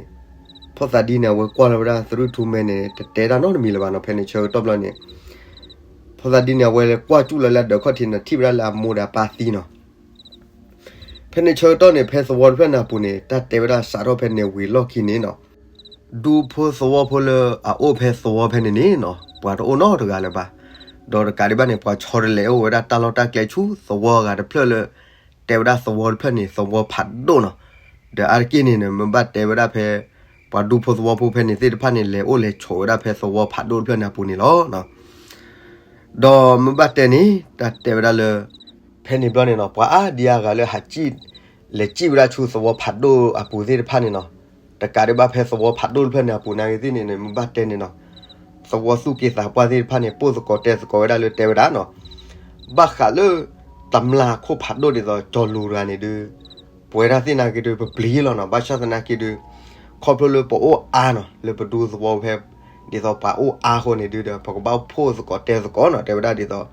ဖီသးဒ်န့ၣ် အဝဲကွၢ်လီၤဝဲဒၣ်သရူၣ်ထူမဲာ်န့ၣ် တတဲတၢ်နီတမံၤလၢၤဘၣ်နီၤ. ဖဲန့ၣ်ဆၢကတီၢ်ဘျီန့ၣ် ဖီသးဒ်န့ၣ် အဝဲလဲၤကွၢ်ကၠူၣ်လီၤလၢအဒၢးခီၣ်ထံးန့ၣ် ထံၣ်ဝဲဒၣ်လၢအမိၢ်ဒီးအပၢ်သံနီၤ. ဖဲန့ၣ်ဆၢကတီၢ်န့ၣ် ဖဲသဝီတဖျၢၣ်န့ၣ်အပူၤန့ၣ် တၢ်တဲဝဲဒၣ်စးထီၣ်ဖဲန့ၣ်ဝံၤလီၢ်ခံန့ၣ်နီၤ ဒူဖိသဝီဖိလၢအအိၣ်ဖဲသဝီဖဲန့ၣ်န့ၣ်နီၤ ပှၤတအိၣ်နီတဂၤလၢၤဘၣ်. ဒီးတကးဒံးဘၣ်န့ၣ် ပှၤဆီတလဲအိၣ်ဝဲဒၣ်တၢ်လီၢ်တၢ်ကျဲဆူသဝီအဂၤတဖျၢၣ်လၢ တဲဝဲဒၣ်သဝီတဖျၢၣ်န့ၣ် သဝီဖးဒိၣ်နီၤ. ဒီးအါတက့ၢ်န့ၣ်န့ၣ် မ့ၢ်ဘၣ်တဲဝဲဒၣ်ဖဲ ပှၤဒူဖိသဝီဖိဖဲန့ၣ်သ့ၣ်တဖၣ်န့ၣ် လဲၤအိၣ်လဲၤဆိးဝဲဒၣ်ဖဲသဝီဖးဒိၣ်တဖျၢၣ်န့ၣ်အပူၤန့ၣ်လီၤ. ဒီးမ့ၢ်ဘၣ်တဲန့ၣ် တၢ်တဲဝဲဒၣ်လၢ ဖဲန့ၣ်ဘျီန့ၣ်နီၤ ပှၤအါဒံအါဂၤလၢဟးစံၣ် လဲၤစံၣ်ဝဲဒၣ်ဆူသဝီဖးဒိၣ်အပူၤသ့ၣ်တဖၣ်န့ၣ်နီၤ တကးဒံးဘၣ်ဖဲသဝီဖးဒိၣ်တဖျၢၣ်န့ၣ်အပူၤနာ်ဂ့ၤသ့ၣ်န့ၣ်န့ၣ် မ့ၢ်ဘၣ်တဲန့ၣ်နီၤ သဝီသူၣ်က့သးပှၢ်သ့ၣ်တဖၣ်န့ၣ် ပိၢ်သကိးတဲသကိးဝဲဒၣ်လၢတဲဝဲဒၣ်နီၤ ဘၣ်ဃးလၢ တမျၢ်ခိၣ်ဖးဒိၣ်ဒ်သိးကၠီၤလူၤတဂၤန့ၣ်ဒုး ပဝဲဒၣ်သ့ၣ်နာ်က့ဒုး ပပျံၤလီၤနီၤ ဘၣ်ဆၣ်သနာ်က့ဒုး ခီဖျိလၢပအိၣ်အါနီၤ လၢပဒူသဝီဖဲ ဒ်သိးပှၤအိၣ်အါအဃိန့ၣ်ဒုးဒီး ပကဘၣ်အိၣ်ဖှိၣ်သကိးတဲသကိးနီၤ တဲဝဲဒၣ်ဒ်သိး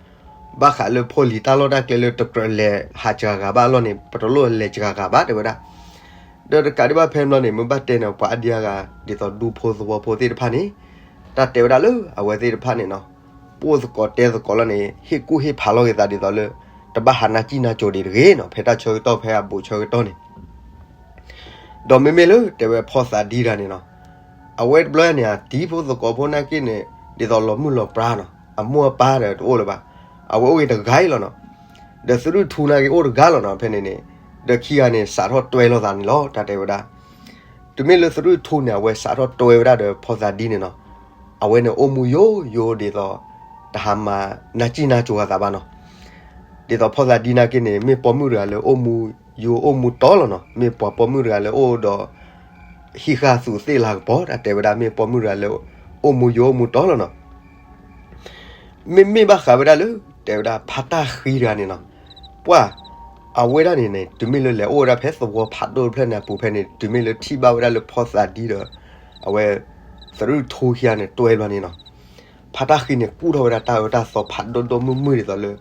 ဘၣ်ဃးလၢဖိလံၤတၢ်လီၢ်တၢ်ကျဲလၢတကြၢးလဲၤဟးစှၤဂၤဘၣ်အလီၢ်န့ၣ် ပတလိၣ်လဲၤစှၤဂၤဘၣ် တဲဝဲဒၣ်. ဒီးတကးဒံးဘၣ်ဖဲန့ၣ်ဘျီန့ၣ် မ့ၢ်ဘၣ်တဲန့ၣ် ပှၤအါဒံအါဂၤ ဒ်သိးဒူဖိသဝီဖိသ့ၣ်တဖၣ်န့ၣ် တၢ်တဲဝဲဒၣ်လၢအဝဲသ့ၣ်တဖၣ်န့ၣ်နီၤ ပအိၣ်သကိးတဲသကိးလီၤန့ၣ် ဟ့ၣ်ကူၣ်ဟ့ၣ်ဖးလီၤက့ၤသးဒ်သိးလၢ တဘၣ်ဟးနၢ်စံၣ်နၢ်စိၤဒံးတဂ့ၤနီၤ ဖဲတၢ်ဆၢကတီၢ်ဖဲအဘူးဆၢကတီၢ်န့ၣ် ဒီးမ့မ့ၢ်လၢတဲဝဲဖီၣ်သးဒံတဂၤန့ၣ်နီၤ အဝဲတဘျီန့ၣ် အတံၤဖိသကိးဖိနာ်က့န့ၣ် ဒ်သိးလီၤမုၢ်လီၤပြါနီၤ အမိၢ်အပၢ်ဒီးတအိၣ်လၢၤဘၣ် အဝဲအိၣ်က့ၤတဂၤအံၤလီၤနီၤ ဒီးသရူၣ်ထူနာ်က့အိၣ်တဂၤလီၤနီၤ ဖဲန့ၣ်န့ၣ် ဒီးခံဂၤန့ၣ် စးထီၣ်တွဲလိာ်သးန့ၣ်လီၤ တၢ်တဲဝဲဒၣ်. တုၤမ့ၢ်လၢသရူၣ်ထူန့ၣ် အဝဲစးထီၣ်တွဲဝဲဒၣ်ဒီးဖီၣ်သးဒံန့ၣ်နီၤ အဝဲန့ၣ်အိၣ်မူယိယိဒ်သိး တဟါမၤနၢ်စံၣ်နၢ်စိၤအသးဘၣ်နီၤ ဒ်သိးဖီၣ်သးဒံနာ်က့န့ၣ် မ့ၢ်ပိာ်မုၣ်တဂၤလၢအိၣ်မူယိအိၣ်မူတီလီၤနီၤ မ့ၢ်ပှၤပိာ်မုၣ်တဂၤလၢအိၣ်ဒီး ဟံၣ်ဃာ်သူးသ့ၣ်လၤကပီၤ တၢ်တဲဝဲဒၣ် မ့ၢ်ပိာ်မုၣ်တဂၤလၢ အိၣ်မူယိအိၣ်မူတီလီၤနီၤ မ့မ့ၢ်ဘၣ်ဃးဝဲဒၣ်လၢ တဲဝဲဒၣ်ဖါတၢ်ဃံတဂၤန့ၣ်နီၤ ပှၢ် အဝဲဒၣ်န့ၣ်န့ၣ် တုၤမ့ၢ်လၢလဲၤအိၣ်ဝဲဒၣ်ဖဲသဝီဖးဒိၣ်တဖျၢၣ်န့ၣ်အပူၤဖဲန့ၣ် တုၤမ့ၢ်လၢထံၣ်ဘၣ်ဝဲဒၣ်လၢဖီၣ်သးဒံဒီး အဝဲ သရူၣ်ထူခံဂၤန့ၣ်တွဲဘျီန့ၣ်နီၤ ဖါတၢ်ဃံန့ၣ် ကူၣ်ထီၣ်ဝဲဒၣ်တၢ်အၢတၢ်သီဖးဒိၣ်ဒိၣ်မုၢ်မုၢ်ဒ်သိးလၢ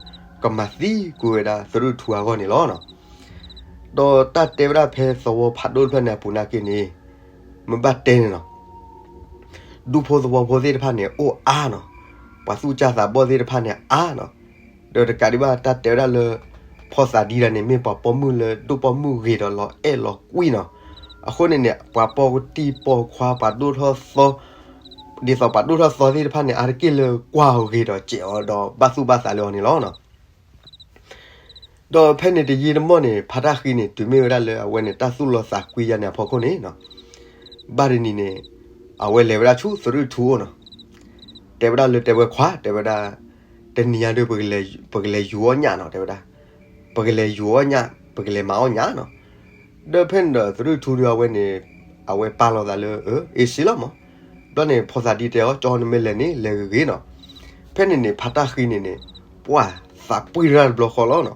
ကမၤသံကွံာ်ဝဲဒၣ်သရူၣ်ထူအဂီၢ်န့ၣ်လီၤနီၤ ဒီးတၢ်တဲဝဲဒၣ်ဖဲသဝီဖးဒိၣ်တဖျၢၣ်န့ၣ်အပူၤနာ်က့န့ၣ် မ့ၢ်ဘၣ်တဲန့ၣ်နီၤ ဒူဖိသဝီဖိသ့ၣ်တဖၣ်န့ၣ် အိၣ်အါနီၤ, ပှၤသူၣ်စၢ်သးဘီၣ်သ့ၣ်တဖၣ်န့ၣ်အါနီၤ, ဒီးတကးဒံးဘၣ်တၢ်တဲဝဲဒၣ်လၢ ဖီၣ်သးဒံတဂၤန့ၣ် မ့ၢ်ပှၤပိာ်မုၣ်လၢဒိၣ်ပိာ်မုၣ်ဂ့ၤဒီးလီၤအဲၣ်လီၤကွံနီၤ, အဃိန့ၣ်န့ၣ် ပှၤပိာ်တံၢ်ပိာ်ခွါ ပှၤဒိၣ်ထီၣ်သီ, ဒ်သိးပှၤဒိၣ်ထီၣ်သီသ့ၣ်တဖၣ်န့ၣ် အါတက့ၢ်လၢကွၢ်အီၤဂ့ၤဒီးစဲးအီၤဒီးဘၣ်သူၣ်ဘၣ်သးလၢအီၤန့ၣ်လီၤ. ဒီးဖဲန့ၣ်တယံာ်တမီၢ်န့ၣ် ဖါတၢ်ဃံန့ၣ် တုၤမ့ၢ်ဝဲဒၣ်လၢအဝဲန့ၣ် တၢ်သူၣ်လီၤသးကွံယါန့ၣ်အဖီခိၣ်န့ၣ်နီၤ, ဘၣ်တနံၤန့ၣ် အဝဲလဲၤဝဲဒၣ်ဆူသရူၣ်ထူအိၣ်နီၤ, တဲဝဲဒၣ်လၢတဲဝဲခွါ တဲဝဲဒၣ် တနံၤညါဒီး ပကလဲၤယူၤအီၣ်ညၣ်နီၤ တဲဝဲဒၣ်, ပကလဲၤယူၤအီၣ်ညၣ် ပကလဲၤမၤအီၣ်ညၣ်နီၤ, ဒီးဖဲန့ၣ်ဒီးသရူၣ်ထူဒီးအဝဲန့ၣ် အဝဲပာ်လီၤသးလၢ အ့စ့လီၤမး, ဘျီန့ၣ် ဖီၣ်သးဒံတဲအီၤ ကၠီနမ့ၢ်လဲၤန့ၣ် လဲၤဂ့ၤဂ့ၤနီၤ, ဖဲန့ၣ်န့ၣ် ဖါတၢ်ဃံန့ၣ်န့ၣ် ပှၢ်သးပှံၢ်တၢ်တဘျီဃီလီၤနီၤ,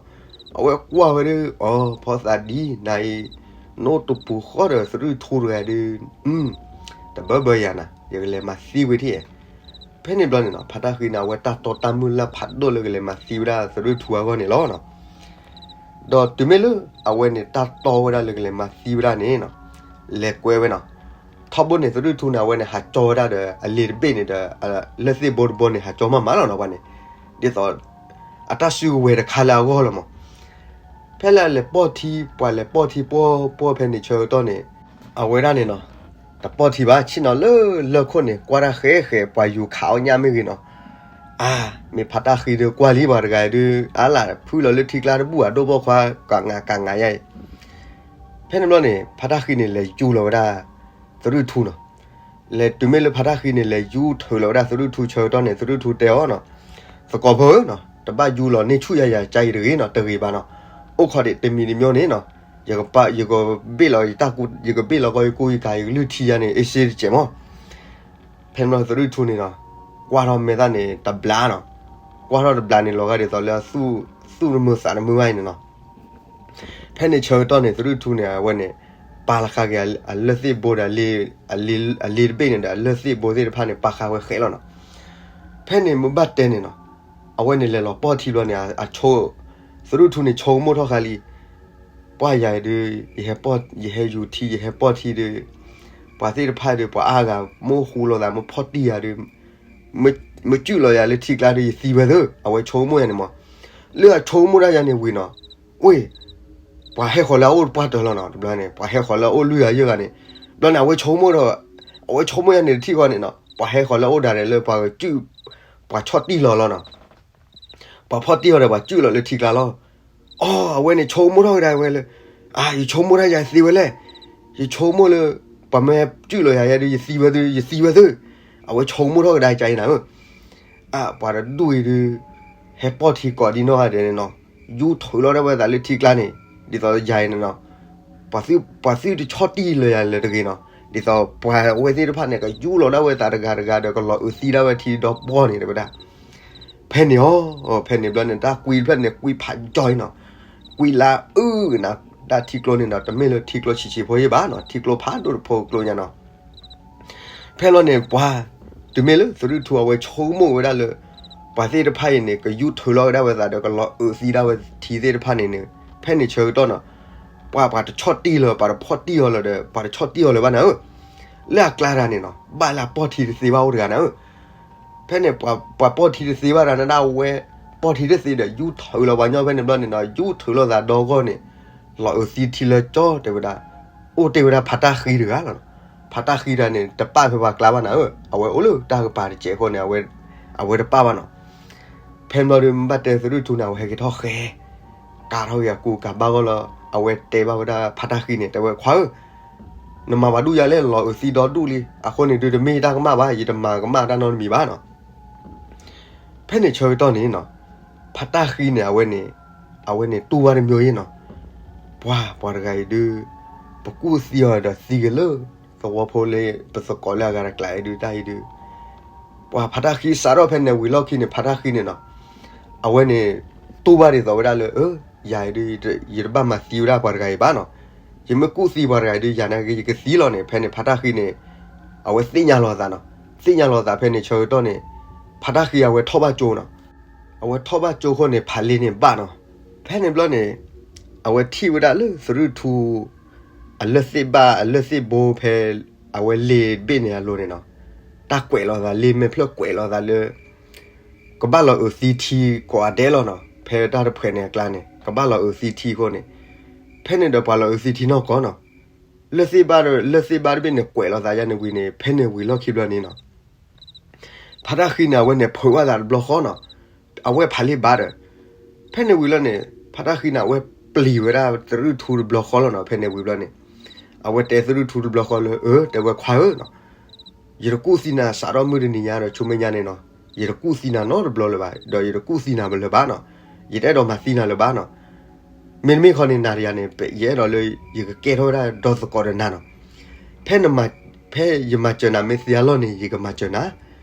အဝဲကွၢ်ဝဲဒၣ် အီၤ ဖီၣ်သးဒံ နၤအံၤ နအိၣ်တပူၤဃီဒီးသရူၣ်ထူတဂၤဒီး တဘၢဘၢယၤနၤ ယကလဲၤမၤသံဝဲထံၣ်, ဖဲန့ၣ်ဘျီန့ၣ်နီၤ ဖါတၢ်ဃံန့ၣ် အဝဲတၢ်တီတၢ်မုၢ်လၢ်ဖးဒိၣ်လၢကလဲၤမၤသံဝဲဒၣ်သရူၣ်ထူအဂီၢ်န့ၣ်လီၤနီၤ, ဒီးတုၤမ့ၢ်လၢအဝဲန့ၣ် တၢ်တီဝဲဒၣ်လၢကလဲၤမၤသံဝဲဒၣ်န့ၣ်နီၤ, လဲၤကွဲဝဲနီၤ, ထီဘိန့ၣ်သရူၣ်ထူန့ၣ် အဝဲန့ၣ် ဟးကၠီဝဲဒၣ်ဒီး အလ့ၤတဘ့ၣ်န့ၣ်ဒီး လၢၢ်သ့ၣ်ဘိတဘိန့ၣ် ဟးကၠီမးမးလီၤနီၤ ပှၤန့ၣ်, ဒ်သိး အတၢ်စုကဝဲၤတခါလၢအဂီၢ်လီၤမး, ဖဲလၢအလဲၤပိာ်ထံ ပှၤလဲၤပိာ်ထံပှီၢ်ပှီၢ်ဖဲန့ၣ်ဆၢကတီၢ်န့ၣ်, အဝဲဒၣ်န့ၣ်နီၤ, တပိာ်ထံဘၣ် ဆ့ၣ်နီၤလၢလၢၢ်ခိၣ်န့ၣ် ကွၢ်တၢ်ဃဲဃဲ ပှၤယူၤခးအီၣ်ညၣ်မ့ၢ်ဂ့ၤနီၤ, အါ, မ့ၢ်ဖါတၢ်ဃံဒီးကွၢ်လံပှၤတဂၤအံၤဒီး အါလၢ်ဖုလီၤလၢထံကျါတဘူၣ် အဒိၣ်ပိာ်ခွါ ကငးကငးယါအံၤ, ဖဲန့ၣ်ဘျီန့ၣ် ဖါတၢ်ဃံန့ၣ် လဲၤယူၤလီၤဝဲဒၣ် သရူၣ်ထူနီၤ, လဲၤတုၤမ့ၢ်လၢဖါတၢ်ဃံန့ၣ် လဲၤယူၤထုးလီၤဝဲဒၣ်သရူၣ်ထူဆၢကတီၢ်န့ၣ် သရူၣ်ထူတဲအီၤနီၤ, သကိးဖိဧၢနီၤ, တဘၣ်ယူၤလီၤန့ၢ်ဆူၣ်ယၤယၤကါအံၤတဂ့ၤနီၤ တဂ့ၤဘၣ်နီၤ, အိၣ်ခိးဒံးတမံၤတမံၤန့ၣ်နီၤ, ယကဘ့ၣ်လီၤယတၢ်ကူ ယကဘ့ၣ်လီၤကီယကူယကၤ ယကလုၢ်ထံယါန့ၣ် အ့စ့တစဲးမး ဖဲန့ၣ်သရူၣ်ထူန့ၣ်နီၤ, ကွၢ်ထီၣ်မဲာ်သၣ်န့ၣ်တဘျါနီၤ, ကွၢ်ထီၣ်တဘျါန့ၣ် လီၤဂာ်ဒ်သိးလၢ သူၣ်တမုာ်သးတမုာ်ဘၣ်အံၤန့ၣ်နီၤ, ဖဲန့ၣ်ဆၢကတီၢ်န့ၣ် သရူၣ်ထူန့ၣ် အဝဲန့ၣ် ပာ်လီၤဃာ်က့ၤအလၢၢ်သ့ၣ်ဘိဒီး အလ့ၤတဘ့ၣ်န့ၣ်ဒီး အလၢၢ်သ့ၣ်ဘိသ့ၣ်တဖၣ်န့ၣ် ပာ်ဃာ်ဝဲဃဲးလီၤနီၤ, ဖဲန့ၣ်မ့ၢ်ဘၣ်တဲန့ၣ်နီၤ, အဝဲန့ၣ်လဲၤလီၤပိာ်ထံဘျီန့ၣ် အဆိ သရူၣ်ထူန့ၣ်ဆိကမိၣ်ထီၣ်ဃာ်လံ ပှၢ်ယၤအံၤဒီး ယဟဲယူၤထံ ယဟဲပိာ်ထံဒီး ပှၤသ့ၣ်တဖၣ်ဒီး ပှၤအါဂၤ မ့ၢ်ဃူလိာ်သး မ့ၢ်ဖီၣ်တံၢ်ယၤဒီး မ့ၢ်စုၣ်လီၤယၤလၢထံကျါဒီး ယသံဝဲသ့ၣ် အဝဲဆိကမိၣ်ယၤန့ၣ်မး, လၢအဆိကမိၣ်ဒၣ်ယၤန့ၣ်ဝံၤနီၤ, ဝ့ၢ် ပှၤဟဲဃီၤလၢအအိၣ်တပှၢ်တၢၢ်လီၤနီၤ တဘျီန့ၣ် ပှၤဟဲဃီၤလၢအအိၣ်လွံၢ်ဂၤယဲၢ်ဂၤန့ၣ်, ဘျီန့ၣ် အဝဲဆိကမိၣ်ဒီး အဝဲဆိကမိၣ်ယၤန့ၣ်တထံၣ်ဃီန့ၣ်နီၤ ပှၤဟဲဃီၤလၢအအိၣ်ဒၣ်န့ၣ်လၢပှၤကစုၣ် ပှၤဆီၣ်တံၢ်လီၤလီၤနီၤ ပှၤဖီၣ်တံၢ်အီၤဒီးပှၤစုၣ်လီၤလၢထံကျါလီၤ, အီ အဝဲန့ၣ်ဆိကမိၣ်ထီၣ်ကဒါဝဲလၢ အါ ယဆိကမိၣ်တၢ်ယၤသံဝဲလဲၣ်, ယဆိကမိၣ်လၢ ပှၤမ့ၢ်စုၣ်လီၤယၤယဲဒီး ယသံဝဲသု ယသံဝဲသု, အဝဲဆိကမိၣ်ထီၣ်ကဒါကါအံၤနၤဧၢ, အါ ပှၤတဒူၣ်အံၤဒီး ဟဲပိာ်ထံကိးဒံနီၢ်ဂၤဒဲးန့ၣ်နီၤ, ယူၤထုးလီၤဒၣ်ဝဲသးလၢထံကျါန့ၣ် ဒ်သိးယၤအံၤန့ၣ်နီၤ ပှၤသုတဆီၣ်တံၢ်လီၤယၤလၢတဂ့ၤနီၤ, ဒ်သိးပှၤဝဲသ့ၣ်တဖၣ်န့ၣ် ကယူၤလီၤဒၣ်ဝဲသးတဂၤတဂၤဒီး ကလီၤအုးသံဒၣ်ဝဲထံဒီပှီၢ်န့ၣ် တဲဝဲဒၣ်, ဖဲန့ၣ်အီၤ ဖဲန့ၣ်ဘျီန့ၣ် တၢ်ကွံတဖျၢၣ်န့ၣ် ကွံဖးယီၤအံၤနီၤ, ကွံလၢအုၣ်ကနၤ တၢ်ထံကျိန့ၣ်နီၤ တမ့ၢ်လၢထံကျိဆံးဆံးဖိယဲၢ်ဘၣ်နီၤ ထံကျိဖးဒိၣ်တဖိကျိညါနီၤ ဖဲလီၤန့ၣ် ပှၤ တုၤမ့ၢ်လၢသရူၣ်ထူအဝဲဆိကမိၣ်ဝဲဒၣ်လၢ ပှၤသ့ၣ်တဖၣ်အံၤန့ၣ် ကယူၢ်ထုးလီၤကဒါဝဲသးဒီး ကလီၤအုးသံဒၣ်ဝဲထံသ့ၣ်တဖၣ်န့ၣ်န့ၣ်, ဖဲန့ၣ်ဆၢကတီၢ်နီၤ, ပှၤ ပှၤတဆီၣ်တံၢ်လၢၤ ပှၤတဖီၣ်တံၢ်အီၤလၢၤဒီး ပှၤတဆီၣ်တံၢ်အီၤလၢၤဘၣ်နၤဧၢ, လၢအကျါတဂၤန့ၣ်နီၤ ဘၣ်လၢအပီၢ်ထံတသ့ဘၣ်အိၣ်တဂၤနၤဧၢ. ဖဲန့ၣ် ပှၤပီၢ်ထံတသ့ဘၣ်တဂၤန့ၣ်ဒၣ်ဝဲ, ပီၢ်ထံတသ့ဒီး ယူၢ်ထုးလီၤပှၤညီဖဲန့ၣ်ဘျီန့ၣ်နီၤ, ယူၢ်ထုးလိာ်သးဒီဂီၢ်န့ၣ်, လီၤအုးသံထံလၢကၠီတဲဝဲဒၣ်, အိၣ်တ့ၢ်ဝဲဒၣ်ဖါတၢ်ဃံတဂၤလီၤ. ဖါတၢ်ဃံတဂၤန့ၣ် တပၣ်ဖဲပှၤကျါဘၣ်နၤဧၢ, အဝဲအိၣ်လၢတၢ်ကပၤတစဲးအဃိန့ၣ် အဝဲတပၣ်ဘၣ်နီၤ. ဖဲန့ၣ်ဘျီဒီး မ့ၢ်ဘၣ်တဲသရူၣ်ထူန့ၣ် အဝဲဟဲက့ၤထီၣ်ဃဲ, ကးထီၣ်က့ၤအကူကးဘၣ်ဂီၢ်လီၤ, အဝဲတဲဘၣ်ဝဲဒၣ်ဖါတၢ်ဃံန့ၣ် တဲဝဲခွါဧၢ, နမၤပှၤဒူၣ်ယၤလဲၣ် လီၤအုးသံဒီဒူၣ်လံ, အဃိန့ၣ်ဒုးတမ့ၢ်ယတၢ်ကမၣ်ဘၣ်, ယတမၤကမၣ်တၢ်နီတမံၤဘၣ်နီၤ. ဖဲန့ၣ်ဆၢကတီၢ်န့ၣ်နီၤ, ဖါတၢ်ဃံန့ၣ် အဝဲန့ၣ်, အဝဲန့ၣ်တူၢ်ဘၣ်တမံၤအံၤနီၤ, ပှၤ ပှၤတဂၤအံၤဒုး, ပကူၣ်သံအီၤဒီးသံက့ၤလၢ သဝီဖိလၢ ပသကိးလၢအဂၤတကျးအံၤဒုး တၢ်အံၤဒုး, ပှၤဖါတၢ်ဃံစးထီၣ်ဖဲန့ၣ် ဝံၤလီၢ်ခံန့ၣ် ဖါတၢ်ဃံန့ၣ်နီၤ, အဝဲန့ၣ် တူၢ်ဘၣ်ဒ်သိးဝဲဒၣ်လၢ အၢ ယၤအံၤဒုး ယတဘၣ်မၤသံဝဲဒၣ်ပှၤတဂၤအံၤဘၣ်နီၤ, ယမ့ၢ်ကူၣ်သံပှၤတဂၤအံၤဒုး ယၤနာ်က့ ယကသံလီၤန့ၣ်, ဖဲန့ၣ်ဖါတၢ်ဃံန့ၣ် အဝဲသ့ၣ်ညါလီၤအသးနီၤ, သ့ၣ်ညါလီၤအသးဖဲန့ၣ်ဆၢကတီၢ်န့ၣ်, ဖါတၢ်ဃံအဝဲထီၣ်ဘၣ်ကၠိနီၤ, အဝဲထီၣ်ဘၣ်ကၠိအဃိန့ၣ် ဖးလ့န့ၣ်ဘၣ်နီၤ, ဖဲန့ၣ်ဘျီန့ၣ်, အဝဲထံၣ်ဝဲဒၣ်လၢသရူၣ်ထူ အလၢၢ်သ့ၣ်ဘၣ် အလၢၢ်သ့ၣ်ဘိဖဲ အဝဲလ့ဘ့ၣ်န့ၣ်အလိၤန့ၣ်နီၤ, တၢ်ကွဲးလီၤသး လ့မဲာ်ဖျၢၣ်ကွဲးလီၤသးလၢ ကဘၣ်လီၤအုးသံထံကိးဂၤဒဲးလီၤနီၤ, ဖဲတၢ်တဖှဲးန့ၣ်အကျါန့ၣ် ကဘၣ်လီၤအုးသံထံအဃိန့ၣ်, ဖဲန့ၣ်ဒီးပှၤလီၤအုးသံထံနီၢ်ကီၢ်နီၤ, လၢၢ်သ့ၣ်ဘၣ်ဒီး လၢၢ်သ့ၣ်ဘၣ်တဘ့ၣ်န့ၣ်ကွဲးလီၤသးယါန့ၣ်ဝံၤန့ၣ် ဖဲန့ၣ်ဝံၤလီၢ်ခံဘျီန့ၣ်နီၤ ဖါတၢ်ဃံန့ၣ် အဝဲန့ၣ်ဖုးဝဲသးတဘျီဃီနီၤ, အဝဲဖးလ့ဘၣ်ဒီး, ဖဲန့ၣ်ဝံၤလီၤန့ၣ် ဖါတၢ်ဃံန့ၣ် အဝဲပျံၤဝဲဒၣ်သရူၣ်ထူတဘျီဃီလီၤနီၤ, ဖဲန့ၣ်ဝံၤဘျီန့ၣ်, အဝဲတဲသရူၣ်ထူတဘျီဃီလၢ အၢ တဲဝဲခွါဧၢနီၤ, ယတကူၣ်သံနၤစးထီၣ်မုၢ်တနံၤညါဒီး ဆူမဲာ်ညါန့ၣ်နီၤ, ယတကူၣ်သံနၤနီတဘျီလၢၤဘၣ်, ဒီးယတကူၣ်သံနၤလၢၤဘၣ်နီၤ, ယတအဲၣ်ဒိးမၤသံနၤလၢၤဘၣ်နီၤ, မ့တမ့ၢ်ခီန့ၣ် နၤတယၤန့ၣ် ယအဲၣ်ဒိးလၢ ယကကဲထီၣ်ဝဲဒၣ်ဒီသကိးဒီးနၤနီၤ, ဖဲနမၤ, ဖဲယမၤစၢၤနၤမ့ၢ်သ့အလီၢ်န့ၣ် ယကမၤစၢၤနၤ,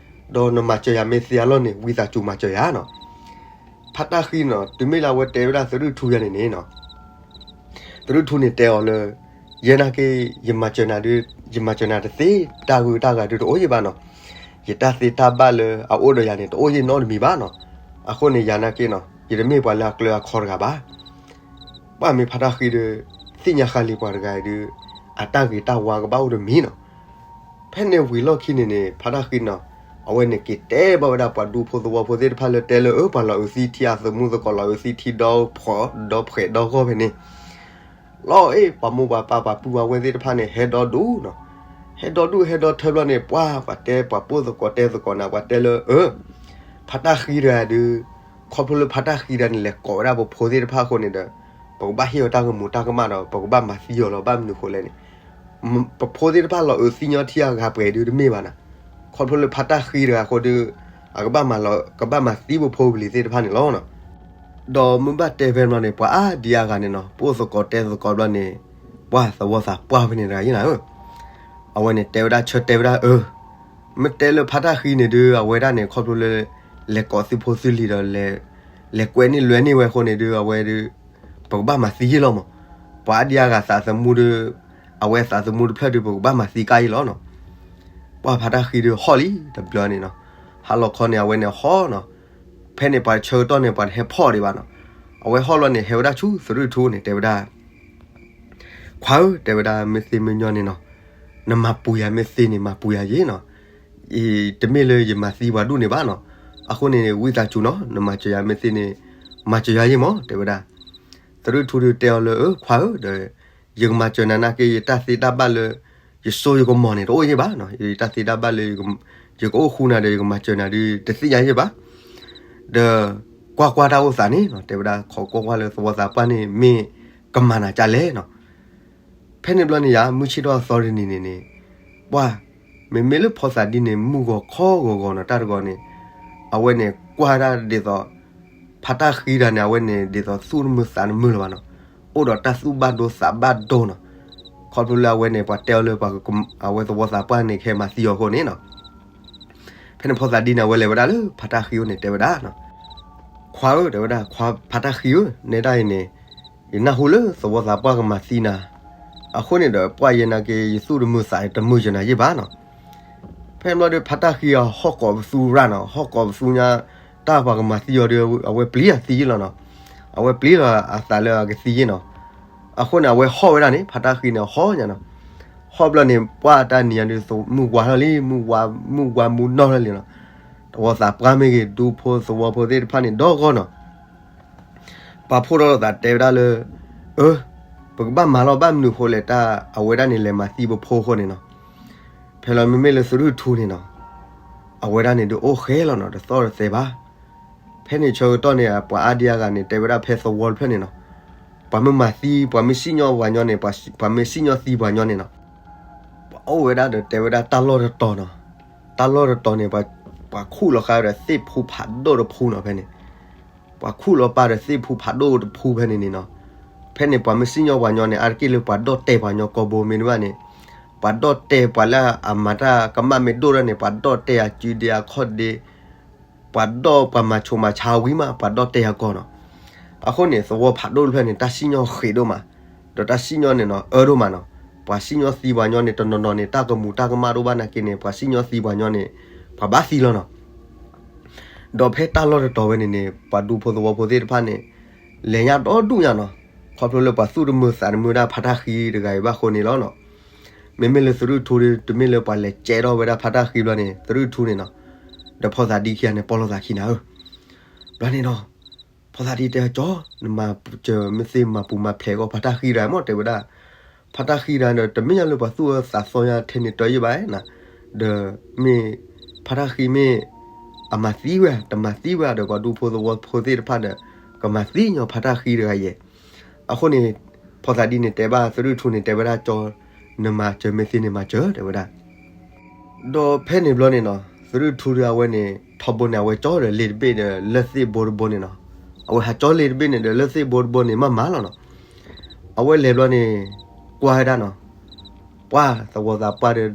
ဒီးနမၤစၢၤယၤမ့ၢ်သ့အလီၢ်န့ၣ် ဝံသးစူၤမၤစၢၤယၤနီၤ. ဖါတၢ်ဃံနီၤ တုၤမ့ၢ်လၢအဝဲတဲဝဲဒၣ်သရူၣ်ထူယါန့ၣ်န့ၣ်နီၤ, သရူၣ်ထူန့ၣ်တဲအီၤလၢ ယဲနာ်က့ ယမၤစၢၤနၤဒုး, ယမၤစၢၤနၤတသ့, တၢ်ဂုၤတၢ်ဂၤဒုးတအိၣ်ယံၤဘၣ်နီၤ, ယတၢ်သ့တၢ်ဘၣ်လၢအအိၣ်ဒီးယၤန့ၣ်တအိၣ်ယံၤနီတမံၤဘၣ်နီၤ, အဃိန့ၣ်ယၤနာ်က့နီၤ ယတမ့ၢ်ပှၤလၢအကျၢၤအခီတဂၤဘၣ်. ပှၢ်မ့ၢ်ဖါတၢ်ဃံဒီး သ့ၣ်ညါဃါလံပှၤတဂၤအံၤဒုး အတၢ်ဂ့ၤတၢ်ဝါကဘၣ်အိၣ်တမံၤနီၤ. ဖဲန့ၣ်ဝံၤလီၢ်ခံန့ၣ်န့ၣ် ဖါတၢ်ဃံနီၤ အဝဲန့ၣ်က့ၤတဲဘၣ်ဝဲဒၣ်ပှၤဒူဖိသဝီဖိသ့ၣ်တဖၣ်လၢတဲလၢ အၢ ပှၤလီၤအုးသံထံအသမူသကိးလီၤအုးသံထံဒီဖှဲး, ဒီဖှဲးဒီဂီၢ်ဖဲန့ၣ် လီၤအ့ၣ် ပှၤမိၢ်ပှၤပၢ်ပှၤပုၢ်ပှၤဝဲၢ်သ့ၣ်တဖၣ်န့ၣ် ဟဲဒီဒူၣ်နီၤ, ဟဲဒီဒူၣ်ဟဲဒီထၢဘျီန့ၣ် ပှၢ်ပှၤတဲပှၤပိၢ်သကိးတဲသကိးနၤ ပှၤတဲလၢ အၢ ဖါတၢ်ဃံတဂၤဒုး ခီဖျိလၢဖါတၢ်ဃံတဂၤန့ၣ် လဲၤကိးဝဲဒၣ်ပဖိသ့ၣ်တဖၣ်အဃိန့ၣ်ဒီး ပကဘၣ်ဟ့ၣ်အီၤတၢ်ကမူၤတၢ်ကမၣ်ဒီး ပကဘၣ်မၤသံအီၤလီၤ. ဘၣ်မနုၤအဃိလဲၣ်န့ၣ် ပဖိသ့ၣ်တဖၣ်လီၤအုးသံညီထံအဂၤပှဲၤဒုးတမ့ၢ်ဘၣ်နီၤ, ခီဖျိလၢဖါတၢ်ဃံတဂၤအဃိဒုး အကဘၣ်မၤလီၤ ကဘၣ်မၤသံပဖိပလံၤသ့ၣ်တဖၣ်န့ၣ်လီၤ. ဒီးမ့ၢ်ဘၣ်တဲဖဲန့ၣ်န့ၣ် ပှၤအါဒံအါဂၤန့ၣ်နီၤ ပိၢ်သကိးတဲသကိးဘျီန့ၣ် ပှၤသဝီသးပှၢ်ဖဲန့ၣ်တဂၤယဲနၤဧၢ, အဝဲန့ၣ်တဲဝဲဒၣ်ဆၢတဲဝဲဒၣ်အၢ မ့ၢ်တဲလၢဖါတၢ်ဃံန့ၣ်ဒုး အဝဲဒၣ်န့ၣ် ခီဖျိလၢ လဲၤကိးသုဖိသုလံၤဒီး လဲၤကွဲးန့ၢ်လွဲန့ၢ်ဝဲအဃိန့ၣ်ဒုး အဝဲဒုး ပကဘၣ်မၤသံယ့ၢ်လီၤမး, ပှၤအါဒံအါဂၤသးသမူဒုး အဝဲသးသမူတဖျၢၣ်ဒုး ပကဘၣ်မၤသံကါယ့ၢ်လီၤနီၤ. ပှၤဖါတၢ်ဃံဒုးဟီၣ်လံတဘျီန့ၣ်နီၤ, ဟါလီၤခီန့ၣ် အဝဲန့ၣ်ဟီၣ်နီၤ, ဖဲန့ၣ်ပှၤဆၢကတီၢ်န့ၣ် ပှၤတဟဲဖီၣ်ဒံးဘၣ်နီၤ, အဝဲဟီၣ်လီၤန့ၣ် ဟဲဝဲဒၣ်ဆူသရူၣ်ထူန့ၣ် တဲဝဲဒၣ် ခွါဧၢ တဲဝဲဒၣ် မ့ၢ်သ့မ့ၢ်ညီန့ၣ်နီၤ, နမၤပူၤယၤမ့ၢ်သ့န့ၣ် မၤပူၤယၤယ့ၢ်နီၤ, တမ့ၢ်လၢယမၤသံပှၤဒူၣ်န့ၣ်ဘၣ်နီၤ, အဃိန့ၣ် ဝံသးစူၤနီၤ နမၤစၢၤယၤမ့ၢ်သ့န့ၣ် မၤစၢၤယၤယ့ၢ်မး တဲဝဲဒၣ်, သရူၣ်ထူဒုးတဲအီၤလၢ အၢ ခွါဧၢ ဒီး ယကမၤစၢၤနၤနာ်က့ ယတၢ်သ့တၢ်ဘၣ်လၢ ယစိယကမီၤန့ၣ် တအိၣ်ယ့ၢ်ဘၣ်နီၤ, ယတၢ်သ့တၢ်ဘၣ်လၢ ယကအိၣ်ဃူနၤဒီး ယကမၤစၢၤနၤဒုး တသ့ၣ်ညါယ့ၢ်ဘၣ် ဒီး ကွၢ်ကွၢ်တၢ်အိၣ်သးန့ၣ်နီၤ တဲဝဲဒၣ် ခိးကွၢ်ကွၢ်လၢသဝီသးပှၢ်န့ၣ် မ့ၢ်ကမၤနၤဒ်လဲၣ်နီၤ. ဖဲန့ၣ်ဘျီန့ၣ်ယၤ မုၢ်ဆ့ၣ်ထီၣ်အသီတနံၤန့ၣ်န့ၣ် ပှၢ် မ့မ့ၢ်လၢဖီသးဒ်န့ၣ် မုၢ်ဂီၤခီဂီၤဂီၤနီၤ တၢ်တဂီၤန့ၣ် အဝဲန့ၣ်ကွၢ်ဒၣ်ဒ်သိး ဖါတၢ်ဃံတဂၤန့ၣ် အဝဲန့ၣ်ဒ်သိးသူၣ်တမုာ်သးတမုာ်လၢၤဘၣ်နီၤ, အိၣ်ဒီးတၢ်သူၣ်ဘၣ်ဒိသးဘၣ်ဒိနီၤ, ခီဖျိလၢအဝဲန့ၣ် ပှၤတဲအီၤလၢ အဝဲသဝီသးပှၢ်န့ၣ် ကဟဲမၤသံအီၤအဃိန့ၣ်နီၤ ဖဲန့ၣ်ဖီသးဒ်န့ၣ် အဝဲလဲၤဝဲဒၣ်လၢဖါတၢ်ဃံအိၣ်န့ၣ် တဲဝဲဒၣ်နီၤ, ခွါဧၢ တဲဝဲဒၣ် ခွါဖါတၢ်ဃံဧၢ နဲဒၣ်အံၤန့ၣ် ယနၢ်ဟူလၢသဝီသးပှၢ်ကမၤသံနၤ, အဃိန့ၣ်ဒီး ပှၢ်ယဲနာ်က့ ယသူၣ်တမုာ်သးတမုာ်ယနၤယ့ၢ်ဘၣ်နီၤ. ဖဲန့ၣ်ဘျီဒီး ဖါတၢ်ဃံအဟီၣ်ကိးပသူရၣ်နီၤ, ဟီၣ်ကိးပသူညါ တၢ်ပှၤကမၤသံအီၤဒီး အဝဲပျံၤအသံယ့ၢ်လီၤနီၤ. အဝဲပျံၤလီၤအသးလၢအကသံယ့ၢ်နီၤ. အဃိန့ၣ် အဝဲဟီၣ်ဝဲဒၣ်န့ၣ် ဖါတၢ်ဃံန့ၣ် ဟီၣ်ညါနီၤ. ဟီၣ်ဘျီန့ၣ် ပှၢ်တၢ်နံၤညါဒီး မုၢ်ဝါထီၣ်လံ, မုၢ်ဝါမုၢ်ဝါမူနီၢ်ထီၣ်လံနီၤ. သဝီသးပှၢ်မ့ၢ်ဂ့ၤ ဒူဖိသဝီဖိသ့ၣ်တဖၣ်န့ၣ် ဒီဂီၢ်နီၤ ပာ်ဖှိၣ်ထီၣ်လိာ်သးတဲဝဲဒၣ်လၢ အၢ ပကဘၣ်မၤလီၤ ဘၣ်မနုၤဃိလဲၣ် တၢ်အဝဲဒၣ်န့ၣ် လဲၤမၤသံပဖိအဃိန့ၣ်နီၤ. ဖဲလီၤမ့မ့ၢ်လၢသရူၣ်ထူန့ၣ်နီၤ အဝဲဒၣ်န့ၣ်ဒုးအိၣ်ဃဲလီၤနီၤ, တသီၣ်တသဲဘၣ်. ဖဲန့ၣ်ဆၢကတီၢ်န့ၣ် ပှၤအါဒံအါဂၤန့ၣ် တဲဝဲဒၣ်ဖဲသဝီတဖျၢၣ်န့ၣ်နီၤ, ပှၤမ့ၢ်မၤသံ ပှၤမ့ၢ်စံၣ်ညီၣ်ပှၤညီန့ၣ်, ပှၤမ့ၢ်စံၣ်ညီၣ်သံပှၤညီန့ၣ်နီၤ, ပှၤအိၣ်ဝဲဒၣ်ဒီးတဲဝဲဒၣ်တၢ်လီၢ်တတီၤနီၤ. တၢ်လီၢ်တတီၤန့ၣ် ပှၤခူၣ်လီၤဃာ်ဒီးသ့ၣ်ဖူဖးဒိၣ်တဖူနီၤ ဖဲန့ၣ် ပှၤခူၣ်လီၤပာ်ဒီးသ့ၣ်ဖူဖးဒိၣ်တဖူဖဲန့ၣ်န့ၣ်နီၤ. ဖဲန့ၣ်ပှၤမ့ၢ်စံၣ်ညီၣ်ပှၤညီန့ၣ် အါတက့ၢ်လၢပှၤဒီၣ်တဲာ်ပှၤညီကီၢ်ဘိမ့ၢ်တဘၣ်န့ၣ်, ပှၤဒီၣ်တဲာ်ပှၤလၢအမၤတၢ်ကမၣ်မ့ၢ်ဒိၣ်ဒၣ်န့ၣ် ပှၤဒီၣ်တဲာ်အစုဒ့အခီၣ်ဒ့, ပှၤဒီၣ်ပှၤမၤဆိးမၤဆါဝံၤမး ပှၤဒီၣ်တဲာ်အကီၢ်နီၤ. အဃိန့ၣ် သဝီဖးဒိၣ်တဖျၢၣ်န့ၣ် တၢ်စံၣ်ညီၣ်ဃံးဒိၣ်မး, ဒီးတၢ်စံၣ်ညီၣ်န့ၣ်နီၤ အၢဒိၣ်မးနီၤ. ပှၤစံၣ်ညီၣ်သံပှၤညီန့ၣ် တနီၤနီၤန့ၣ် တၢ်ကမူၤတၢ်ကမၣ်ဒိၣ်ဘၣ်နာ်က့န့ၣ် ပှၤစံၣ်ညီၣ်သံပှၤညီန့ၣ် ပှၤဘၣ်သံလီၤနီၤ. ဒီးဖဲတၢ်လီၢ်တတီၤဝဲန့ၣ်န့ၣ် ပှၤဒူဖိသဝီဖိသ့ၣ်တဖၣ်န့ၣ် လဲၤညါဒီဒူၣ်ညါနီၤ, ခီဖျိလၢပှၤသူၣ်တမုာ်သးတမုာ်ဒၣ်ဖါတၢ်ဃံတဂၤအံၤဘၣ်အဃိန့ၣ်လီၤနီၤ. မ့မ့ၢ်လၢသရူၣ်ထူဒီး တမ့ၢ်လၢပှၤလဲၤကဲထီၣ်ဝဲဒၣ်ဖါတၢ်ဃံဘျီန့ၣ် သရူၣ်ထူန့ၣ်နီၤ, ဒီးဖီသးဒံခံဂၤန့ၣ် ပီၢ်လိာ်သးခံနၤဧၢ. ဘျီန့ၣ်နီၤ ဖီသးဒံတဲ ကၠီ နမၤစၢၤမ့ၢ်သ့မၤပူၤမၤဖျဲးကီးဖါတၢ်ဃံတဂၤမ့ၢ် တဲဝဲဒၣ်, ဖါတၢ်ဃံတဂၤဒီး တမ့ၢ်ညါလၢပှၤသူၣ်အၢသးသီညါထဲန့ၣ်တၢ်ယံာ်ဘၣ်နၤ, ဒီးမ့ၢ်ဖါတၢ်ဃံမ့ၢ် အမၤသံဝဲဧါ တမၤသံဝဲဧါဒီး ပှၤဒူဖိသဝီဖိသ့ၣ်တဖၣ်ဒီး ကမၤသံညီဖါတၢ်ဃံတဂၤယဲၢ်. အဃိန့ၣ် ဖီသးဒံန့ၣ်တဲဘၣ်သရူၣ်ထူန့ၣ် တဲဝဲဒၣ် ကၠီ နမၤစၢၤမ့ၢ်သ့န့ၣ်မၤစၢၤ တဲဝဲဒၣ်. ဒီးဖဲန့ၣ်ဘျီန့ၣ်နီၤ သရူၣ်ထူဒီးအဝဲန့ၣ် ထီဘိန့ၣ် အဝဲကၠီဒီးလ့တဘ့ၣ်ဒီးလၢၢ်သ့ၣ်ဘိတဘိန့ၣ်နီၤ, အဝဲဟးကၠီလ့တဘ့ၣ်န့ၣ်ဒီးလၢၢ်သ့ၣ်ဘိတဘိန့ၣ် မ့ၢ်မၤလီၤနီၤ. အဝဲလဲၤဘျီန့ၣ် ကွၢ်ဝဲဒၣ်နီၤ, ပှၢ်သဝီသးပှၢ်ဒီး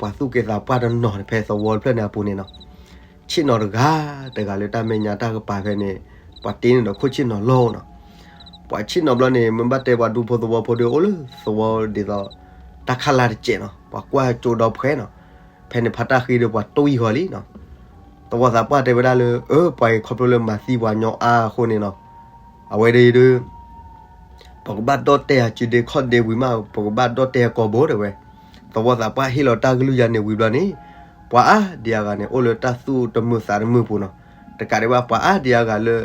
ပှၤသူၣ်က့သးပှၢ်တနီၤဖဲသဝီတဖျၢၣ်န့ၣ်အပူၤန့ၣ်နီၤ, ဆ့ၣ်နီၤတဂၤတဂၤလၢတၢ်မဲာ်ညါတၢ်ကပၤဖဲန့ၣ်, ပှၤတ့န့ၣ်ဒီးခိၣ်ဆ့ၣ်နီၤလီၤနီၤ. ပှၤဆ့ၣ်နီၤဘျီန့ၣ် မ့ၢ်ဘၣ်တဲပှၤဒူဖိသဝီဖိဒီးအိၣ်လၢသဝီဒ်သိး တၢ်ခးလါတစဲးနီၤ, ပှၤကွၢ်ကၠိဒီဖှဲနီၤ. ဖဲန့ၣ်ဖါတၢ်ဃံဒီးပှၤတွံၢ်ဃီၤလံနီၤ. သဝီသးပှၢ်တဲဝဲဒၣ်လၢ အၢ ပှၤအံၤခီဖျိလၢမၤသံပှၤညီအါအဃိန့ၣ်နီၤ, အဝဲဒၣ်ဒီး ပကဘၣ်ဒီၣ်တဲာ်အစုဒ့ခီၣ်ဒ့ဝံၤမး ပကဘၣ်ဒီၣ်တဲာ်အကီၢ်ဘိတဲဝဲ. သဝီသးပှၢ်ဟ့ၣ်လီၤတၢ်ကလုၢ်ယါန့ၣ်ဝံၤဘျီန့ၣ်, ပှၤအါဒံအါဂၤန့ၣ် အိၣ်လၢတၢ်သူၣ်တမုာ်သးတမုာ်ပူၤနီၤ. တကးဒံးဘၣ် ပှၤအါဒံအါဂၤလၢ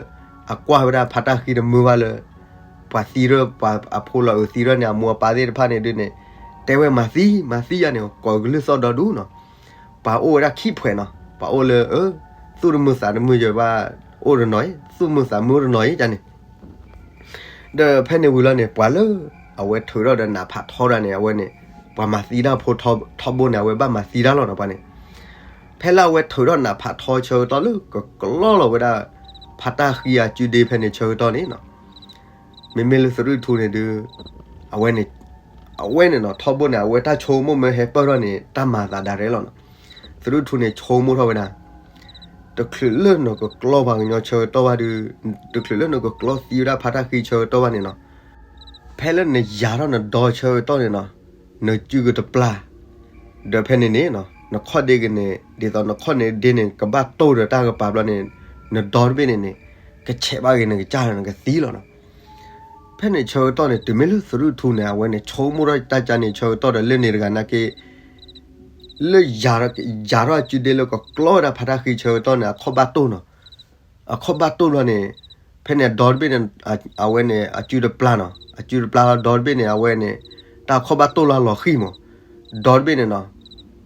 အကွၢ်ဝဲဒၣ်ဖါတၢ်ဃံတမုာ်ဘၣ်လၢ ပှၤသံရၢၣ် ပှၤအဖိလီၤအုးသံရၢၣ်န့ၣ် အမိၢ်အပၢ်သ့ၣ်တဖၣ်န့ၣ်ဒုးန့ၣ်, တဲဝဲမၤသံ မၤသံယါန့ၣ် ကိးကလုၢ်သီၣ်ဒီဒူၣ်နီၤ. ပှၤအိၣ်ဝဲဒၣ်ခံဖှဲးနီၤ, ပှၤအိၣ်လၢ သူၣ်တမုာ်သးတမုာ်ယဲၢ်ဘၣ် အိၣ်တနီၤအံၤ, သူၣ်မုာ်သးမုာ်တနီၤအံၤန့ၣ် ဒီးဖဲန့ၣ်ဝံၤလီၤန့ၣ် ပှၤလၢ အဝဲထုးထီၣ်ဒီးနးဖးထီတဂၤန့ၣ် အဝဲန့ၣ် ပှၤမၤသံတၢ်ဖိထီဘိန့ၣ် အဝဲဘၣ်မၤသံတၢ်လီၤနီၤ ပှၤန့ၣ်. ဖဲလၢအဝဲထုးထီၣ်နးဖးထီဆၢကတီၢ်လၢကကျီလီၤဝဲဒၣ် ဖါတၢ်ဃံအစုဒ့ဖဲန့ၣ်ဆၢကတီၢ်န့ၣ်နီၤ, မ့မ့ၢ်လၢသရူၣ်ထူန့ၣ်ဒုး အဝဲန့ၣ် အဝဲန့ၣ်နီၤ ထီဘိန့ၣ် အဝဲတၢ်ဆိကမိၣ်မ့ၢ်ဟဲပၢၢ်ထီၣ်န့ၣ် တၢ်မၤသးဒၣ်ရဲၣ်လီၤနီၤ. သရူၣ်ထူန့ၣ်ဆိကမိၣ်ထီၣ်ဝဲဒၣ် တချုးလၢနကကျီပှၤကညီဆၢကတီၢ်ဘၣ်ဒီး, တချုးလၢနကကျီသံဝဲဒၣ်ဖါတၢ်ဃံဆၢကတီၢ်ဘၣ်န့ၣ်နီၤ, ဖဲလၢနယၤထီၣ်နဒီဆၢကတီၢ်န့ၣ်နီၤ, နစုကတပျၢ်, ဒီးဖဲန့ၣ်န့ၣ် နခီၣ်ဒ့ကန့ၣ် ဒ်သိးနခီၣ်န့ၣ်ဒ့န့ၣ် ကဘၣ်တိၢ်ဒီးတၢ်ကပၤဘျီန့ၣ်, နဒီတဘ့ၣ်န့ၣ်န့ၣ် ကဆဲးဘၣ်က့ၤနကစၢ်ဒီးနကသံလီၤနီၤ. ဖဲန့ၣ်ဆၢကတီၢ်န့ၣ် တုၤမ့ၢ်လၢသရူၣ်ထူန့ၣ် အဝဲန့ၣ်ဆိကမိၣ်ထီၣ်တၢ်ကါန့ၣ်ဆၢကတီၢ်ဒီးလၢန့ၣ်တဂၤနာ်က့ လၢ ယၤထီၣ်အစုဒ့လၢကကျီဝဲဒၣ်ဖါတၢ်ဃံဆၢကတီၢ်န့ၣ် အခီၣ်ဘၣ်တိၢ်နီၤ. အခီၣ်ဘၣ်တိၢ်လီၤန့ၣ်, ဖဲန့ၣ်အဒီတဘ့ၣ်န့ၣ်, အဝဲန့ၣ် အစုတပျၢ်နီၤ, အစုတပျၢ်လီၤဒီတဘ့ၣ်န့ၣ် အဝဲန့ၣ်, တၢ်အခီၣ်ဘၣ်တိၢ်လီၤလီၤဃံမး, ဒီတဘ့ၣ်န့ၣ်နီၤ,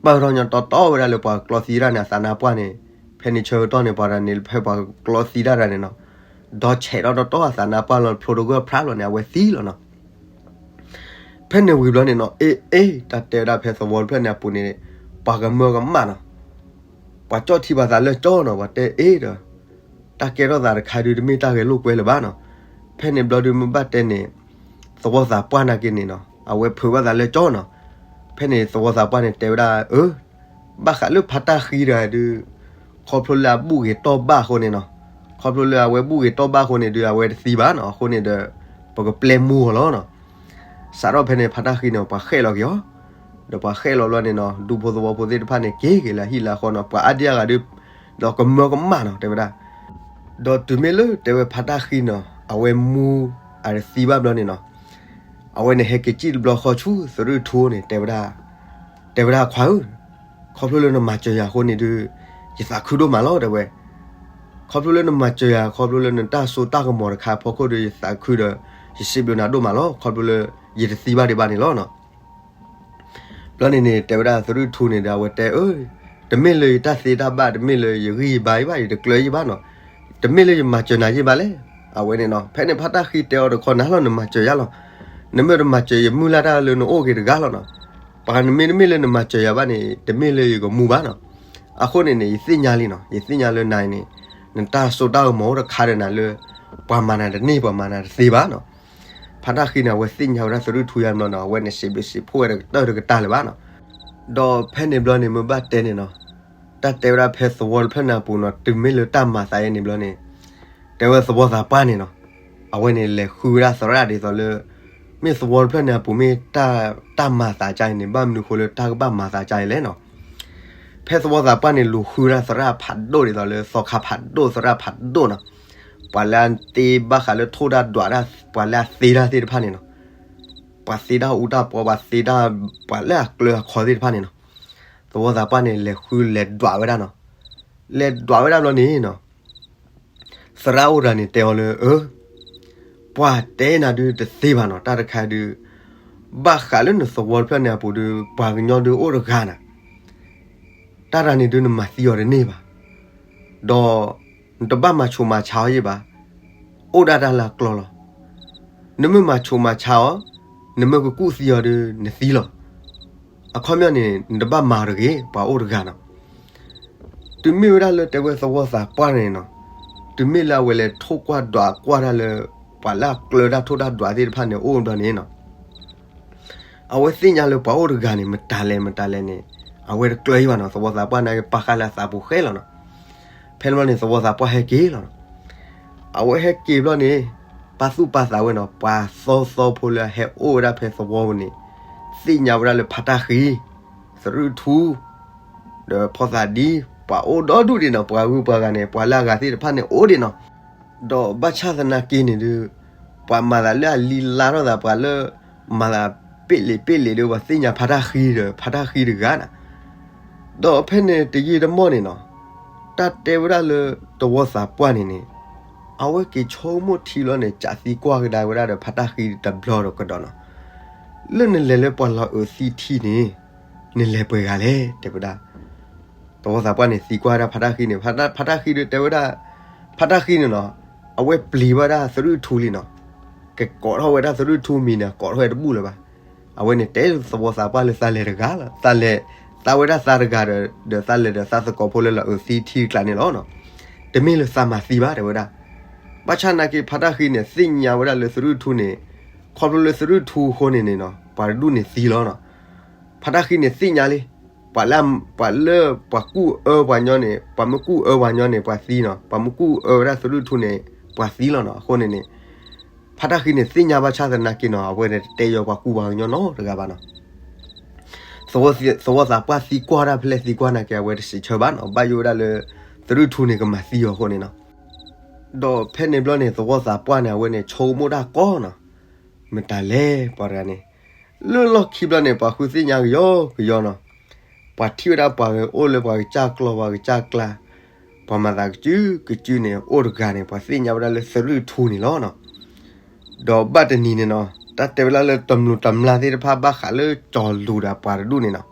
ပၢၢ်ထီၣ်ညီတီတီဝဲဒၣ်လၢပှၤကျီသံတၢ်န့ၣ် အသးနါပှၢ်န့ၣ်, ဖဲန့ၣ်ဆၢကတီၢ်န့ၣ် ပှၤတဂၤန့ၣ် ဖဲပှၤကျီသံတၢ်တဂၤန့ၣ်နီၤ, ဒီဆဲးထီၣ်တီတီအသးနါပှၢ်လီၤ ဖျိတဂၢၢ်ဖျါလီၤန့ၣ် အဝဲသံလီၤနီၤ. ဖဲန့ၣ်ဝံၤဘျီန့ၣ်နီၤ, အ့ အ့ တၢ်တဲဝဲဒၣ်ဖဲသဝီတဖျၢၣ်န့ၣ်အပူၤန့ၣ်, ပှၤကမၢကမၣ်နီၤ, ပှၤကၠီၣ်ထံပှၤသးလၢကၠီနီၤ, ပှၤတဲအ့ဒီး, တၢ်ကဲထီၣ်သးတခါဒုးတမ့ၢ်တၢ်ဂဲၤလိာ်ကွဲလၢၤဘၣ်နီၤ. ဖဲန့ၣ်ဘျီဒုးမ့ၢ်ဘၣ်တဲန့ၣ်, သဝီသးပှၢ်နာ်က့န့ၣ်နီၤ, အဝဲဖုးဘၣ်သးလၢကၠီနီၤ. ဖဲန့ၣ်သဝီသးပှၢ်န့ၣ်တဲဝဲဒၣ်အၢ, ဘၣ်ဃးလၢဖါတၢ်ဃံတဂၤဒုး, ခီဖျိလၢအဘူၣ်ဂ့ၤတီၢ်ဘၣ်အဃိန့ၣ်နီၤ, ခီဖျိလၢအဝဲဘူၣ်ဂ့ၤတီၢ်ဘၣ်အဃိန့ၣ်ဒုး အဝဲတသံဘၣ်နီၤ, အဃိန့ၣ်ဒီး, ပကပျဲမူအီၤလီၤနီၤ. စးထီၣ်ဖဲန့ၣ်ဖါတၢ်ဃံန့ၣ် ပှၤဃဲၣ်လီၤက့ၤအီၤ, ဒီးပှၤဃဲၣ်လီၤဘျီန့ၣ်နီၤ, ဒူဖိသဝီဖိသ့ၣ်တဖၣ်န့ၣ် က့ၤက့ၤလၢဟံၣ်လၢဃီနီၤ, ပှၤအါဒံအါဂၤဒုး, ဒီးကမၢကမၣ်နီၤ တဲဝဲဒၣ်. ဒီးတုၤမ့ၢ်လၢတဲဝဲဖါတၢ်ဃံနီၤ အဝဲမူအတသံဘၣ်ဘျီန့ၣ်နီၤ, အဝဲန့ၣ်ဟဲက့ၤစံၣ်တဘျီဃီဆူသရူၣ်ထူန့ၣ် တဲဝဲဒၣ်, တဲဝဲဒၣ်ခွါဧၢ, ခီဖျိလၢနမၤစၢၤယၤအဃိန့ၣ်ဒုး ယသးခုဒိၣ်မးလီၤ တဲဝဲ. ခီဖျိလၢနမၤစၢၤယၤ ခီဖျိလၢနတၢ်စိတၢ်ကမီၤတခါအဖီခိၣ်ဒီး ယသးခုဒီး ယစံးဘျုးနၤဒိၣ်မးလီၤ ခီဖျိလၢယတသံဘၣ်ဒံးဘၣ်န့ၣ်လီၤနီၤ. ဘျီန့ၣ်န့ၣ် တဲဝဲဒၣ်သရူၣ်ထူန့ၣ်ဒီး အဝဲတဲအၢ, တမ့ၢ်လၢယတၢ်သ့တၢ်ဘၣ် တမ့ၢ်လၢယဂံၢ်ယဘါယဘၣ် ယတကျၢၤယဘၣ်နီၤ, တမ့ၢ်လၢယမၤစၢၤနၤယဘၣ်လဲၣ်. အဝဲန့ၣ်နီၤ ဖဲန့ၣ်ဖါတၢ်ဃံတဲအီၤတခီနၤလီၤ နမၤစၢၤယၤလီၤ. နမ့ၢ်တမၤစၢၤ ယမုၢ်လၢ်တၢ်လၢနအိၣ်က့ၤတဂၤလီၤနီၤ. ပှၤနမ့ၢ်တမ့ၢ်လၢနမၤစၢၤယၤဘၣ်န့ၣ် တမ့ၢ်လၢယကမူဘၣ်နီၤ. အဃိန့ၣ်န့ၣ် ယသ့ၣ်ညါလံနီၤ, ယသ့ၣ်ညါလၢနၤန့ၣ် နတၢ်စိတၢ်ကမီၤအိၣ်တခါဒီးနၤလၢ ပှၤမၤနၤတန့ၢ် ပှၤမၤနၤတသ့ဘၣ်နီၤ. ဖါတၢ်ဃံန့ၣ် အဝဲသ့ၣ်ညါဝဲဒၣ်သရူၣ်ထူယါဘျီနီၤ အဝဲန့ၣ်စံးဘျုးစံးဖှိၣ်ဝဲတကတၢၢ်တကတၢၢ်လၢၤဘၣ်နီၤ. ဒီးဖဲန့ၣ်ဘျီန့ၣ် မ့ၢ်ဘၣ်တဲန့ၣ်နီၤ, တၢ်တဲဝဲဒၣ်ဖဲသဝီတဖျၢၣ်န့ၣ်အပူၤနီၤ တုၤမ့ၢ်လၢတၢ်မၤသးအံၤန့ၣ်ဘျီန့ၣ် တဲဝဲသဝီသးပှၢ်န့ၣ်နီၤ, အဝဲန့ၣ်လဲၤဃုဝဲဒၣ်သရၣ်ဒ်သိးလၢ မ့ၢ်သဝီတဖျၢၣ်န့ၣ်အပူၤမ့ၢ် တၢ်မၤသးကါအံၤန့ၣ် ဘၣ်မနုၤဃိလၢတၢ်ကဘၣ်မၤသးကါအံၤလဲၣ်နီၤ. ဖဲသဝီသးပှၢ်န့ၣ် လူၤဃုဝဲဒၣ်သရၣ်ဖးဒိၣ်ဒ်သိးလၢ သီခါဖးဒိၣ် သရၣ်ဖးဒိၣ်နီၤ, ပှၤလၢအတ့ဘၣ်ဃးလၢထိၣ်တၢ်ဒွးတၢ် ပှၤလၢအသ့တၢ်သ့ၣ်တဖၣ်န့ၣ်နီၤ, ပှၤသ့တၢ်အူတၢ်ပီ ပှၤသ့တၢ် ပှၤလၢအကျၢၤအခီသ့ၣ်တဖၣ်န့ၣ်နီၤ, သဝီသးပှၢ်န့ၣ် လဲၤဃုလဲၤဒွးဝဲဒၣ်နီၤ. လဲၤဒွးဝဲဒၣ်ဘျီန့ၣ်နီၤ သရၣ်အိၣ်တဂၤန့ၣ်တဲအီၤလၢ အၢ ပှၤတဲနၤဒုးတသ့ဘၣ်နီၤ, တၢ်တခါဒုး ဘၣ်ဃးလၢနသဝီတဖျၢၣ်န့ၣ်အပူၤဒုး ပှၤကညီဒုးအိၣ်တဂၤနၤ, တၢ်တဂၤန့ၣ်ဒုးနမၤသံအီၤတန့ၢ်ဘၣ်, ဒီးနတဘၣ်မၤဆူးမၤဆါအီၤယဲၢ်ဘၣ်, အိၣ်ဒၣ်တၢ်လၢအကျီလီၤ. နမ့ၢ်မၤဆူးမၤဆါအီၤ, နမ့ၢ်ကကူၣ်သံအီၤဒုး နသံလီၤ. အခီပညီန့ၣ် နတဘၣ်မၤအီၤတဂ့ၤ, ပှၤအိၣ်တဂၤနီၤ. တုၤမ့ၢ်ဝဲဒၣ်လၢတဲဝဲသဝီသးပှၢ်န့ၣ်နီၤ, တုၤမ့ၢ်လၢအဝဲလဲၤထိၣ်ကွၢ်ဒွးကွၢ်တၢ်လၢ ပှၤလၢအကျၢၤတၢ်ထိၣ်တၢ်ဒွးသ့ၣ်တဖၣ်န့ၣ် အိၣ်ဘျီန့ၣ်နီၤ, အဝဲသ့ၣ်ညါလၢပှၤအိၣ်တဂၤန့ၣ် မတၤလဲၣ်မတၤလဲၣ်န့ၣ် အဝဲတကျၢၤယံၤဘၣ်နီၤ, သဝီသးပှၢ်န့ၣ်က့ၤပာ်ဃာ်လၢအသးပူၤဃဲလီၤနီၤ. ဖဲန့ၣ်ဘျီန့ၣ် သဝီသးပှၢ်ဟဲက့ၤလီၤနီၤ. အဝဲဟဲက့ၤဘျီန့ၣ် ပာ်သူၣ်ပာ်သးဝဲနီၤ, ပှၤသီသီဖိလၢအဟဲအိၣ်ဝဲဒၣ်ဖဲသဝီပူၤန့ၣ် သ့ၣ်ညါဝဲဒၣ်လၢဖါတၢ်ဃံ, သရူၣ်ထူ ဒီးဖီသးဒံ, ပှၤအိၣ်ဒီဒူၣ်ဒံးနီၤ, ပှၤဂုၤပှၤဂၤန့ၣ် ပှၤလၢအဂၤသ့ၣ်တဖၣ်န့ၣ်အိၣ်ဒံးနီၤ. ဒီးဘၣ်ဆၣ်သနာ်က့န့ၣ်ဒုး ပှၤမၤသးလၢအလံၤလါထီၣ်သး ပှၤလၢမၤသးပ့ၣ်လံာ်ပ့ၣ်လံာ်ဒီး ပှၤသ့ၣ်ညါဖါတၢ်ဃံဒီး ဖါတၢ်ဃံတဂၤနီၤ. ဒီးဖဲန့ၣ်တယံာ်တမီၢ်န့ၣ်နီၤ, တၢ်တဲဝဲဒၣ်လၢသဝီသးပှၢ်န့ၣ်န့ၣ် အဝဲက့ၤဆိကမိၣ်ထံဘျီန့ၣ် စးသံကွၢ်ကဒါဝဲဒၣ်ဒီးဖါတၢ်ဃံတဘျီဒီးကဒီးနီၤ, လၢနလဲၤလၢပှၤလီၤအုးသံထံန့ၣ် နလဲၤပှဲၤဂၤလဲၣ် တဲဝဲဒၣ်. သဝီသးပှၢ်န့ၣ် သံကွၢ်ဝဲဒၣ်ဖါတၢ်ဃံန့ၣ်, ဖါတၢ်ဃံဒုးတဲဝဲဒၣ်, ဖါတၢ်ဃံန့ၣ်နီၤ, အဝဲပျံၤဝဲဒၣ်သရူၣ်ထူလံနီၤ, ကကိးထီၣ်ဝဲဒၣ်သရူၣ်ထူမံၤန့ၣ် ကိးထီၣ်ဝဲတဘူၣ်လၢၤဘၣ်. အဝဲန့ၣ်တဲသဝီသးပှၢ်လၢသးလဲၤတဂၤလီၤ, သးလဲၤ, သးဝဲဒၣ်သးတဂၤဒီး ဒီးသးလဲၤဒီးသးသကိးဖိလၢလီၤအုးသံထံကျါန့ၣ်လီၤနီၤ. တမ့ၢ်လၢသးမၤသံဘၣ် တဲဝဲဒၣ်. ဘၣ်ဆၣ်နာ်က့ ဖါတၢ်ဃံန့ၣ် သ့ၣ်ညါဝဲဒၣ်လၢသရူၣ်ထူန့ၣ်, ခီဖျိလၢသရူၣ်ထူအဃိန့ၣ်န့ၣ်နီၤ ပှၤတဒူၣ်န့ၣ်သံလီၤနီၤ. ဖါတၢ်ဃံန့ၣ်သ့ၣ်ညါလံ, ပှၤလၢ, ပှၤလၢပှၤကူၣ်အၢပှၤညီန့ၣ် ပှၤမ့ၢ်ကူၣ်အၢပှၤညီန့ၣ် ပှၤသံနီၤ, ပှၤမ့ၢ်ကူၣ်အၢဝဲဒၣ်သရူၣ်ထူန့ၣ် ပှၤသံလီၤနီၤ. အဃိန့ၣ်န့ၣ် ဖါတၢ်ဃံန့ၣ်သ့ၣ်ညါဘၣ်ဆၣ်သနာ်က့နီၤ အဝဲန့ၣ်တတဲယီၤပှၤကူပှၤကညီနီတဂၤဘၣ်နီၤ. သဝီသးပှၢ်သံကွၢ်တၢ်ဖဲလဲၣ်သံကွၢ်နာ်က့ အဝဲတစံးဆၢဘၣ်နီၤ, ဘၣ်ယိၣ်ဝဲဒၣ်လၢ သရူၣ်ထူန့ၣ်ကမၤသံအီၤအဃိန့ၣ်နီၤ. ဒီးဖဲန့ၣ်ဘျီန့ၣ် သဝီသးပှၢ်န့ၣ် အဝဲန့ၣ်ဆိကမိၣ်တၢ်ကီနီၤ, မတၤလဲၣ်ပှၤတဂၤန့ၣ်. လၢလီၢ်ခံဘျီန့ၣ် ပှၤဃုသ့ၣ်ညါကယီကယီနီၤ, ပှၤထံၣ်ဝဲဒၣ်ပှၤဂ့ၤအိၣ်လၢပှၤကစၢ်ကျီၢ်ပှၤကစၢ်ကျါ, ပှၤမၤသးကစုကစုန့ၣ် အိၣ်တဂၤန့ၣ် ပှၤသ့ၣ်ညါဝဲဒၣ်လၢသရူၣ်ထူန့ၣ်လီၤနီၤ. ဒီးဘၣ်တနံၤန့ၣ်နီၤ တၢ်တဲဝဲဒၣ်လၢတမျူးတမျၢ်သ့ၣ်တဖၣ်ဘၣ်ဃးလၢကၠီၤလူၤဒီးပှၤတဒူၣ်န့ၣ်နီၤ,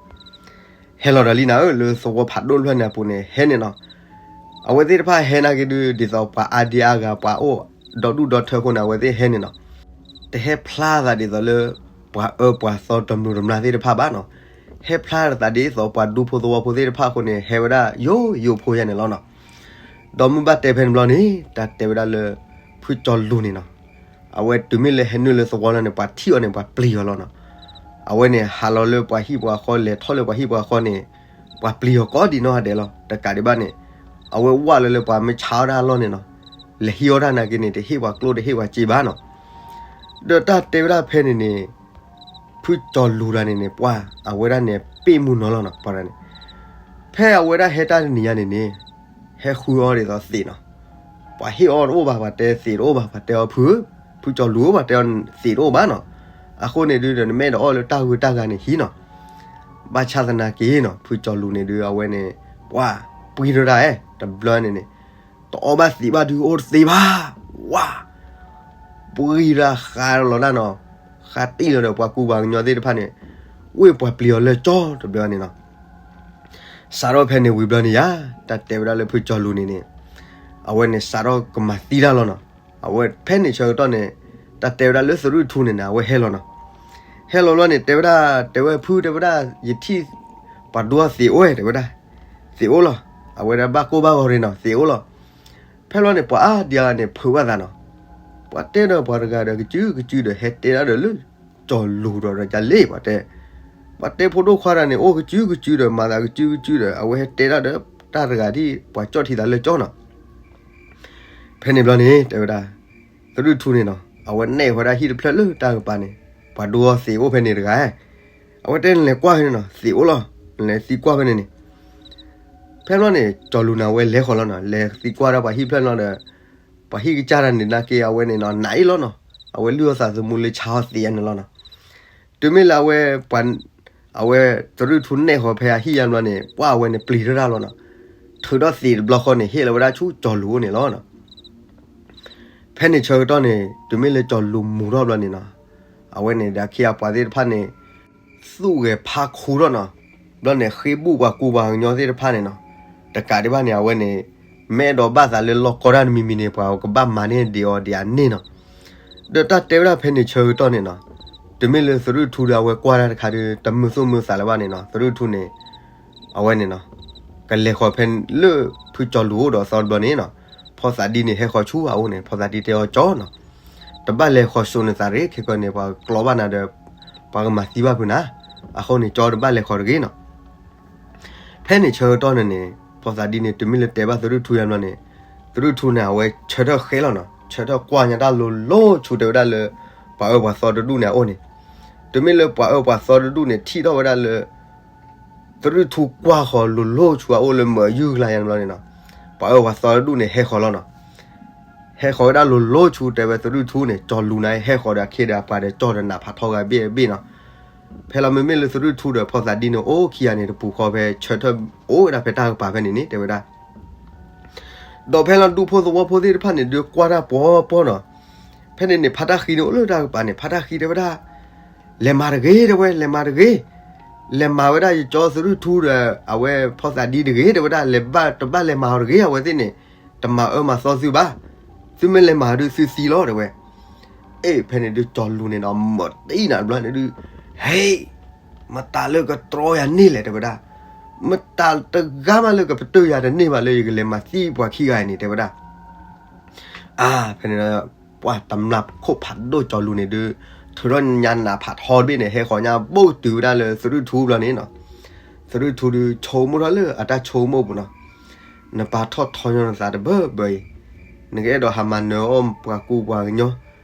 ဟဲလီၤဒီးလံနၤဧၢ လၢသဝီဖးဒိၣ်တဖျၢၣ်န့ၣ်အပူၤန့ၣ် ဟဲန့ၣ်နီၤ. အဝဲသ့ၣ်တဖၣ်ဟဲနာ်က့ဒုး ဒ်သိးပှၤအါဒံအါဂၤ ပှၤအိၣ်ဒီဒူၣ်ဒီထၢအဃိန့ၣ် အဝဲသ့ၣ်ဟဲန့ၣ်နီၤ. တဟဲဖျါသးဒ်သိးလၢ ပှၤအၢပှၤသီတမျူးတမျၢ်သ့ၣ်တဖၣ်ဘၣ်နီၤ. ဟဲဖျါသးဒ်သိးပှၤဒူဖိသဝီဖိသ့ၣ်တဖၣ်အဃိန့ၣ် ဟဲဝဲဒၣ်ယိယိဖိယါန့ၣ်လီၤနီၤ. ဒီးမုၢ်ဘၣ်တဲဖဲန့ၣ်ဘျီန့ၣ် တၢ်တဲဝဲဒၣ်လၢ ဖုကၠီၤလူၤန့ၣ်နီၤ, အဝဲတုၤမ့ၢ်လၢဟဲနုာ်လၢသဝီလီၤန့ၣ် ပှၤထံၣ်အီၤန့ၣ် ပှၤပျံၤအီၤလီၤနီၤ. အဝဲန့ၣ်ဟးလီၤလၢပှၤဟံၣ်ပှၤဃီ လဲၤထီၣ်လၢပှၤဟံၣ်ပှၤဃီန့ၣ် ပှၤပျံၤအီၤကိးဒံးနီၢ်ဂၤဒဲးလီၤ. တကးဒံးဘၣ်န့ၣ် အဝဲဝၣ်လီၤလၢပှၤမ့ၢ်ဆါအီၣ်တၢ်အလီၢ်န့ၣ်နီၤ, လဲၤဟံးအီၣ်တၢ်နာ်က့န့ၣ် တဟ့ၣ်ပှၤကျိတဟ့ၣ်ပှၤစ့ဘၣ်နီၤ. ဒီးတၢ်တဲဝဲဒၣ်ဖဲန့ၣ်န့ၣ် ဖုကၠီၤလူၤတၢ်န့ၣ်န့ၣ် ပှၤအဝဲဒၣ်န့ၣ် ပ့ၣ်မုၢ်နီၤလီၤနီၤ ပှၤတၢ်န့ၣ်. ဖဲအဝဲဒၣ်ဟဲတၢ်တနံၤညါန့ၣ်န့ၣ် ဟဲဃုအီဒ်သိးသ့းနီၤ. ပှၤဟ့ၣ်အီတအိၣ်ဘၣ်, ပှၤတဲသ့းတအိၣ်ဘၣ်, ပှၤတဲအီဖု, ဖုကၠီၤလူၤ, ပှၤတဲအီသ့းတအိၣ်ဘၣ်နီၤ. အဃိန့ၣ်ဒုးဒီး နမ့ၢ်အဲၣ်ဒိးအီလၢတၢ်ဂုၤတၢ်ဂၤန့ၣ်ဟံးနီၤ. ဘၣ်ဆၣ်သနာ်က့နီၤ, ဖုကၠီၤလူၤန့ၣ်ဒုး အဝဲန့ၣ် ပှၤပှံၢ်ထီၣ်ဒၣ်ဧဲ တဘျီန့ၣ်န့ၣ်, တအီဘၣ်သ့းဘၣ်ဒုးအိၣ်တသ့ဘၣ်. ဝါ ပှံၢ်တၢ်ဃါလီၤဒၣ်နီၤ, ဃါတံၢ်လီၤဒီး ပှၤကူပှၤကညီသ့ၣ်တဖၣ်န့ၣ် ဝ့ၢ်ပှၤပျံၤအီၤလၢကၠီတဘျီန့ၣ်နီၤ. စးထီၣ်ဖဲန့ၣ်ဝံၤဘျီန့ၣ်ယါ, တၢ်တဲဝဲဒၣ်လၢဖုကၠီၤလူၤန့ၣ်န့ၣ်, အဝဲန့ၣ်စးထီၣ်ကမၤသံတၢ်လီၤနီၤ. အဝဲဖဲန့ၣ်ဆၢကတီၢ်န့ၣ်, တၢ်တဲဝဲဒၣ်လၢသရူၣ်ထူန့ၣ်န့ၣ် အဝဲဟဲလီၤနီၤ. ဟဲလီၤလီၤန့ၣ် တဲဝဲဒၣ်, တဲဝဲဖုတဲဝဲဒၣ်, ယထံၣ်ပှၤဒိသ့းအိၣ်ဝဲ တဲဝဲဒၣ်, သ့းအိၣ်လီၤ. အဝဲဒၣ်ဘၣ်ကိၢ်ဘၣ်ဂီၤရ့ၤနီၤ, သ့းအိၣ်လီၤ. ဖဲလီၤန့ၣ် ပှၤအါဒံအါဂၤန့ၣ် ဖုးဘၣ်သးနီၤ. ပှၤတဲဒီးပှၤတဂၤဒီး ကစုကစုဒီး ဟဲတဲဒၣ်ဒီးလၢကၠီၤလူၤဒီး ဒီးကလဲၣ် ပှၤတဲ, ပှၤတဲဖိဒိၣ်ခွါတဂၤန့ၣ် အိၣ်ကစုကစုဒီး မၤသးကစုကစုဒီး အဝဲဟဲတဲဒၣ်ဒီးတၢ်တဂၤဒ် ပှၤကၠီၣ်ထံသးလၢကၠီနီၤ. ဖဲန့ၣ်ဘျီန့ၣ် တဲဝဲဒၣ်, သရူၣ်ထူန့ၣ်နီၤ, အဝဲနဲၣ်ဃီဒၣ်ဟံၣ်တဖျၢၣ်လၢတၢ်ကပၤန့ၣ်, ပှၤဒိသ့းအိၣ်ဖဲန့ၣ်တဂၤ. အဝဲတဲနလဲၤကွၢ်ဖဲန့ၣ်နီၤ, သ့းအိၣ်လီၤ, နလဲၤသံကွၢ်ဖဲန့ၣ်န့ၣ်. ဖဲလီၤန့ၣ် ကၠီၤလူၤန့ၣ် အဝဲလဲၤဃီၤလီၤနီၤ, လဲၤသံကွၢ်ဒၣ်ပှၤဟံၣ်ဖျၢၣ်လီၤဒီး ပှၤဟံၣ်ကစၢ်တဂၤန့ၣ် နာ်က့အဝဲန့ၣ်နီၤ နာ်အ့ၣ်လီၤနီၤ, အဝဲလုၢ်အီၣ်သးသမူလၢဆါအီၤသ့ၣ်အန့ၣ်လီၤနီၤ. တုၤမ့ၢ်လၢအဝဲ ပှၤ အဝဲသရူၣ်ထူနဲၣ်ဃီၤဖဲအဟံၣ်ယါဘျီန့ၣ် ပှၤအဝဲန့ၣ်ပျံၤထီၣ်တၢ်လီၤနီၤ. ထုးထီၣ်သ့ၣ်တဘျီဃီန့ၣ် ဟ့ၣ်လီၤဝဲဒၣ်ဆူကၠီၤလူၤအိၣ်န့ၣ်လီၤနီၤ. ဖဲန့ၣ်ဆၢကတီၢ်န့ၣ် တုၤမ့ၢ်လၢကၠီၤလူၤမူၤထီၣ်ဘျီန့ၣ်နီၤ, အဝဲန့ၣ်ဒီးအခ့အပှၤသ့ၣ်တဖၣ်န့ၣ် သူၣ်ဂဲၤဖးခူထီၣ်နီၤ. ဘျီန့ၣ်ဃ့ဘူၣ်ပှၤကူပှၤကညီသ့ၣ်တဖၣ်န့ၣ်နီၤ. တကးဒံးဘၣ်န့ၣ် အဝဲန့ၣ် မ့ၢ်အဲၣ်ဒိးဘၣ်သးလၢလီၢ်ကီတၢ်တမံၤမံၤန့ၣ် ပှၤကဘၣ်မၤန့ၢ်ဒံးအီၤဒံးအန့ၣ်နီၤ. ဒီးတၢ်တဲဝဲဒၣ်ဖဲန့ၣ်ဆၢကတီၢ်န့ၣ်နီၤ, တုၤမ့ၢ်လၢသရူၣ်ထူဒီးအဝဲကွၢ်တၢ်တခါဒီး တမုာ်သူၣ်မုာ်သးလၢၤဘၣ်န့ၣ်နီၤ, သရူၣ်ထူန့ၣ် အဝဲန့ၣ်နီၤ ကလဲၤဃီၤဖဲလၢဖုကၠီၤလူၤအိၣ်ဒီးအသီတဘျီန့ၣ်နီၤ, ဖီသးဒံန့ၣ်ဟဲဃီၤဆူအအိၣ်န့ၣ်, ဖီသးဒံတဲအီၤကၠီနီၤ, တဘၣ်လဲၤဃီၤစိာ်နသးတဂ့ၤ, ခဲကီန့ၣ် ပှၤကျီဘၣ်နၤဒီး ပှၤကမၤသံဘၣ်ဖုနၤ, အဃိန့ၣ် ကၠီတဘၣ်လဲၤဃီၤတဂ့ၤနီၤ. ဖဲန့ၣ်ဆၢကတီၢ်န့ၣ်န့ၣ် ဖီသးဒံန့ၣ် တုၤမ့ၢ်လၢတဲဘၣ်သရူၣ်ထူယါဘျီန့ၣ်, သရူၣ်ထူန့ၣ် အဝဲဆၢထၢၣ်ဃဲလီၤနီၤ, ဆၢထၢၣ်ကွၢ်ညါတၢ်လိၤလိၤဆူတဲဝဲဒၣ်လၢ ပှၤအၢပှၤသီတဒူၣ်န့ၣ်အအိၣ်န့ၣ်, တုၤမ့ၢ်လၢပှၤအၢပှၤသီတဒူၣ်န့ၣ် ထံၣ်ထီၣ်ဝဲဒၣ်လၢ သရူၣ်ထူကွၢ်ဃီၤလိၤလိၤဆူအအိၣ်လၢမၢယုၢ်ကျါယါဘျီန့ၣ်နီၤ, ပှၤအၢပှၤသီတဒူၣ်န့ၣ် ဟဲဃီၤလီၤနီၤ. ဟဲဃီၤဝဲဒၣ်လိၤလိၤဆူတဲဝဲသရူၣ်ထူန့ၣ်, ကၠီၤလူၤန့ၣ် ဟဲဃီၤဒီးအခ့ဒီးအပှၤဒီးကၠီဒီးနးဖးထီဂၤဘ့ၣ်ဘ့ၣ်နီၤ. ဖဲလီၤမ့မ့ၢ်လၢသရူၣ်ထူဒီးဖီသးဒံန့ၣ် အိၣ်ခံဂၤန့ၣ် တပူၤဃီဖဲဆၢထၢၣ်အိၣ်ဝဲဒၣ်ဖဲတၢ်ကပၤဖဲန့ၣ်န့ၣ် တဲဝဲဒၣ် ဒီးဖဲလီၤဒူဖိသဝီဖိသ့ၣ်တဖၣ်န့ၣ် ဒုးကွၢ်တၢ်ပှီၤပှီၤနီၤ. ဖဲန့ၣ်န့ၣ် ဖါတၢ်ဃံန့ၣ်အိၣ်လၢတၢ်ကပၤန့ၣ်, ဖါတၢ်ဃံတဲဝဲဒၣ်, လဲၤမၤတဂ့ၤတဲဝဲ, လဲၤမၤတဂ့ၤ, လဲၤမၤဝဲဒၣ်ယကၠီသရူၣ်ထူဒီး အဝဲဖီသးဒံတဂ့ၤတဲဝဲဒၣ်, လဲၤဘၣ်တဘၣ်လဲၤမၤအီၤတဂ့ၤ, အဝဲသ့ၣ်န့ၣ် တမၤအၢမၤသီသုဘၣ်, သုမ့ၢ်လဲၤမၤဒုးသုသံလီၤတဲဝဲ. အ့ၣ် ဖဲန့ၣ်ဒုးကၠီၤလူၤန့ၣ်ဒီး မၤတံၢ်နၤတဘျီန့ၣ်ဒုး, ဟဲ မတၤလၢကတြီယၤန့ၢ်လဲၣ်တဲဝဲဒၣ်, မတၤတဂၤမးလၢကပတုာ်ယၤတန့ၢ်ဘၣ်လၢယကလဲၤမၤသံပှၤခံဂၤအံၤန့ၣ်တဲဝဲဒၣ်. အါ ဖဲန့ၣ်ဒီး ပှၤတမျာ်ခိၣ်ဖးဒိၣ်ကၠီၤလူၤန့ၣ်ဒုး ထုးထီၣ်ညါနးဖးထီတဘ့ၣ်န့ၣ် ဟဲဃီၤညါဘိၣ်တုၤဝဲဒၣ်လၢသရူၣ်ထူဘျီန့ၣ်နီၤ. သရူၣ်ထူဒုးဆိကမိၣ်ထီၣ်လၢအတၢ်ဆိကမိၣ်ပူၤနီၤ, နပာ်ထီၣ်ထီညီနသးတဘၢဘၢအံၤ, နကအဲၣ်ဒိးဟးမၤနၢၤအီၣ်ပှၤကူပှၤကညီ,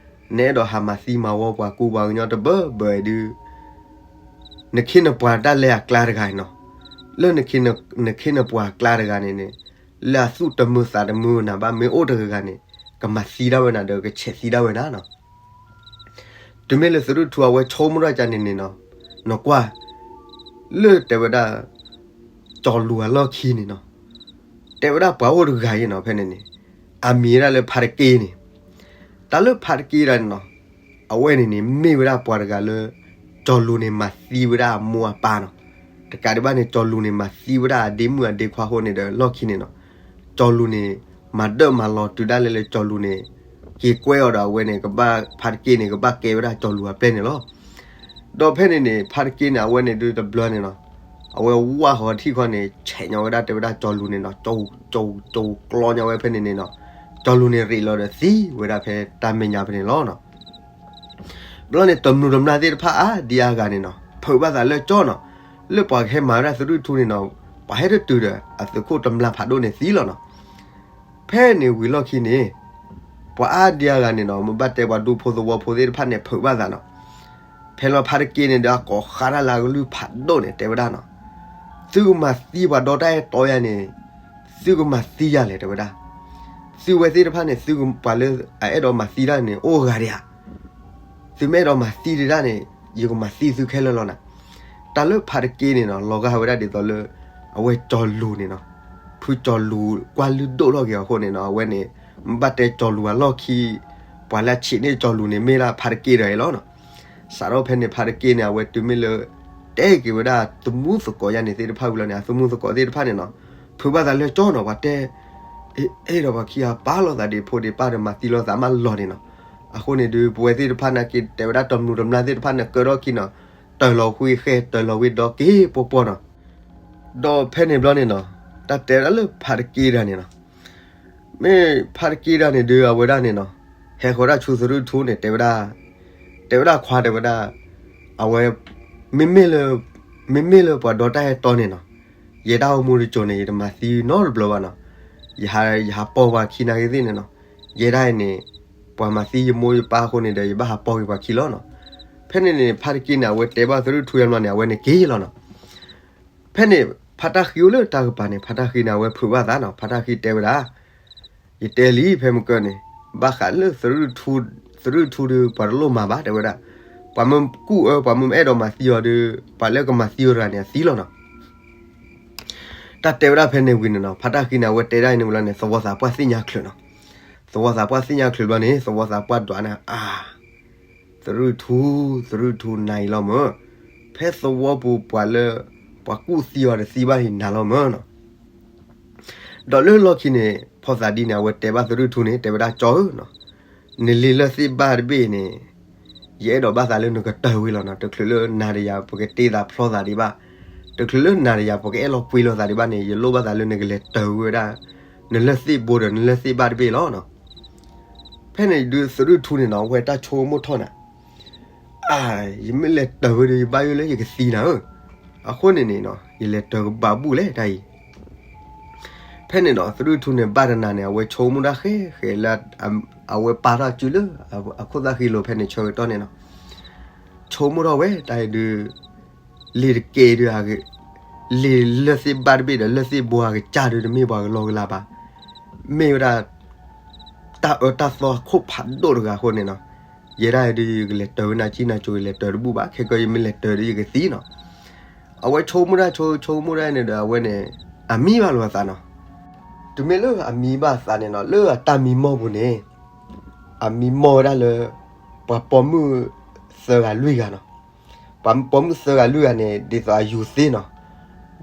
နအဲၣ်ဒိးဟးမၤသံမၤဝီပှၤကူပှၤကညီတဘၢဘၢအံၤဒုး နခ့နပှၤတၢ်လဲၤအကျါတဂၤနီၤ, လၢနခ့နပှၤအကျါတဂၤန့ၣ်န့ၣ်, လၢအသူၣ်တမုာ်သးတမုာ်နၤဘၣ် မ့ၢ်အိၣ်တဂၤဂၤန့ၣ် ကမၤသံဒၣ်ဝဲနၤဒီးကဆဲးသံဒၣ်ဝဲနၤနီၤ. တုၤမ့ၢ်လၢသရူၣ်ထူအဝဲဆိကမိၣ်ထီၣ်ကန့ၣ်န့ၣ်နီၤ, နကွၢ် လၢတဲဝဲဒၣ် ကၠီၤလူၤအလီၢ်ခံန့ၣ်နီၤ, တဲဝဲဒၣ်ပှၤအိၣ်တဂၤအံၤနီၤ ဖဲန့ၣ်န့ၣ်, အမံၤဝဲဒၣ်လၢဖါတက့န့ၣ်, တၢ်လၢဖါတက့ဒၣ်န့ၣ်နီၤ, အဝဲန့ၣ်န့ၣ် မ့ၢ်ဝဲဒၣ်ပှၤတဂၤလၢ ကၠီၤလူၤန့ၣ်မၤသံဝဲဒၣ်အမိၢ်အပၢ်နီၤ. တကးဒံးဘၣ်န့ၣ် ကၠီၤလူၤန့ၣ် မၤသံဝဲဒၣ်အဒ့မုၣ်အဒ့ခွါအဃိန့ၣ်ဒီး လီၢ်ခံန့ၣ်နီၤ, ကၠီၤလူၤန့ၣ် မၤဒၢၣ်မၤလီၤတုၤဒၣ်လဲာ်လၢကၠီၤလူၤန့ၣ် က့ၤကွဲအီၤဒီးအဝဲန့ၣ် ကဘၣ်ဖါတက့န့ၣ် ကဘၣ်ကဲဝဲဒၣ်ကၠီၤလူၤအပျဲၢ်န့ၣ်လီၤ. ဒီးဖဲန့ၣ်န့ၣ် ဖါတက့န့ၣ် အဝဲန့ၣ်ဒုးတဘျီန့ၣ်နီၤ, အဝဲဝၢ်ဃီၤထံၣ်ခီန့ၣ် ဆဲးညီဝဲဒၣ်တဲဝဲဒၣ်ကၠီၤလူၤန့ၣ်နီၤ, ကၠီၤကၠီၤကျီညါဝဲဖဲန့ၣ်န့ၣ်နီၤ, ကၠီၤလူၤန့ၣ်ရ့းလီၤဒီးသံဝဲဒၣ်ဖဲတၢ်မဲာ်ညါဖဲန့ၣ်လီၤနီၤ. ဘျီန့ၣ် တမျိးတမျာ်သ့ၣ်တဖၣ်အါဒံအါဂၤန့ၣ်နီၤ ဖုးဘၣ်သးလၢကၠီနီၤ, လၢပှၤကဟဲမၤဝဲဒၣ်သရူၣ်ထူန့ၣ်နီၤ, ပှၤဟဲတတုၤဒီး အသုးခိၣ်တမျာ်ဖးဒိၣ်န့ၣ်သံလီၤနီၤ. ဖဲန့ၣ်ဝံၤလီၢ်ခံန့ၣ် ပှၤအါဒံအါဂၤန့ၣ်နီၤ မ့ၢ်ဘၣ်တဲပှၤဒူဖိသဝီဖိသ့ၣ်တဖၣ်န့ၣ် ဖုးဘၣ်သးနီၤ. ဖဲလီၤဖါတက့န့ၣ်ဒီး အကိးဃါတၢ်လၢအကလုၢ်ဖးဒိၣ်န့ၣ် တဲဝဲဒၣ်နီၤ, သုကမၤသံပှၤဒီတၢ်အဲၣ်တီယါန့ၣ် သုကမၤသံယၤလဲၣ် တဲဝဲဒၣ်. သုဝဲသ့ၣ်တဖၣ်န့ၣ် သုပှၤလၢအအဲၣ်ဒိးမၤသံတၢ်န့ၣ် အိၣ်ဂၤဒံးဧါ. သုမ့ၢ်အဲၣ်ဒိးမၤသံဒံးတၢ်န့ၣ် ယကမၤသံသုခဲလၢာ်လီၤနၤ. တၢ်လၢဖါတက့န့ၣ်နီၤ လီၤဂာ်ဝဲဒၣ်ဒ်သိးလၢ အဝဲကၠီၤလူၤန့ၣ်နီၤ, ဖုကၠီၤလူၤကွၢ်လုၢ်ဒိၣ်ထီၣ်က့ၤအဃိန့ၣ်နီၤ အဝဲန့ၣ် ဘၣ်တဲကၠီၤလူၤအလီၢ်ခံ ပှၤလၢအဆံးန့ၢ်ကၠီၤလူၤန့ၣ် မ့ၢ်ဒၣ်ဖါတက့ဒီးအံၤလီၤနီၤ. စးထီၣ်ဖဲန့ၣ် ဖါတက့န့ၣ် အဝဲတုၤမ့ၢ်လၢ တဲက့ၤဝဲဒၣ်သမူသကိးယါန့ၣ်သ့ၣ်တဖၣ်ဝံၤလီၤန့ၣ် အသမူသကိးသ့ၣ်တဖၣ်န့ၣ်နီၤ ဖုးဘၣ်သးလၢကၠီနီၤ ပှၤတဲ အဲၣ်ဒိးပှၤခံဂၤပာ်လီၤသးဒံးဖိဒံးပၢ်ဒီးမၤသံလိာ်သးမးလီၤန့ၣ်နီၤ. အဃိန့ၣ်ဒုး ပဝဲသ့ၣ်တဖၣ်နာ်က့ တဲဝဲဒၣ်တမျူးတမျၢ်သ့ၣ်တဖၣ်န့ၣ် ကၢထီၣ်ခံနီၤ တၢၤလီၤဝံၤဃဲ တၢၤလီၤဝံၤဒီးက့ၤပီပီနီၤ. ဒီးဖဲန့ၣ်ဘျီန့ၣ်နီၤ တၢ်တဲဝဲဒၣ်လၢဖါတက့တဂၤန့ၣ်နီၤ မ့ၢ်ဖါတက့တဂၤန့ၣ်ဒုး အဝဲဒၣ်န့ၣ်နီၤ ဟဲဃီၤဒၣ်ဆူသရူၣ်ထူန့ၣ် တဲဝဲဒၣ်, တဲဝဲဒၣ်ခွါတဲဝဲဒၣ်, အဝဲ မ့မ့ၢ်လၢ မ့မ့ၢ်လၢပှၤဒီတၢ်အဲၣ်တီန့ၣ်နီၤ ယဲဒၣ်အိၣ်မူတစိၤန့ၣ် ယတမၤသံနီတဘျီဘၣ်နီၤ. ယဟး ယဟးပိာ်ပှၤခံနာ်က့သ့ၣ်န့ၣ်နီၤ ယဲဒၣ်အံၤန့ၣ် ပှၤမၤသံယမိၢ်ယပၢ်အဃိန့ၣ်ဒီး ယဘၣ်ဟးပိာ်က့ၤပှၤခံလီၤနီၤ. ဖဲန့ၣ်န့ၣ် ဖါတက့န့ၣ် အဝဲတဲဘၣ်သရူၣ်ထူယါမးန့ၣ် အဝဲန့ၣ်က့ၤလီၤနီၤ. ဖဲန့ၣ် ဖါတၢ်ဃံအိၣ်လၢတၢ်ကပၤန့ၣ် ဖါတၢ်ဃံန့ၣ် အဝဲဖုးဘၣ်သးနီၤ ဖါတၢ်ဃံတဲဝဲဒၣ်, ယတဲလံဖဲမုၢ်ကၢန့ၣ် ဘၣ်ဃးလၢ သရူၣ်ထူဒီး ပှၤတလိၣ်မၤဘၣ် တဲဝဲဒၣ်, ပှၤမ့ၢ်ကူၣ်အၢ ပှၤမ့ၢ်အဲၣ်ဒိးမၤသံအီၤဒီး ပှၤလၢကမၤသံအီၤတဂၤန့ၣ် အသံလီၤနီၤ. တၢ်တဲဝဲဒၣ်ဖဲန့ၣ်ဝံၤန့ၣ်နီၤ ဖါတၢ်ဃံန့ၣ် အဝဲတဲဒၣ်အံၤန့ၣ်ဝံၤလီၤန့ၣ် သဝီသးပှၢ်သ့ၣ်ညါချုးနီၤ. သဝီသးပှၢ်သ့ၣ်ညါချုးဘျီန့ၣ် သဝီသးပှၢ်ဒွးန့ၣ် အါ သရူၣ်ထူ, သရူၣ်ထူနၤအံၤလီၤမၢ်, ဖဲသဝီပူၤပှၤလၢ ပှၤကူၣ်သံအီၤတသံဘၣ်အံၤနၤလီၤမၢ်နီၤ. ဒီးလၢလီၢ်ခံန့ၣ် ဖီသးဒ်န့ၣ် အဝဲတဲဘၣ်သရူၣ်ထူန့ၣ် တဲဝဲဒၣ်ကၠီဧၢနီၤ, နလ့လၢၢ်သ့ၣ်ဘၣ်တဘ့ၣ်န့ၣ် ယအဲၣ်ဒိးဘၣ်သးလၢနကတၢၢ်ဝံၤလီၤနီၤ. တချုးလၢနၤဒီးယၤ ပကတ့သးဖျီသးဒံးဘၣ်, တချုးလၢနၤဒီးယၤ ပကအဲၣ်လီၤကွံလီၤသးဒံးဘၣ်န့ၣ် ယလိၣ်ဘၣ်သးလၢနကလဲၤတၢၢ်ဝံၤဝဲဒၣ် နလၢၢ်သ့ၣ်ဘိဒီးနလၢၢ်သ့ၣ်ဘၣ်တဘ့ၣ်လီၤနီၤ. ဖဲန့ၣ်ဒုးသရူၣ်ထူန့ၣ်နီၤ အဝဲတၢ်ဆိကမိၣ်ထီၣ်နၤ, အါ ယမ့ၢ်လဲၤတၢၢ်ဝံၤဒီး ယဘၣ်ယိၣ်လၢယကသံနၤဧၢ, အဃိန့ၣ်န့ၣ်နီၤ ယလဲၤတၢၢ်ကဘၣ်ဘူၣ်လဲၣ်တၢ်အံၤ. ဖဲန့ၣ်နီၤ သရူၣ်ထူန့ၣ် ဘၣ်တနၤန့ၣ် အဝဲဆိကမိၣ်တၢ်ဃဲဃဲလၢ အဝဲပာ်ထီၣ်စုလၢ အခိၣ်သၣ်ဃံလိၤဖဲန့ၣ်ဆၢကတီၢ်န့ၣ်နီၤ, ဆိကမိၣ်ထီၣ်ဝဲတၢ်အံၤဒုး လ့ၤတကဲဒုး လ့ၤလၢၢ်သ့ၣ်ဘၣ်တဘ့ၣ်ဒီး လၢၢ်သ့ၣ်ဘိအကစၢ်ဒုး တမ့ၢ်ပှၤကလီကလီဘၣ်, မ့ၢ်ဝဲဒၣ် တၢ်အၢတၢ်သီအခိၣ်ဖးဒိၣ်တဂၤအဃိန့ၣ်နီၤ, ယဲဒၣ်ဒုး ယကလဲၤတၢၢ်ဝဲနၤကံနၤကၠိ ယလဲၤတၢၢ်တဘူၣ်ဘၣ်, ခဲကီ ယမ့ၢ်လဲၤတၢၢ်ဒီးယကသံနီၤ. အဝဲဆိကမိၣ်တၢ်ဆိ ဆိကမိၣ်တၢ်န့ၣ်ဒီး အဝဲန့ၣ် အမံဘၣ်လီၤအသးနီၤ. တုၤမ့ၢ်လၢအမံဘၣ်အသးန့ၣ်နီၤ လၢအတၢ်မံမီၢ်ပူၤန့ၣ် အမံမီၢ်ဝဲဒၣ်လၢ ပှၤပိာ်မုၣ်သၢဂၤလွံၢ်ဂၤနီၤ. ပှၤပိာ်မုၣ်သၢဂၤလွံၢ်ဂၤန့ၣ် ဒ်သိးအယူၤသ့နီၤ,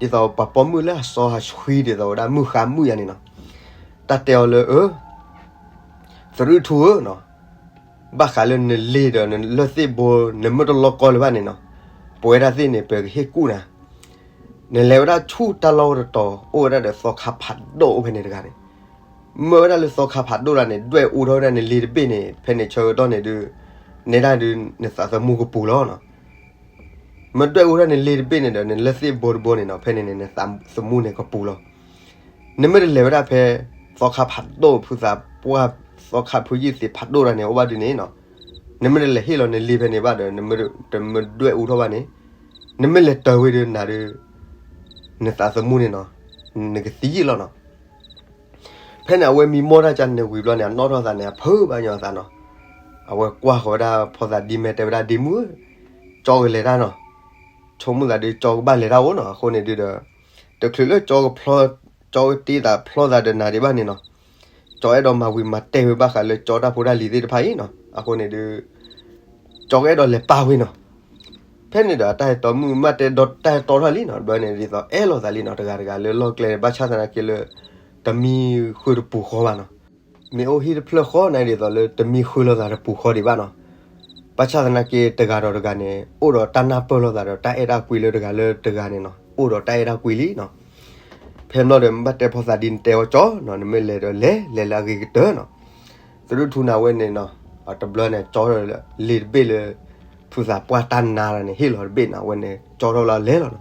ဒ်သိးပှၤပိာ်မုၣ်လၢအစီအဆှံ ဒ်သိးဝဲဒၣ်မုၢ်ဃါမုၣ်ယါန့ၣ်နီၤ, တၢ်တဲအီၤလၢ အၢ သရူၣ်ထူဧၢနီၤ, ဘၣ်ဃးလၢနလ့ၤဒီးနလၢၢ်သ့ၣ်ဘိ နမ့ၢ်တလီကီလၢၤဘၣ်န့ၣ်နီၤ, ပဝဲဒၣ်သ့ၣ်န့ၣ် ပကဟ့ၣ်ကူၣ်နၤ. နလဲၤဝဲဒၣ်ဆူတၢ်လီၢ်တတီၤ အိၣ်ဝဲဒၣ်ဒီးသီခါဖးဒိၣ်အိၣ်ဖဲန့ၣ်တဂၤန့ၣ်, မၢဝဲဒၣ်လၢသီခါဖးဒိၣ်တဂၤန့ၣ် ဒွဲၣ်အူထီၣ်ဝဲဒၣ်နလ့ၤတဘ့ၣ်န့ၣ် ဖဲန့ၣ်ဆၢကတီၢ်န့ၣ်ဒုး နဲဒၣ်ဒုး နသးသမူကပူၤလီၤနီၤ. မ့ၢ်ဒွဲၣ်အူထီၣ်နလ့ၤတဘ့ၣ်န့ၣ်ဒီး နလၢၢ်သ့ၣ်ဘိတဘိန့ၣ်နီၤ ဖဲန့ၣ်န့ၣ် နသးသမူန့ၣ်ကပူၤလီၤ. နမ့ၢ်တလဲၤဝဲဒၣ်ဖဲ သီခါဖးဒိၣ် ဖုသးပှၢ် သီခါဖုယံာ်သ့းဖးဒိၣ်တဂၤန့ၣ် အိၣ်ဘၣ်ဒုးန့ၣ်နီၤ, နမ့ၢ်တလဲၤဟ့ၣ်လီၤနလ့ၤဖဲန့ၣ်ဘၣ်ဒီး နမ့ၢ်တမ့ၢ်ဒွဲၣ်အူထီၣ်ဘၣ်န့ၣ် နမ့ၢ်လဲၤတၢၢ်ဝံၤဒီးနၤဒီး နသးသမူန့ၣ်နီၤ နကသံလီၤနီၤ. ဖဲန့ၣ် အဝဲမံမီၢ်တၢ်ကန့ၣ်ဝံၤဘျီန့ၣ် အနီၣ်ထီၣ်သးန့ၣ် အဖုးဘၣ်ညီအသးနီၤ. အဝဲကွၢ်ဃီၤဝဲဒၣ်ဖီသးဒ့မဲ တဲဝဲဒၣ် ဒ့မုၣ်ဧၢ, ကၠီကလဲၤတၢ်နီၤ. ဆိကမိၣ်သးဒုး ကၠီကဘၣ်လဲၤတၢ်အိၣ်နီၤ. အဃိန့ၣ်ဒုးဒီး တချုးလၢကၠီကဖျီ ကၠီကတ့သးဖျီသးဒီးနၤဒံးဘၣ်န့ၣ်နီၤ. ကၠီအဲၣ်ဒိးမၤဝံၤမၤတဲာ်ဝဲဘၣ်ဃးလၢကၠီတၢ်ဖိတၢ်လံၤသ့ၣ်တဖၣ်အံၤနီၤ. အဃိန့ၣ်ဒုး ကၠီကအဲၣ်ဒိးလဲၤပာ်ဝဲနီၤ. ဖဲန့ၣ်ဒီး အတၢ်ဟဲတီမုၣ်မးတဲဒီးတၢ်ဟဲတီထီၣ်လံနီၤ. ဘျီန့ၣ်ဒ်သိးအဲၣ်လိာ်သးလံနီၤ တဂၤတဂၤလၢလီၢ်ကျဲ ဘၣ်ဆၣ်သနာ်က့လၢ တမံဃုာ်တပူၤဃီဘၣ်နီၤ. မ့ၢ်အိၣ်ဟံၣ်တဖျၢၣ်ဃီန့ၣ် ဒ်သိးလၢတမံဃုာ်လိာ်သးတပူၤဃီဒံးဘၣ်နီၤ. ဘၣ်ဆၣ်သနာ်က့တဂၤဒီးတဂၤန့ၣ် အိၣ်ဒီးတၢ်နၢ်ပၢၢ်လိာ်သးဒီးတၢ်အဲၣ်တၢ်ကွံလၢတဂၤလၢတဂၤန့ၣ်နီၤ. အိၣ်ဒီးတၢ်အဲၣ်တၢ်ကွံလံနီၤ. ဖဲမ့ၢ်ဒီး ဘၣ်တဲဖီသးဒ်န့ၣ် တဲအီၤကၠီနီၤ နမ့ၢ်လဲၤဒီးလဲၤ လဲၤလၢအဂ့ၤကတၢၢ်နီၤ. သရူၣ်ထူန့ၣ် အဝဲန့ၣ်နီၤ အတဘျီန့ၣ် ကၠီလ့ၤတဘ့ၣ်လၢ ဖုသးပှၢ်တၢ်နါတဂၤန့ၣ် ဟ့ၣ်လီၤတဘ့ၣ်နီၤ အဝဲန့ၣ် ကၠီထီၣ်လၢအလဲၤလီၤနီၤ.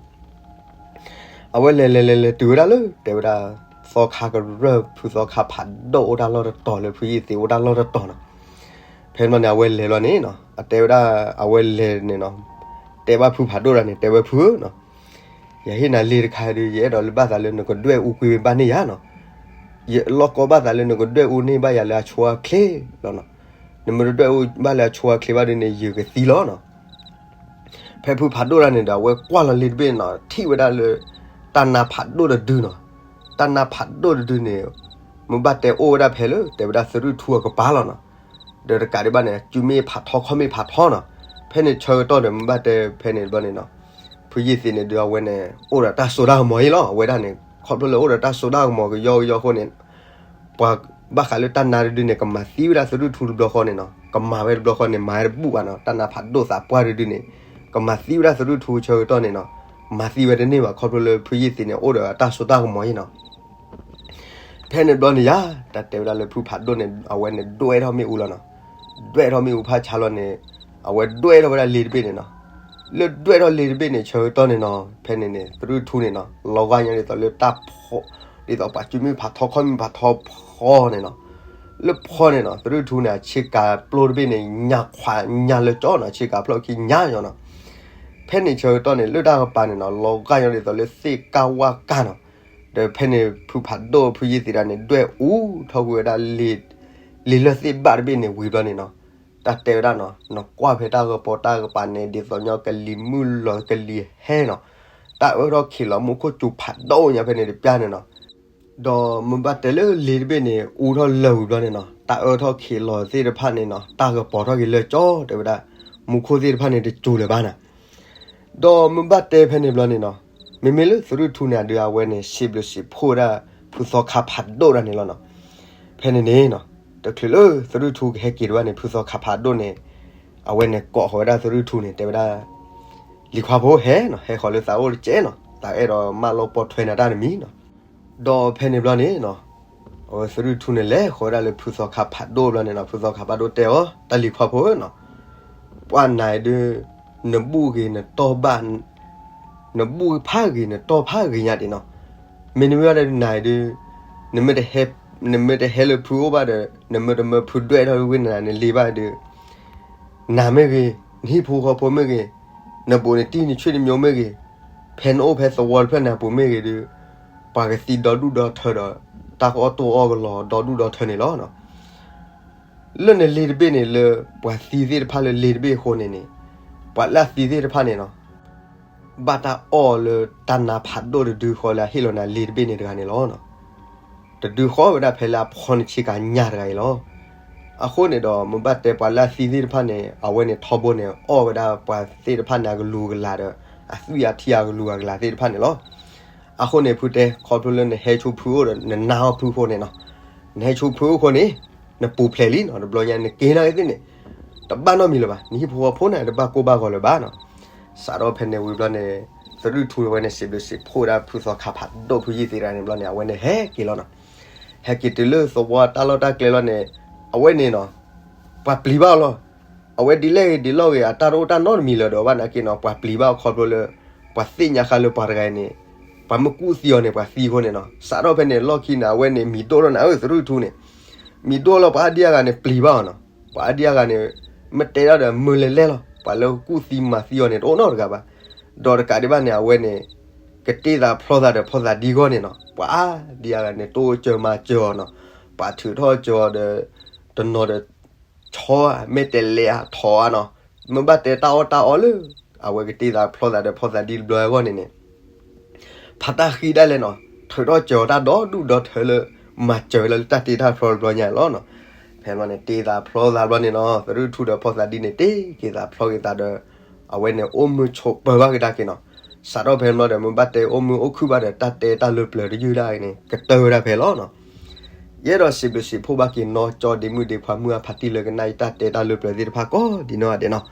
အဝဲလဲၤလဲၤလဲၤလဲၤတုၤဝဲဒၣ်လၢ တဲဝဲဒၣ် သီခါကရၢၢ် ဖုသီခါဖးဒိၣ်အိၣ်တၢ်လီၢ်တတီၤလၢ ဖုယံာ်သ့းအိၣ်တၢ်လီၢ်တတီၤနီၤ. ဖဲမ့ၢ်န့ၣ် အဝဲလဲၤလီၤန့ၣ်နီၤ အတဲဝဲဒၣ် အဝဲလဲၤန့ၣ်နီၤ တဲဘၣ်ဖုဖးဒိၣ်တဂၤန့ၣ် တဲဝဲဖုဧၢနီၤ ယဟ့ၣ်နၤလ့ၤတခါဒီး ယအဲၣ်ဒိးလၢဘၣ်သးလၢနကဒွဲၣ်အူကွံာ်ဝဲဘၣ်န့ၢ်ယၤနီၤ. ယလီၢ်ကီဘၣ်သးလၢနကဒွဲၣ်အူန့ၢ်ဘၣ်ယၤလၢအဆိအချ့လီၤနီၤ. နမ့ၢ်တဒွဲၣ်အူဘၣ်လၢအဆိအချ့ဘၣ်ဒုန့ၣ် ယကသံလီၤနီၤ. ဖဲဖုဖးဒိၣ်တၢ်န့ၣ်ဒီး အဝဲကွၢ်လီၤလ့တဘ့ၣ်နီၤ ထံၣ်ဝဲဒၣ်လၢ တၢ်နါဖးဒိၣ်တဒုနီၤ. တၢ်နါဖးဒိၣ်တဒုန့ၣ် မ့ၢ်ဘၣ်တဲအိၣ်ဝဲဒၣ်ဖဲလၢ တဲဝဲဒၣ်သရူၣ်ထူအကပၤလီၤနီၤ. ဒီးတကးဒံးဘၣ်န့ၣ် စုမ့ၣ်ဖးထီခီၣ်မ့ၣ်ဖးထီနီၤ. ဖဲန့ၣ်ဆၢကတီၢ်ဒီး မ့ၢ်ဘၣ်တဲဖဲန့ၣ်ဘျီန့ၣ်နီၤ ဖုယ့ၢ်သ့းန့ၣ်ဒီး အဝဲန့ၣ် အိၣ်ဒီးတၢ်စိတၢ်ကမီၤအံၤလီၤ. အဝဲဒၣ်န့ၣ် ခီဖျိလၢအိၣ်ဒီးတၢ်စိတၢ်ကမီၤကယီကယီအဃိန့ၣ် ပှၤဘၣ်ဃးလၢတၢ်နါတဒုန့ၣ် ကမၤသံဝဲဒၣ်သရူၣ်ထူတဘျီဃီန့ၣ်နီၤ. ကမၤဝဲတဘျီဃီန့ၣ် မၤဝဲတဘူၣ်ဘၣ်နီၤ. တၢ်နါဖးဒိၣ်သးပှၢ်တဒုန့ၣ် ကမၤသံဝဲဒၣ်သရူၣ်ထူဆၢကတီၢ်န့ၣ်နီၤ. မၤသံဝဲတန့ၢ်ဘၣ် ခီဖျိလၢဖုယ့ၢ်သ့းန့ၣ် အိၣ်ဒီးတၢ်စိတၢ်ကမီၤအံၤနီၤ. ဖဲန့ၣ်ဘျီန့ၣ်ယါ တၢ်တဲဝဲဒၣ်လၢဖုဖးဒိၣ်န့ၣ် အဝဲန့ၣ်ဒွဲၣ်ထီၣ်မ့ၣ်အူလီၤနီၤ. ဒွဲၣ်ထီၣ်မ့ၣ်အူဖးဆါလီၤန့ၣ် အဝဲဒွဲၣ်ထီၣ်ဝဲဒၣ်လ့တဘ့ၣ်န့ၣ်နီၤ. လၢဒွဲၣ်ထီၣ်လ့တဘ့ၣ်န့ၣ် ဆၢကတီၢ်န့ၣ်နီၤ ဖဲန့ၣ်န့ၣ် သရူၣ်ထူန့ၣ်နီၤ လီၤဂာ်ညါဒ်သိးလၢတၢ်ဖီ ဒ်သိးပှၤစုမ့ၣ်ဖးထီခီၣ်မ့ၣ်ဖးထီဖီန့ၣ်နီၤ. လၢဖီန့ၣ်နီၤ သရူၣ်ထူန့ၣ် အဆ့ကၤပျိတဘ့ၣ်န့ၣ် ညါခွးညါလၢကၠီနီၤ အဆ့ကၤဖျီၣ်ခံညါညီနီၤ. ဖဲန့ၣ်ဆၢကတီၢ်န့ၣ် လၢတၢ်ကပၤန့ၣ်နီၤ လီၤဂာ်ညါဒ်သိးလၢသ့ၣ်ကၢ်ဝၣ်ကၢ်နီၤ. ဒီးဖဲန့ၣ်ဖုဖးဒိၣ်ဖုယ့ၢ်သ့းတၢ်န့ၣ် ဒွဲၣ်အူထီၣ်ကွံာ်ဝဲဒၣ် လ့လၢသ့ၣ်ဘၣ်တဘ့ၣ်န့ၣ်ဝံၤဘျီန့ၣ်နီၤ တၢ်တဲဝဲဒၣ်နီၤ နကွၢ်ဖဲတၢ်ဂီၤပီးတၢ်ကပၤန့ၣ် ဒ်သိးညီကလံၤမုၢ်လီၤကလံၤဟဲနီၤ. တၢ်အၢထီၣ်ခံးလီၤမူခိၣ်စူၤဖးဒိၣ်ညါဖဲန့ၣ်တပျၢ်န့ၣ်နီၤ. ဒီးမ့ၢ်ဘၣ်တဲလၢလ့တဘ့ၣ်န့ၣ် အူထီၣ်လၢာ်ဝံၤဘျီန့ၣ်နီၤ တၢ်အၢထီၣ်ခံးလီၤသ့ၣ်တဖၣ်န့ၣ်နီၤ တၢ်ဂီၤပီးထီၣ်က့ၤလၢာ်ကၠီ တဲဝဲဒၣ် မူခိၣ်သ့ၣ်တဖၣ်န့ၣ်တစူၤလၢၤဘၣ်နီၤ. ဒီးမ့ၢ်ဘၣ်တဲဖဲန့ၣ်ဘျီန့ၣ်နီၤ မ့မ့ၢ်လၢသရူၣ်ထူန့ၣ် အဒုးအဝဲန့ၣ် စံးဘျုးစံးဖှိၣ်ဝဲဒၣ် ဖုသီခါဖးဒိၣ်တၢ်န့ၣ်လီၤနီၤ. ဖဲန့ၣ်န့ၣ်နီၤ တချုးလၢသရူၣ်ထူကဟဲက့ၤတဘၣ်န့ၣ် ဖုသီခါဖးဒိၣ်န့ၣ် အဝဲန့ၣ်ကိးဃီၤဝဲဒၣ်သရူၣ်ထူန့ၣ် တဲဝဲဒၣ် လံၤခွါဖိဟဲနီၤ ဟဲဃီၤလၢသးအိၣ်တကဲးနီၤ သးအဲၣ်ဒိးမၢလီၤပိာ်ထွဲနၤတၢ်တမံၤနီၤ. ဒီးဖဲန့ၣ်ဘျီန့ၣ်နီၤ အဝဲသရူၣ်ထူန့ၣ်လဲၤဃီၤဝဲဒၣ်လၢဖုသီခါဖးဒိၣ်ဘျီန့ၣ်နီၤ ဖုသီခါဖးဒိၣ်တဲအီၤ တၢ်လံၤခွါဖိဧၢနီၤ ပှၤနၤအံၤဒုး နဘူၣ်ဂ့ၤနတီၢ်ဘၣ် နဘူၣ်ဖးဂ့ၤ နတီၢ်ဖးဂ့ၤညါဒံးနီၤ. မ့တမ့ၢ်ဘၣ်ဒီးနၤအံၤဒုး နမ့ၢ်တဟဲ နမ့ၢ်တဟဲလၢဖုအိၣ်ဘၣ်ဒီး နမ့ၢ်တမၢဖုဒွဲၣ်ထီၣ်ဝ့ၢ်နၤန့ၣ်လ့ဘၣ်ဒီး နၤမ့ၢ်ဂ့ၤ, နဟံၣ်ဖိဃီဖိမ့ၢ်ဂ့ၤ, နဘူးနတံၢ်နဆွေနမျိုးမ့ၢ်ဂ့ၤ, ဖဲနအိၣ်ဖဲသဝီတဖျၢၣ်န့ၣ်အပူၤမ့ၢ်ဂ့ၤဒီး ပှၤကသံဒီဒူၣ်ဒီထၢဒီး တၢ်ကအီၣ်တိၢ်အီၣ်ကလီၤဒီဒူၣ်ဒီထၢန့ၣ်လီၤ. လၢနလ့တဘ့ၣ်န့ၣ် လၢပှၤသံသ့ၣ်တဖၣ်လၢလ့တဘ့ၣ်အဃိန့ၣ်န့ၣ် ပှၤလၢအသံသ့ၣ်တဖၣ်န့ၣ်နီၤ ဘၣ်တၢ်အီၣ်လၢတၢ်နါဖးဒိၣ်တဒုဃီလၢအဟ့ၣ်လီၤနၤလ့တဘ့ၣ်န့ၣ်တဂၤန့ၣ်လီၤ. တဒုဃီဝဲဒၣ်ဖဲလၢအဖီန့ၣ်ဆ့ကၤညါတဂၤအံၤလီၤ. အဃိန့ၣ်ဒီး မ့ၢ်ဘၣ်တဲပှၤလၢအသံသ့ၣ်တဖၣ်န့ၣ် အဝဲန့ၣ်ထီဘိန့ၣ် အီၣ်ဝဲဒၣ်ပှၤသ့ၣ်တဖၣ်န့ၣ်အကလုာ်ကလၤဒီး အသွံၣ်အထံအကလုာ်အကလၤသ့ၣ်တဖၣ်န့ၣ်လီၤ. အဃိန့ၣ် ဖုတဲ ခီဖျိလၢနဟဲဆိဖုအိၣ်ဒီး နနာ်အီၤဖုအဃိန့ၣ်နီၤ, နဟဲဆိဖုအိၣ်အဃိန့ၣ် နပူၤဖျဲးလံနီၤ, တဘျီညါနက့ၤနာ်က့ၤသ့ၣ်န့ၣ် တဘၣ်နီတမံၤလၢၤဘၣ်, နဟံၣ်ဖိဃီဖိန့ၣ် တဘၣ်ကိၢ်ဘၣ်ဂီၤလၢၤဘၣ်နီၤ. စးထီၣ်ဖဲန့ၣ်ဝံၤဘျီန့ၣ် သရူၣ်ထူန့ၣ် အဝဲန့ၣ် စံးဘျုးစံးဖှိၣ်ဝဲဒၣ်ဖုသီခါဖးဒိၣ်ဖုယ့ၢ်သ့ၣ်တဂၤန့ၣ်ဘျီန့ၣ် အဝဲန့ၣ်ဟဲက့ၤလီၤနီၤ. ဟဲက့ၤတုၤလၢသဝီတၢ်လီၢ်တၢ်ကျဲလီၤန့ၣ် အဝဲန့ၣ်နီၤ ပှၤပျံၤဘၣ်အီၤလီၤ. အဝဲဒ်လဲၣ်ဂ့ၤဒ်လဲၣ်ဂ့ၤ အတၢ်တအိၣ်တၢ်နီတမံၤလၢၤဒီးဘၣ်နာ်က့နီၤ ပှၤပျံၤဘၣ်အီၤခီဖျိလၢ ပှၤသ့ၣ်ညါဃာ်လၢပှၤတဂၤအံၤန့ၣ် ပှၤမ့ၢ်ကူၣ်သံအီၤန့ၣ် ပှၤသံအဃိန့ၣ်နီၤ. စးထီၣ်ဖဲန့ၣ်လီၢ်ခံန့ၣ် အဝဲန့ၣ်မံၤဒိၣ်ထီၣ်န့ၣ် အၢ သရူၣ်ထူန့ၣ် မံၤဒိၣ်လီၤ ပှၤအါဒံအါဂၤန့ၣ်ပျံၤဘၣ်အီၤနီၤ. ပှၤအါဒံအါဂၤန့ၣ် မ့ၢ်တဲဒၣ်ဒီးမုာ်လဲၤလဲၤလီၤ. ပှၤလၢကူၣ်သံမၤသံအီၤန့ၣ် တအိၣ်နီတဂၤဘၣ်. ဒီးတကးဒံးဘၣ်န့ၣ် အဝဲန့ၣ် ကတ့သးဖျီသးဒီးဖီသးဒ်အဂီၢ်န့ၣ်နီၤ. ပှၤအါဒံအါဂၤန့ၣ် တိၢ်စၢၤမၤစၢၤအီၤနီၤ. ပှၤထုးထီၣ်စၢၤအီၤဒီး တနီၤဒီး ဆီဧါ မ့ၢ်တဲလဲၣ်ဧါ ထိးဧါနီၤ. မ့ၢ်ဘၣ်တဲတၢ်အီၣ်တၢ်အီလၢ အဝဲကတ့သးဖျီသးဒီးဖီသးဒ်တဘျီအဂီၢ်န့ၣ်န့ၣ် ဖးတၢ်ဃံဒၣ်လဲာ်နီၤ ထုးထီၣ်စၢၤအီၤတၢ်ဒီဒူၣ်ဒီထၢလၢ မၤစၢၤဝဲလၢတၢ်တ့တၢ်ဖျီတဘျီညါလီၤနီၤ. ဖဲန့ၣ်န့ၣ် တ့သးဖျီသးဘျီန့ၣ်နီၤ သရူၣ်ထူဒီးဖီသးဒ်န့ၣ် တ့က့ၤသးဖျီက့ၤသးဒီး အဝဲန့ၣ်အိၣ်မုာ်ဆိးပၢၤဘၣ်ကဒါက့ၤနီၤ. စးထီၣ်ဖဲန့ၣ်ဘျီဒီး မ့ၢ်ဘၣ်တဲအိၣ်မုာ်အိၣ်ခုၣ်ဘၣ်ဒီး တၢ်တဲတၢ်လၢပျၢၤတယုၢ်ဒၣ်အံၤန့ၣ် ကတၢၢ်ဝဲဒၣ်ဖဲလီၤနီၤ. ယအဲၣ်ဒိးစံးဘျုးစံးဖှိၣ်ဘၣ်က့ၤနီၢ်ကၠီဒ့မုၣ်ဒ့ခွါမုၢ်အဖါတံၢ်လၢကနၣ်အံၤ တၢ်တဲတၢ်လၢပျၢၤသ့ၣ်တဖၣ်ကိးဒ်နီၢ်ဂၤဒဲးနီၤ.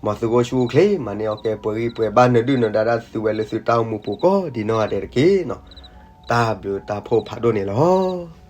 မ်သုကအိၣ်ဆူၣ်အိၣ်ချ့ မၤန့ၢ်အီၣ်ကဲပှဲၤဂံၢ်ပှဲၤဘါနဒုၣ်နဒါတၢ်သုဝဲလၢသုတၢ်အိၣ်မူပူၤကိးဒ်နီၢ်ဂၤဒဲးတက့ၢ်နီၤ. တၢ်ဘျုးတၢ်ဖှိၣ်ဖးဒိၣ်န့ၣ်လီၤ.